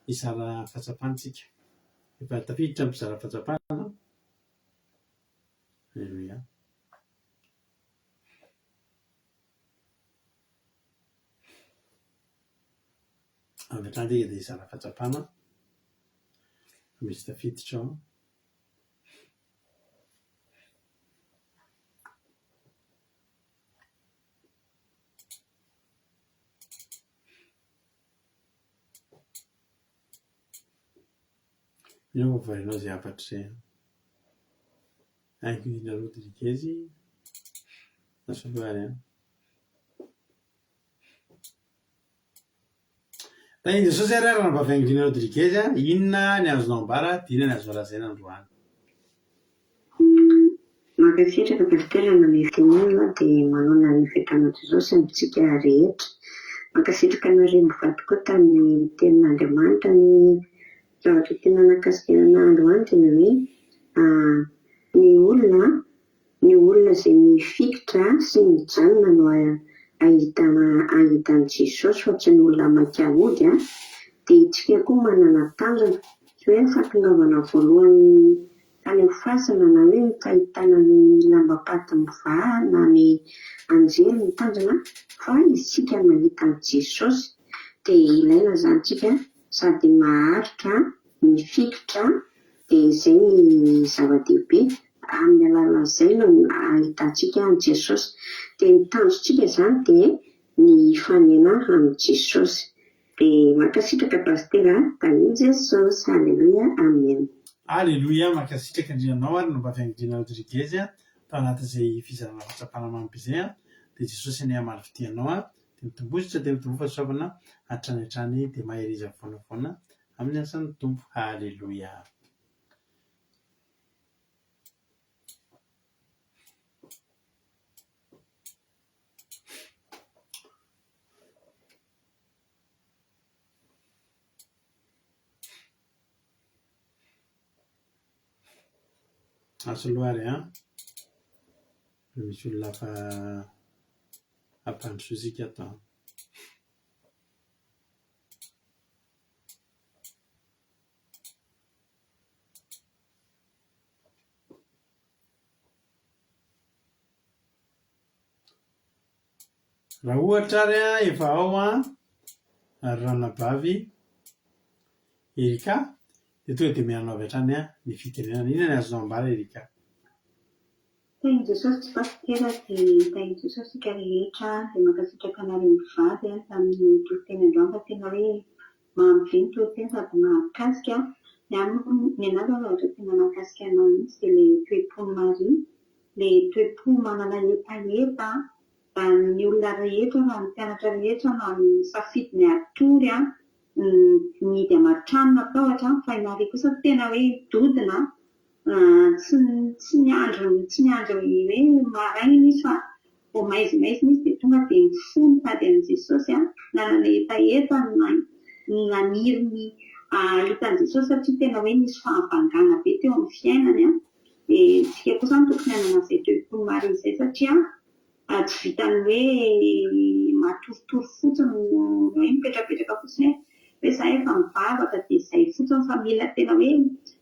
hizara fahatsapana isika. Efa tafiditra ny mpizara fahatsapana. Aleloia. Avy hatrany isika dia hizara fahatsapana. Misy tafiditra ao. Mino aho fa voahainao izay hafatra izay an. Angelina Rodriguez, lasa aloha ary an. Tahin'i Jesosy ary ranabavy Angelina Rodriguez a, inona ny azonao ambara dia inona ny azonao lazaina androany? Mankasitraka Pasitera nanome fitenenana dia manoana ny fiadanan'i Jesosy amintsika rehetra. Mankasitraka anareo mivady koa tamin'ny tenin'Andriamanitra. Ny zavatra tena nahakasika anah androany dia ny hoe ny olona Ny olona izay mifikitra sy mijanona no ahita ahita an'i Jesosy fa tsy ny olona maika hody an! Dia itsika koa manana tanjona, tsy hoe ny fahatongavana voalohany tany amin'ny fasana na hoe ny fahitana ny lambam-paty mivaha na ny anjely no tanjona fa isika mahita an'i Jesosy. Dia ilaina izany tsika sady maharitra, mifikitra dia izay ny zava-dehibe. Amin'ny alalan'izay no ahitantsika an'i Jesosy. Dia ny tanjontsika izany dia ny hifanena amin'i Jesosy. Dia mankasitraka Pasitera a! Tahin'i Jesosy! Aleloia! Amen. Aleloia! Mankasitraka indrindra anao ary Nobavy Angelina Rodriguez tao anatin'izay fizarana fahatsapana mamy be izay an! Dia Jesosy anie hamaly fitia anao an! Dia mitomboa dia mitomboa fahasoavana hatrany hatrany dia mahereza foana foana amin'ny asan'ny Tompo. Aleloia! Asa aloha ary an. Raha misy olona hafa hampandrosoa isika ato an. Raha ohatra ary an, efa ao an, ry ranabavy Erika, dia tonga dia mihaino avy hatrany an ny fitenenana. Inona ny azonao ambara Erika? Tahin'i Jesosy tsy pasitera dia tahin'i Jesosy isika rehetra dia mankasitraka anareo mivady tamin'ny toriteny androany fa tena hoe mamy be ny toriteny sady mahakasika ny ahy moa ny anah zao zavatra tena nahakasika anah mihitsy dia ilay toe-pon'i Maria ilay toe-po manana hetaheta raha ny olona rehetra raha ny mpianatra rehetra na nisafidy ny hatory nihidy aman-trano natahotra fa i Maria kosa tena hoe dodona Tsy tsy niandry tsy niandry hoe maraina izy fa vao maizimaizina izy dia tonga dia nifoha nitady an'i Jesosy an, nanana hetaheta naniry ny hahita an'i Jesosy satria tena hoe nisy fahabangana be teo amin'ny fiainany an, dia isika koa izany tokony hanana an'izay toe-pon'i Maria izay satria Tsy vitan'ny hoe matoritory fotsiny no hoe mipetrapetraka fotsiny hoe hoe za efa mivavaka dia izay fotsiny fa mila tena hoe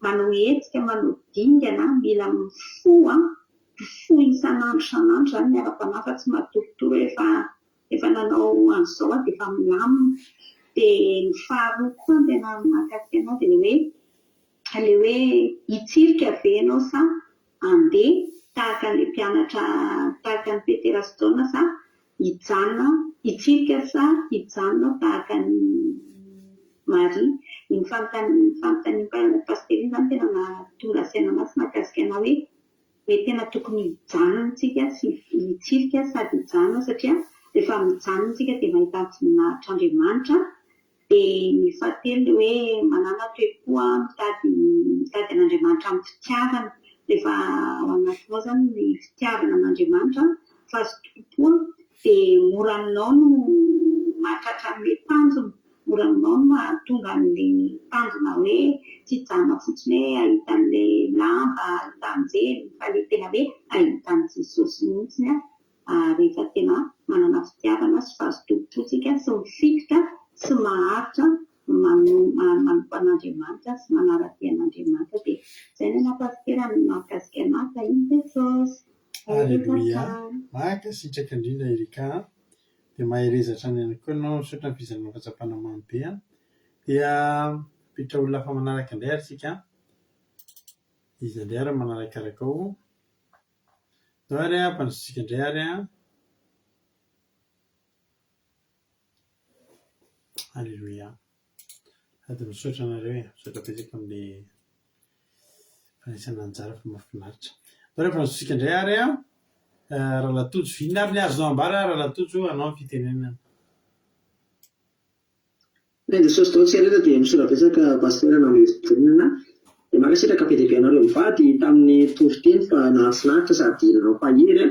manao hetsika, manao dingana, mila mifoha, mifoha isan'andro isan'andro izany ny ara-panahy fa tsy matoritory hoe efa efa nanao an'izao aho dia efa milamina. Dia ny faharoa koa ny tena mahakasika anah dia ilay hoe ilay hoe hitsirika ve ianao sa Andeha tahaka an'ilay mpianatra tahaka an'i Petera sy Jaona sa hijanona hitsirika sa hijanona tahaka an'i Maria? Iny fanontanian'i Pasitera iny izany tena nahatonga saina an'ahy sy nahakasika an'ahy hoe hoe tena tokony hijanona isika sy hitsirika sady hijanona satria rehefa mijanona isika dia mahita ny voninahitr'Andriamanitra Dia ny fahatelo ilay hoe manàna toe-po mitady mitady an'Andriamanitra amin'ny fitiavana. Rehefa ao anatinao izany ny fitiavana an'Andriamanitra, fahazotoam-po, dia mora aminao no mahatratra an'ilay tanjona, mora aminao no mahatonga an'ilay tanjona hoe tsy hijanona fotsiny hoe hahita an'ilay lamba, hahita anjely, fa ilay tena hoe hahita an'i Jesosy mihitsy rehefa tena manana fitiavana sy fahazotoam-po isika sy mifikitra sy maharitra manompo an'Andriamanitra sy manara-dia an'Andriamanitra dia izay ny anah Pasitera ny mahakasika anah tahin'i Jesosy. Aleloia! Mankasitraka indrindra Erika a! Dia mahereza hatrany ihany koa ianao, misaotra ny fizarana fahatsapana mamy be a! Dia hampiditra olona hafa manaraka indray ary isika an! Iza indray ary no manarakaraka ao? Ndao ary an, ampandrosotsika indray ary an. Alléluia. Sady misaotra anareo e, misaotra betsaka amin'ny fandraisana anjara fa mahafinaritra. Ndao ary ampandrosotsika indray ary an. Rahalahy Tojo, inona ary ny azonao ambara Rahalahy Tojo, anao ny fitenenana. Ny Jesosy tao tsy rehetra dia misaotra betsaka Pasteur nanome fitenenana dia mankasitraka be dia be anareo mivady tamin'ny toriteny fa nahafinaritra sady nampahery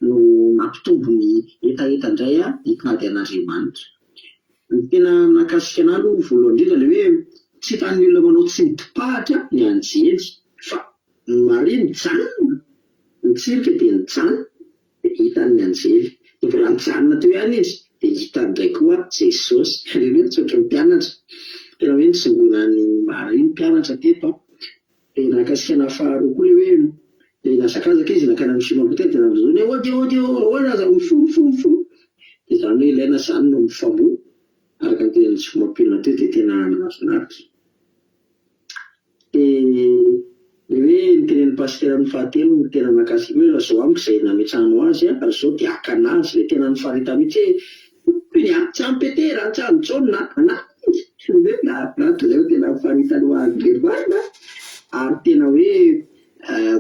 no nampitombo ny hetaheta indray hitady an'Andriamanitra. Ny tena nahakasika anah aloha voalohany indrindra ilay hoe tsy hitan'ny olona manao tsindrim-pahatra ny anjely fa Maria nijanona nitsirika dia nijanona dia hitan'ny anjely. Dia mbola nijanona teo ihany izy, dia hitany indray koa Jesosy. Aleloia, tsotra ny mpianatra. Tena hoe nisongona an'i Maria ny mpianatra teto an. Dia nahakasika faharoa koa ilay hoe, dia nihazakazaka izy nankany amin'i Simona Petera dia nanozona hoe, ody ody ô, ahoana aza mifoha, mifoha, mifoha. Dia izany hoe ilaina izany no mifamoha, araka ny tenin'i Simona Petera teo dia tena nahafinaritra. Dia ilay hoe notenenin'i Pasitera ny fahatelo no tena nahakasika hoe lazao amiko izay nametrahanao azy ary izao dia hakana azy, ilay tena nifaritany mihitsy hoe hoy ny tsy an'i Petera, tsy an'i Jaona, anah izy, ilay hoe nahafinaritra izay hoe tena nifaritany ho azy irery marina ary tena hoe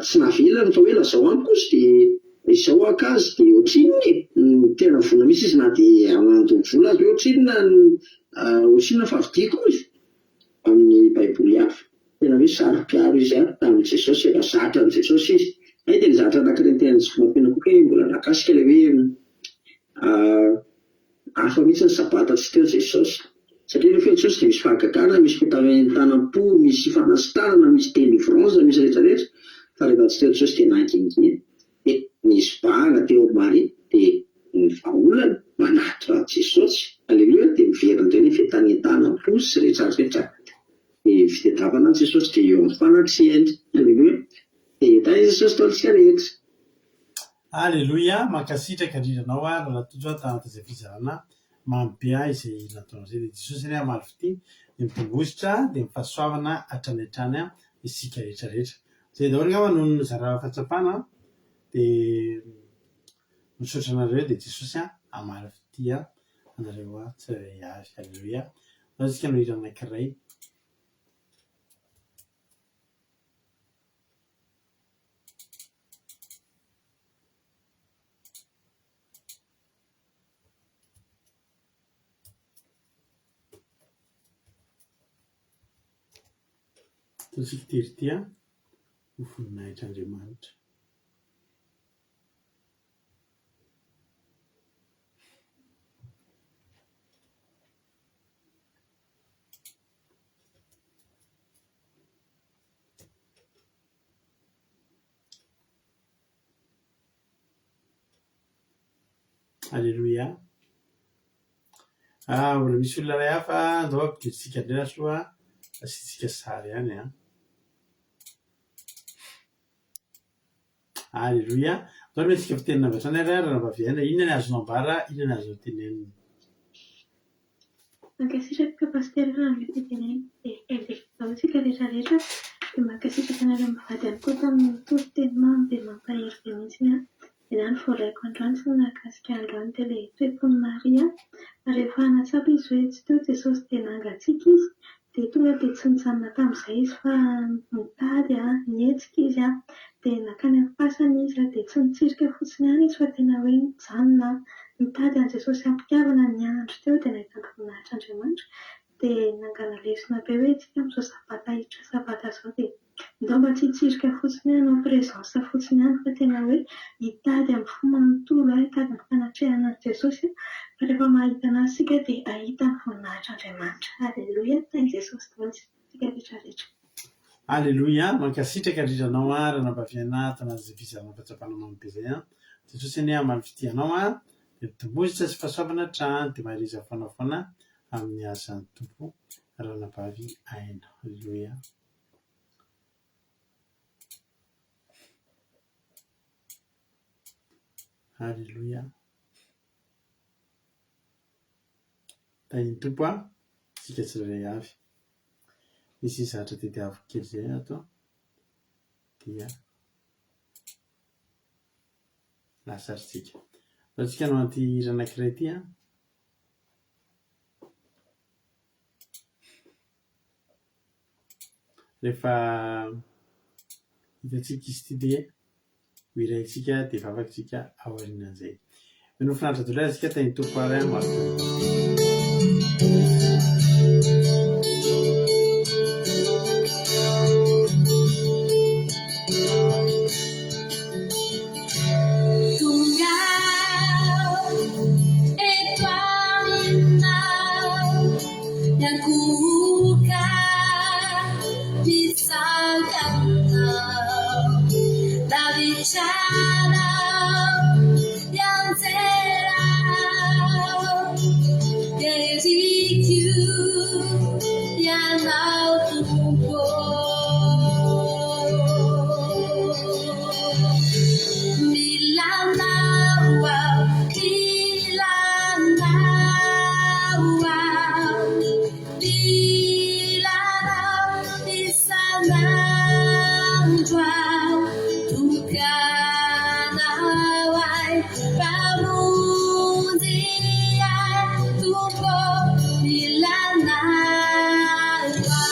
tsy navelany fa hoe lazao amiko izy dia izao haka azy dia ohatrinona e, tena vonona mihitsy izy na dia handoa vola aza hoe ohatrinona ohatrinona fa vidiako izy. amin'ny baiboly hafa, tena hoe saro-piaro izy an, tamin'i Jesosy, efa zatra an'i Jesosy izy. Hay dia ny zavatra anankiray tena tsy mampino koa hoe mbola nahakasika ilay hoe hafa mihitsy ny sabata tsy teo Jesosy. Satria rehefa eo Jesosy dia misy fahagagana, misy fitahian-tanam-po, misy fanasitranana, misy délivrance, misy rehetra rehetra. Fa rehefa tsy teo Jesosy dia nangingina. Dia nisy bahana teo amin'i Maria dia ny vahaolana manatona an'i Jesosy. Aleloia! Dia miverina indray ilay fientanentanam-po sy rehetra rehetra. Ny fitadiavana an'i Jesosy dia eo amin'ny fanatrehany. Aleloia! Dia tahin'i Jesosy daholo isika rehetra. Aleloia! Mankasitraka indrindra anao aho Rahalahy Tojo a tanatin'izay fizarana mamy be ahy izay nataonao izay. Dia Jesosy anie hamaly fitia, dia mitombo-bositra, dia mifahasoavana hatrany hatrany isika rehetra rehetra. Izay daholo angamba no nizara fahatsapana dia misaotra anareo dia Jesosy hamaly fitia anareo tsirairay avy. Aleloia! Andao isika hanao hira anankiray. Ataontsika ity ry ity an, ho voninahitr'Andriamanitra. Aleloia. Ah, mbola misy olona iray hafa, andao ampidirintsika indray aloha, asiantsika sary ihany an. Aleloia. Andao omentsika fitenenana avy hatrany ary Ranabavy Aina, inona ny azonao ambara, inona ny azonao tenenina? Mankasitraka Pasitera nanome fitenenana. Dia LDF daholo isika rehetra rehetra. Dia mankasitraka anareo mivady ihany koa tamin'ny toriteny mamy be mampahery be mihitsy an. Dia na ny voaraiko androany sy ny nahakasika ahy androany dia ilay toe-pon'i Maria. Rehefa nahatsapa izy hoe tsy teo Jesosy dia nangatsiaka izy. Dia tonga dia tsy nijanona tamin'izay izy fa nitady, nihetsika izy dia nankany amin'ny fasana izy dia tsy nitsirika fotsiny ihany izy fa tena hoe nijanona nitady an'i Jesosy am-pitiavana niandry teo dia nahita ny voninahitr'Andriamanitra. Dia nangana lesona be hoe isika amin'izao sabata hiditra sabata izao dia ndao mba tsy hitsirika fotsiny hoe hanao présence fotsiny ihany fa tena hoe hitady amin'ny fo manontolo, hitady ny fanatrehana an'i Jesosy fa rehefa mahita an'Azy isika dia hahita ny voninahitr'Andriamanitra. Aleloia! Tahin'i Jesosy daholo isika rehetra rehetra. Aleloia! Mankasitraka indrindra anao an Ranabavy Aina ato anatin'izay fizarana fahatsapana mamy be izay an! Jesosy anie hamaly fitia anao an! Dia mitomboa sy fahasoavana hatrany dia mahereza foana foana amin'ny asan'ny Tompo Ranabavy Aina. Aleloia! Aleloia! Tahin'ny Tompo an, isika tsirairay avy. Misy zavatra tediaviko kely izay ato an, dia lasa ary tsika. Andao tsika hanao an'ity hira anankiray ity an. Rehefa hitantsika izy ity dia ho hiraintsika dia hivavaka isika aorianan'izay. Mino finaritra daholo ary isika tahin'ny Tompo ary an, mazotoa. Tonga eto aminao Miankohoka misaotra anao Lavitra anao Mianjera aho Dia iriko Ianao Tompo Mila anao aho, mila anao aho, mila anao isan'andro aho, tokanao ahy, Mpamonjy ahy, Tompo mila anao aho.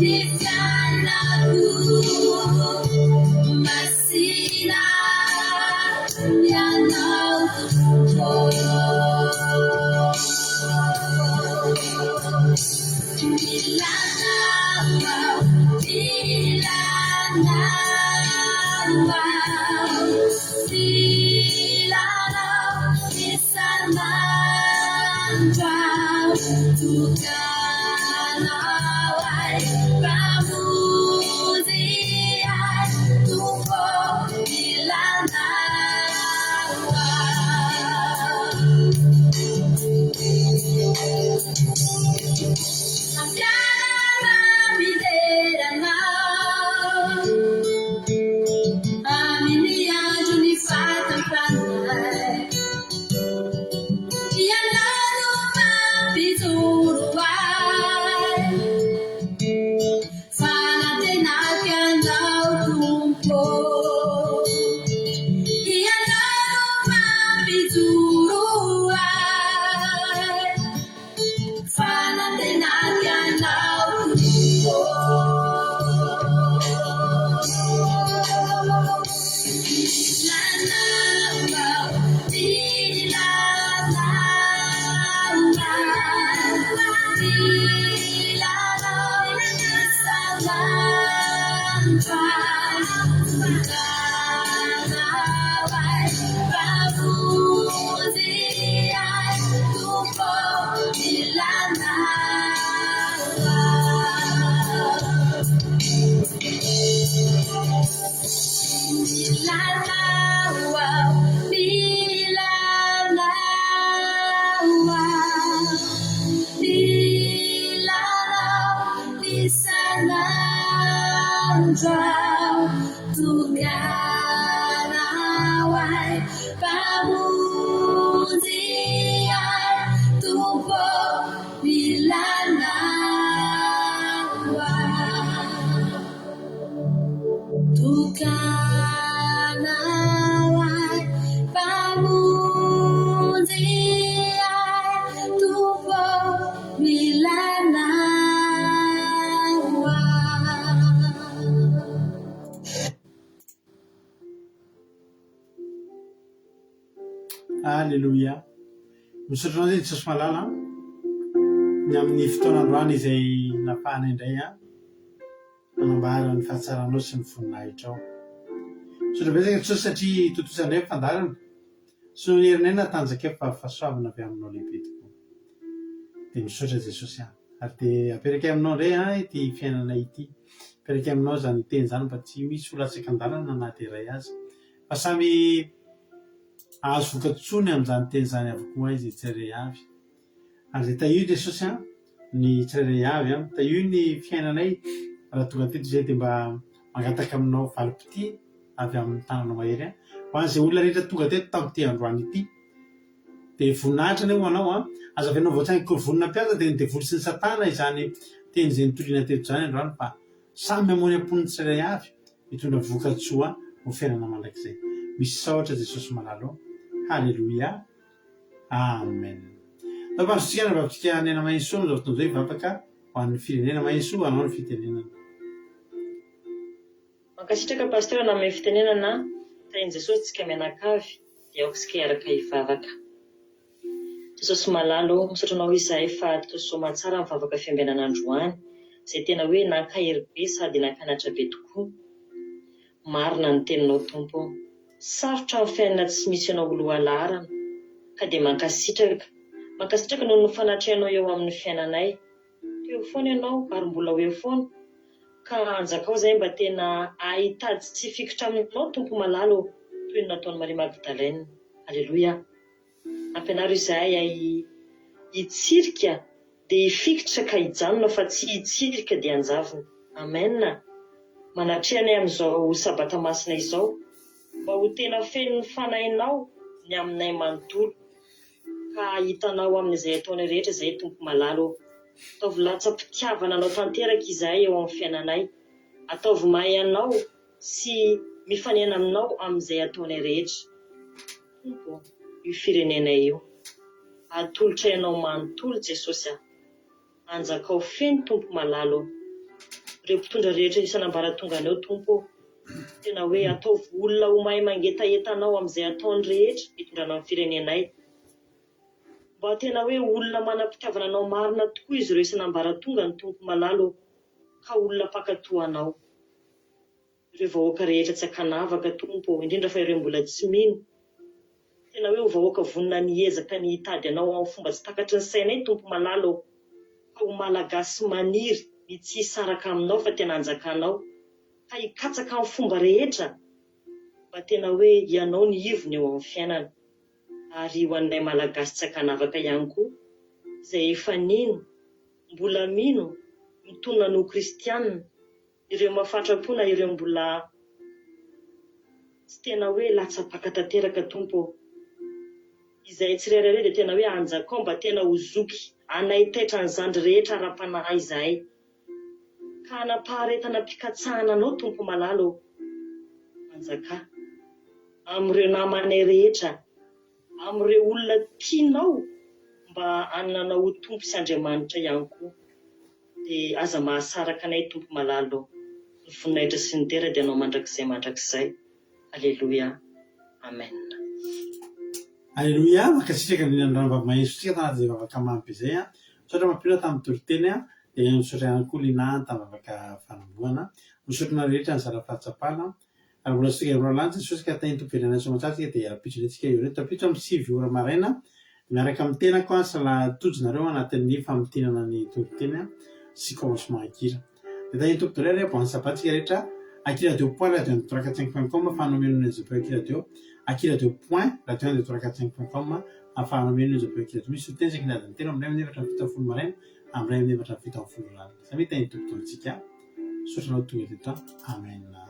Ny fiainako masina Ianao Tompo. Mila Anao aho, mila Anao aho, mila Anao isan'andro aho. Tokanao ahy, Mpamonjy ahy, Tompo mila Anao aho. Ampianara midera Anao amin'ny andron'ny fahatampanay. Ianao no mampijoro ahy. Fanantenako Ianao Tompo. Ianao no mampijoro ahy. Fanantenako Ianao Tompo. Mila Anao aho, mila Anao aho, mila Anao isan'andro aho. Tonganao ahy, Mpamonjy ahy, Tompo mila Anao aho. Mila Anao aho, mila Anao aho, mila Anao isan'andro aho, Tokanao ahy, Mpamonjy ahy, Tompo mila Anao aho. Tokanao ahy, Mpamonjy ahy, Tompo mila Anao aho. Aleloia. Misaotra anao Jesosy malala ny amin'ny fotoana androany izay nafahana indray an. Nanambara ny fahatsaranao sy ny voninahitrao. Misaotra betsaka Jesosy satria tontosa indray ny fandaharana. Tsy noho ny herinay na tanjakay fa fahasoavana avy aminao lehibe tokoa. Dia misaotra Jesosy an. Ary dia aperakay aminao indray an ity fiainanay ity. Aperakay aminao izany teny izany mba tsy misy ho latsaka an-dalana na dia iray aza. Fa samy hahazo voka-tsoa ny amin'izany teny izany avokoa izay tsirairay avy. Ary dia tahio Jesosy an, ny tsirairay avy an, tahio ny fiainanay raha tonga teto izay dia mba mangataka aminao valim-pitia avy amin'ny tananao mahery an, ho an'izay olona rehetra tonga teto tamin'ity androany ity. Dia voninahitra anie ho anao an, aza avelao voatsaingoky ny vonona mpiasa dia ny devoly sy ny satana izany teny izay nitoriana teto izany androany fa samy mamory am-pon'ny tsirairay avy hitondra voka-tsoa ho fiainana mandrakizay. Misaotra Jesosy malala ô. Haleloia. Amen. Tapahantsika ny vavintsika Nena Mahesoa amin'izao fotoana izao hivavaka ho an'ny firenena. Mahesoa, anao ny fitenenana. Mankasitraka Pasteur nanome fitenenana, tahin'i Jesosy tsika mianakavy dia aoka isika hiaraka hivavaka. Jesosy malala ô, misaotra anao izahay fa toa soamantsara ny vavaka fiambenana androany, izay tena hoe nankahery be sady nampianatra be tokoa. Marina ny teninao Tompo ô. Sarotra ny fiainana tsy misy anao ho lohalaharana. Ka dia mankasitraka. Mankasitraka noho ny fanatrehanao eo amin'ny fiainanay. Teo foana ianao ary mbola ho eo foana. Ka anjakao izay mba tena hahitady tsy hifikitra aminao Tompo malala ô, toy ny nataon'i Maria Magdalene. Aleloia. Ampianaro izahay hay hitsirika dia hifikitra ka hijanona fa tsy hitsirika dia hanjavona. Amen! Manatreha anay amin'izao Sabata Masina izao mba ho tena feno ny Fanahinao ny aminay manontolo ka hahitanao amin'izay ataonay rehetra izay Tompo malala ô. Ataovy latsa-pitiavana Anao tanteraka izahay eo amin'ny fiainanay. Ataovy mahay Anao sy mifanena Aminao amin'izay ataonay rehetra. Tompo ô, io firenenay io. Atolotray Anao manontolo Jesosy a. Anjakao feno Tompo malala ô. Ireo mpitondra rehetra isan'ambaratongany ao Tompo ô. Tena hoe ataovy olona ho mahay mangetaheta Anao amin'izay ataony rehetra hitondrana ny firenenay. Mba tena hoe olona manam-pitiavana Anao marina tokoa izy ireo isan'ambaratongany Tompo malala ô, ka olona mpankatò Anao. Ireo vahoaka rehetra tsy ankanavaka Tompo ô, indrindra fa ireo mbola tsy mino. Tena hoe ho vahoaka vonona ny hiezaka ny hitady Anao amin'ny fomba tsy takatry ny sainay Tompo malala ô, fa ho Malagasy maniry ny tsy hisaraka Aminao fa tena hanjakanao, ka hikatsaka amin'ny fomba rehetra mba tena hoe Ianao ny ivony eo amin'ny fiainana. Ary ho anay Malagasy tsy ankanavaka ihany koa, izay efa nino, mbola mino, mitonona ny ho Kristianina, Ireo mafatrapo na ireo mbola tsy tena hoe latsa-paka tanteraka Tompo ô. Izahay tsirairay ireo dia tena hoe anjakao mba tena ho zoky hanaitaitra ny zandry rehetra ara-panahy izahay. Ka hanam-paharetana am-pikatsahana Anao Tompo malala ô. Manjakà. Amin'ireo namanay rehetra, amin'ireo olona tianao mba hanana Anao ho Tompo sy Andriamanitra ihany koa. Dia aza mahasaraka anay Tompo malala ô. Ny voninahitra sy ny dera dia anao mandrakizay mandrakizay. Aleloia. Amen. Aleloia, mankasitraka indrindra ny Ranabavy Mahesotsika tanatin'izay vavaka mamy be izay an. Misaotra Mampionona tamin'ny toriteny an, dia misaotra ihany koa Linah tamin'ny vavaka fanombohana. Misaotra anareo rehetra nizara fahatsapana. Raha mbola tsy tonga eo Lanitra Jesosy ka tahin'ny Tompo velona soamantsara tsika dia rahampitso indray tsika eo indray rahampitso amin'ny 9 ora maraina miaraka amin'ny tenako an salah tojo nareo anatin'ny famintinana ny toriteny an sy commencement akira dia tahin'ny Tompo daholo ary bon sabbat tsika rehetra akiradio point radio un deux trois quatre cinq point com ahafahanao mihaino ny onjam-peo akiradio akiradio point radio un deux trois quatre cinq point com ahafahanao mihaino ny onjam-peo akiradio misy toriteny isaky ny adiny telo amin'ny iray amin'ny efatra amby 70 maraina amin'ny iray amin'ny 74 alina samy tahin'ny Tompo daholo tsika misaotra anao tonga teto amen.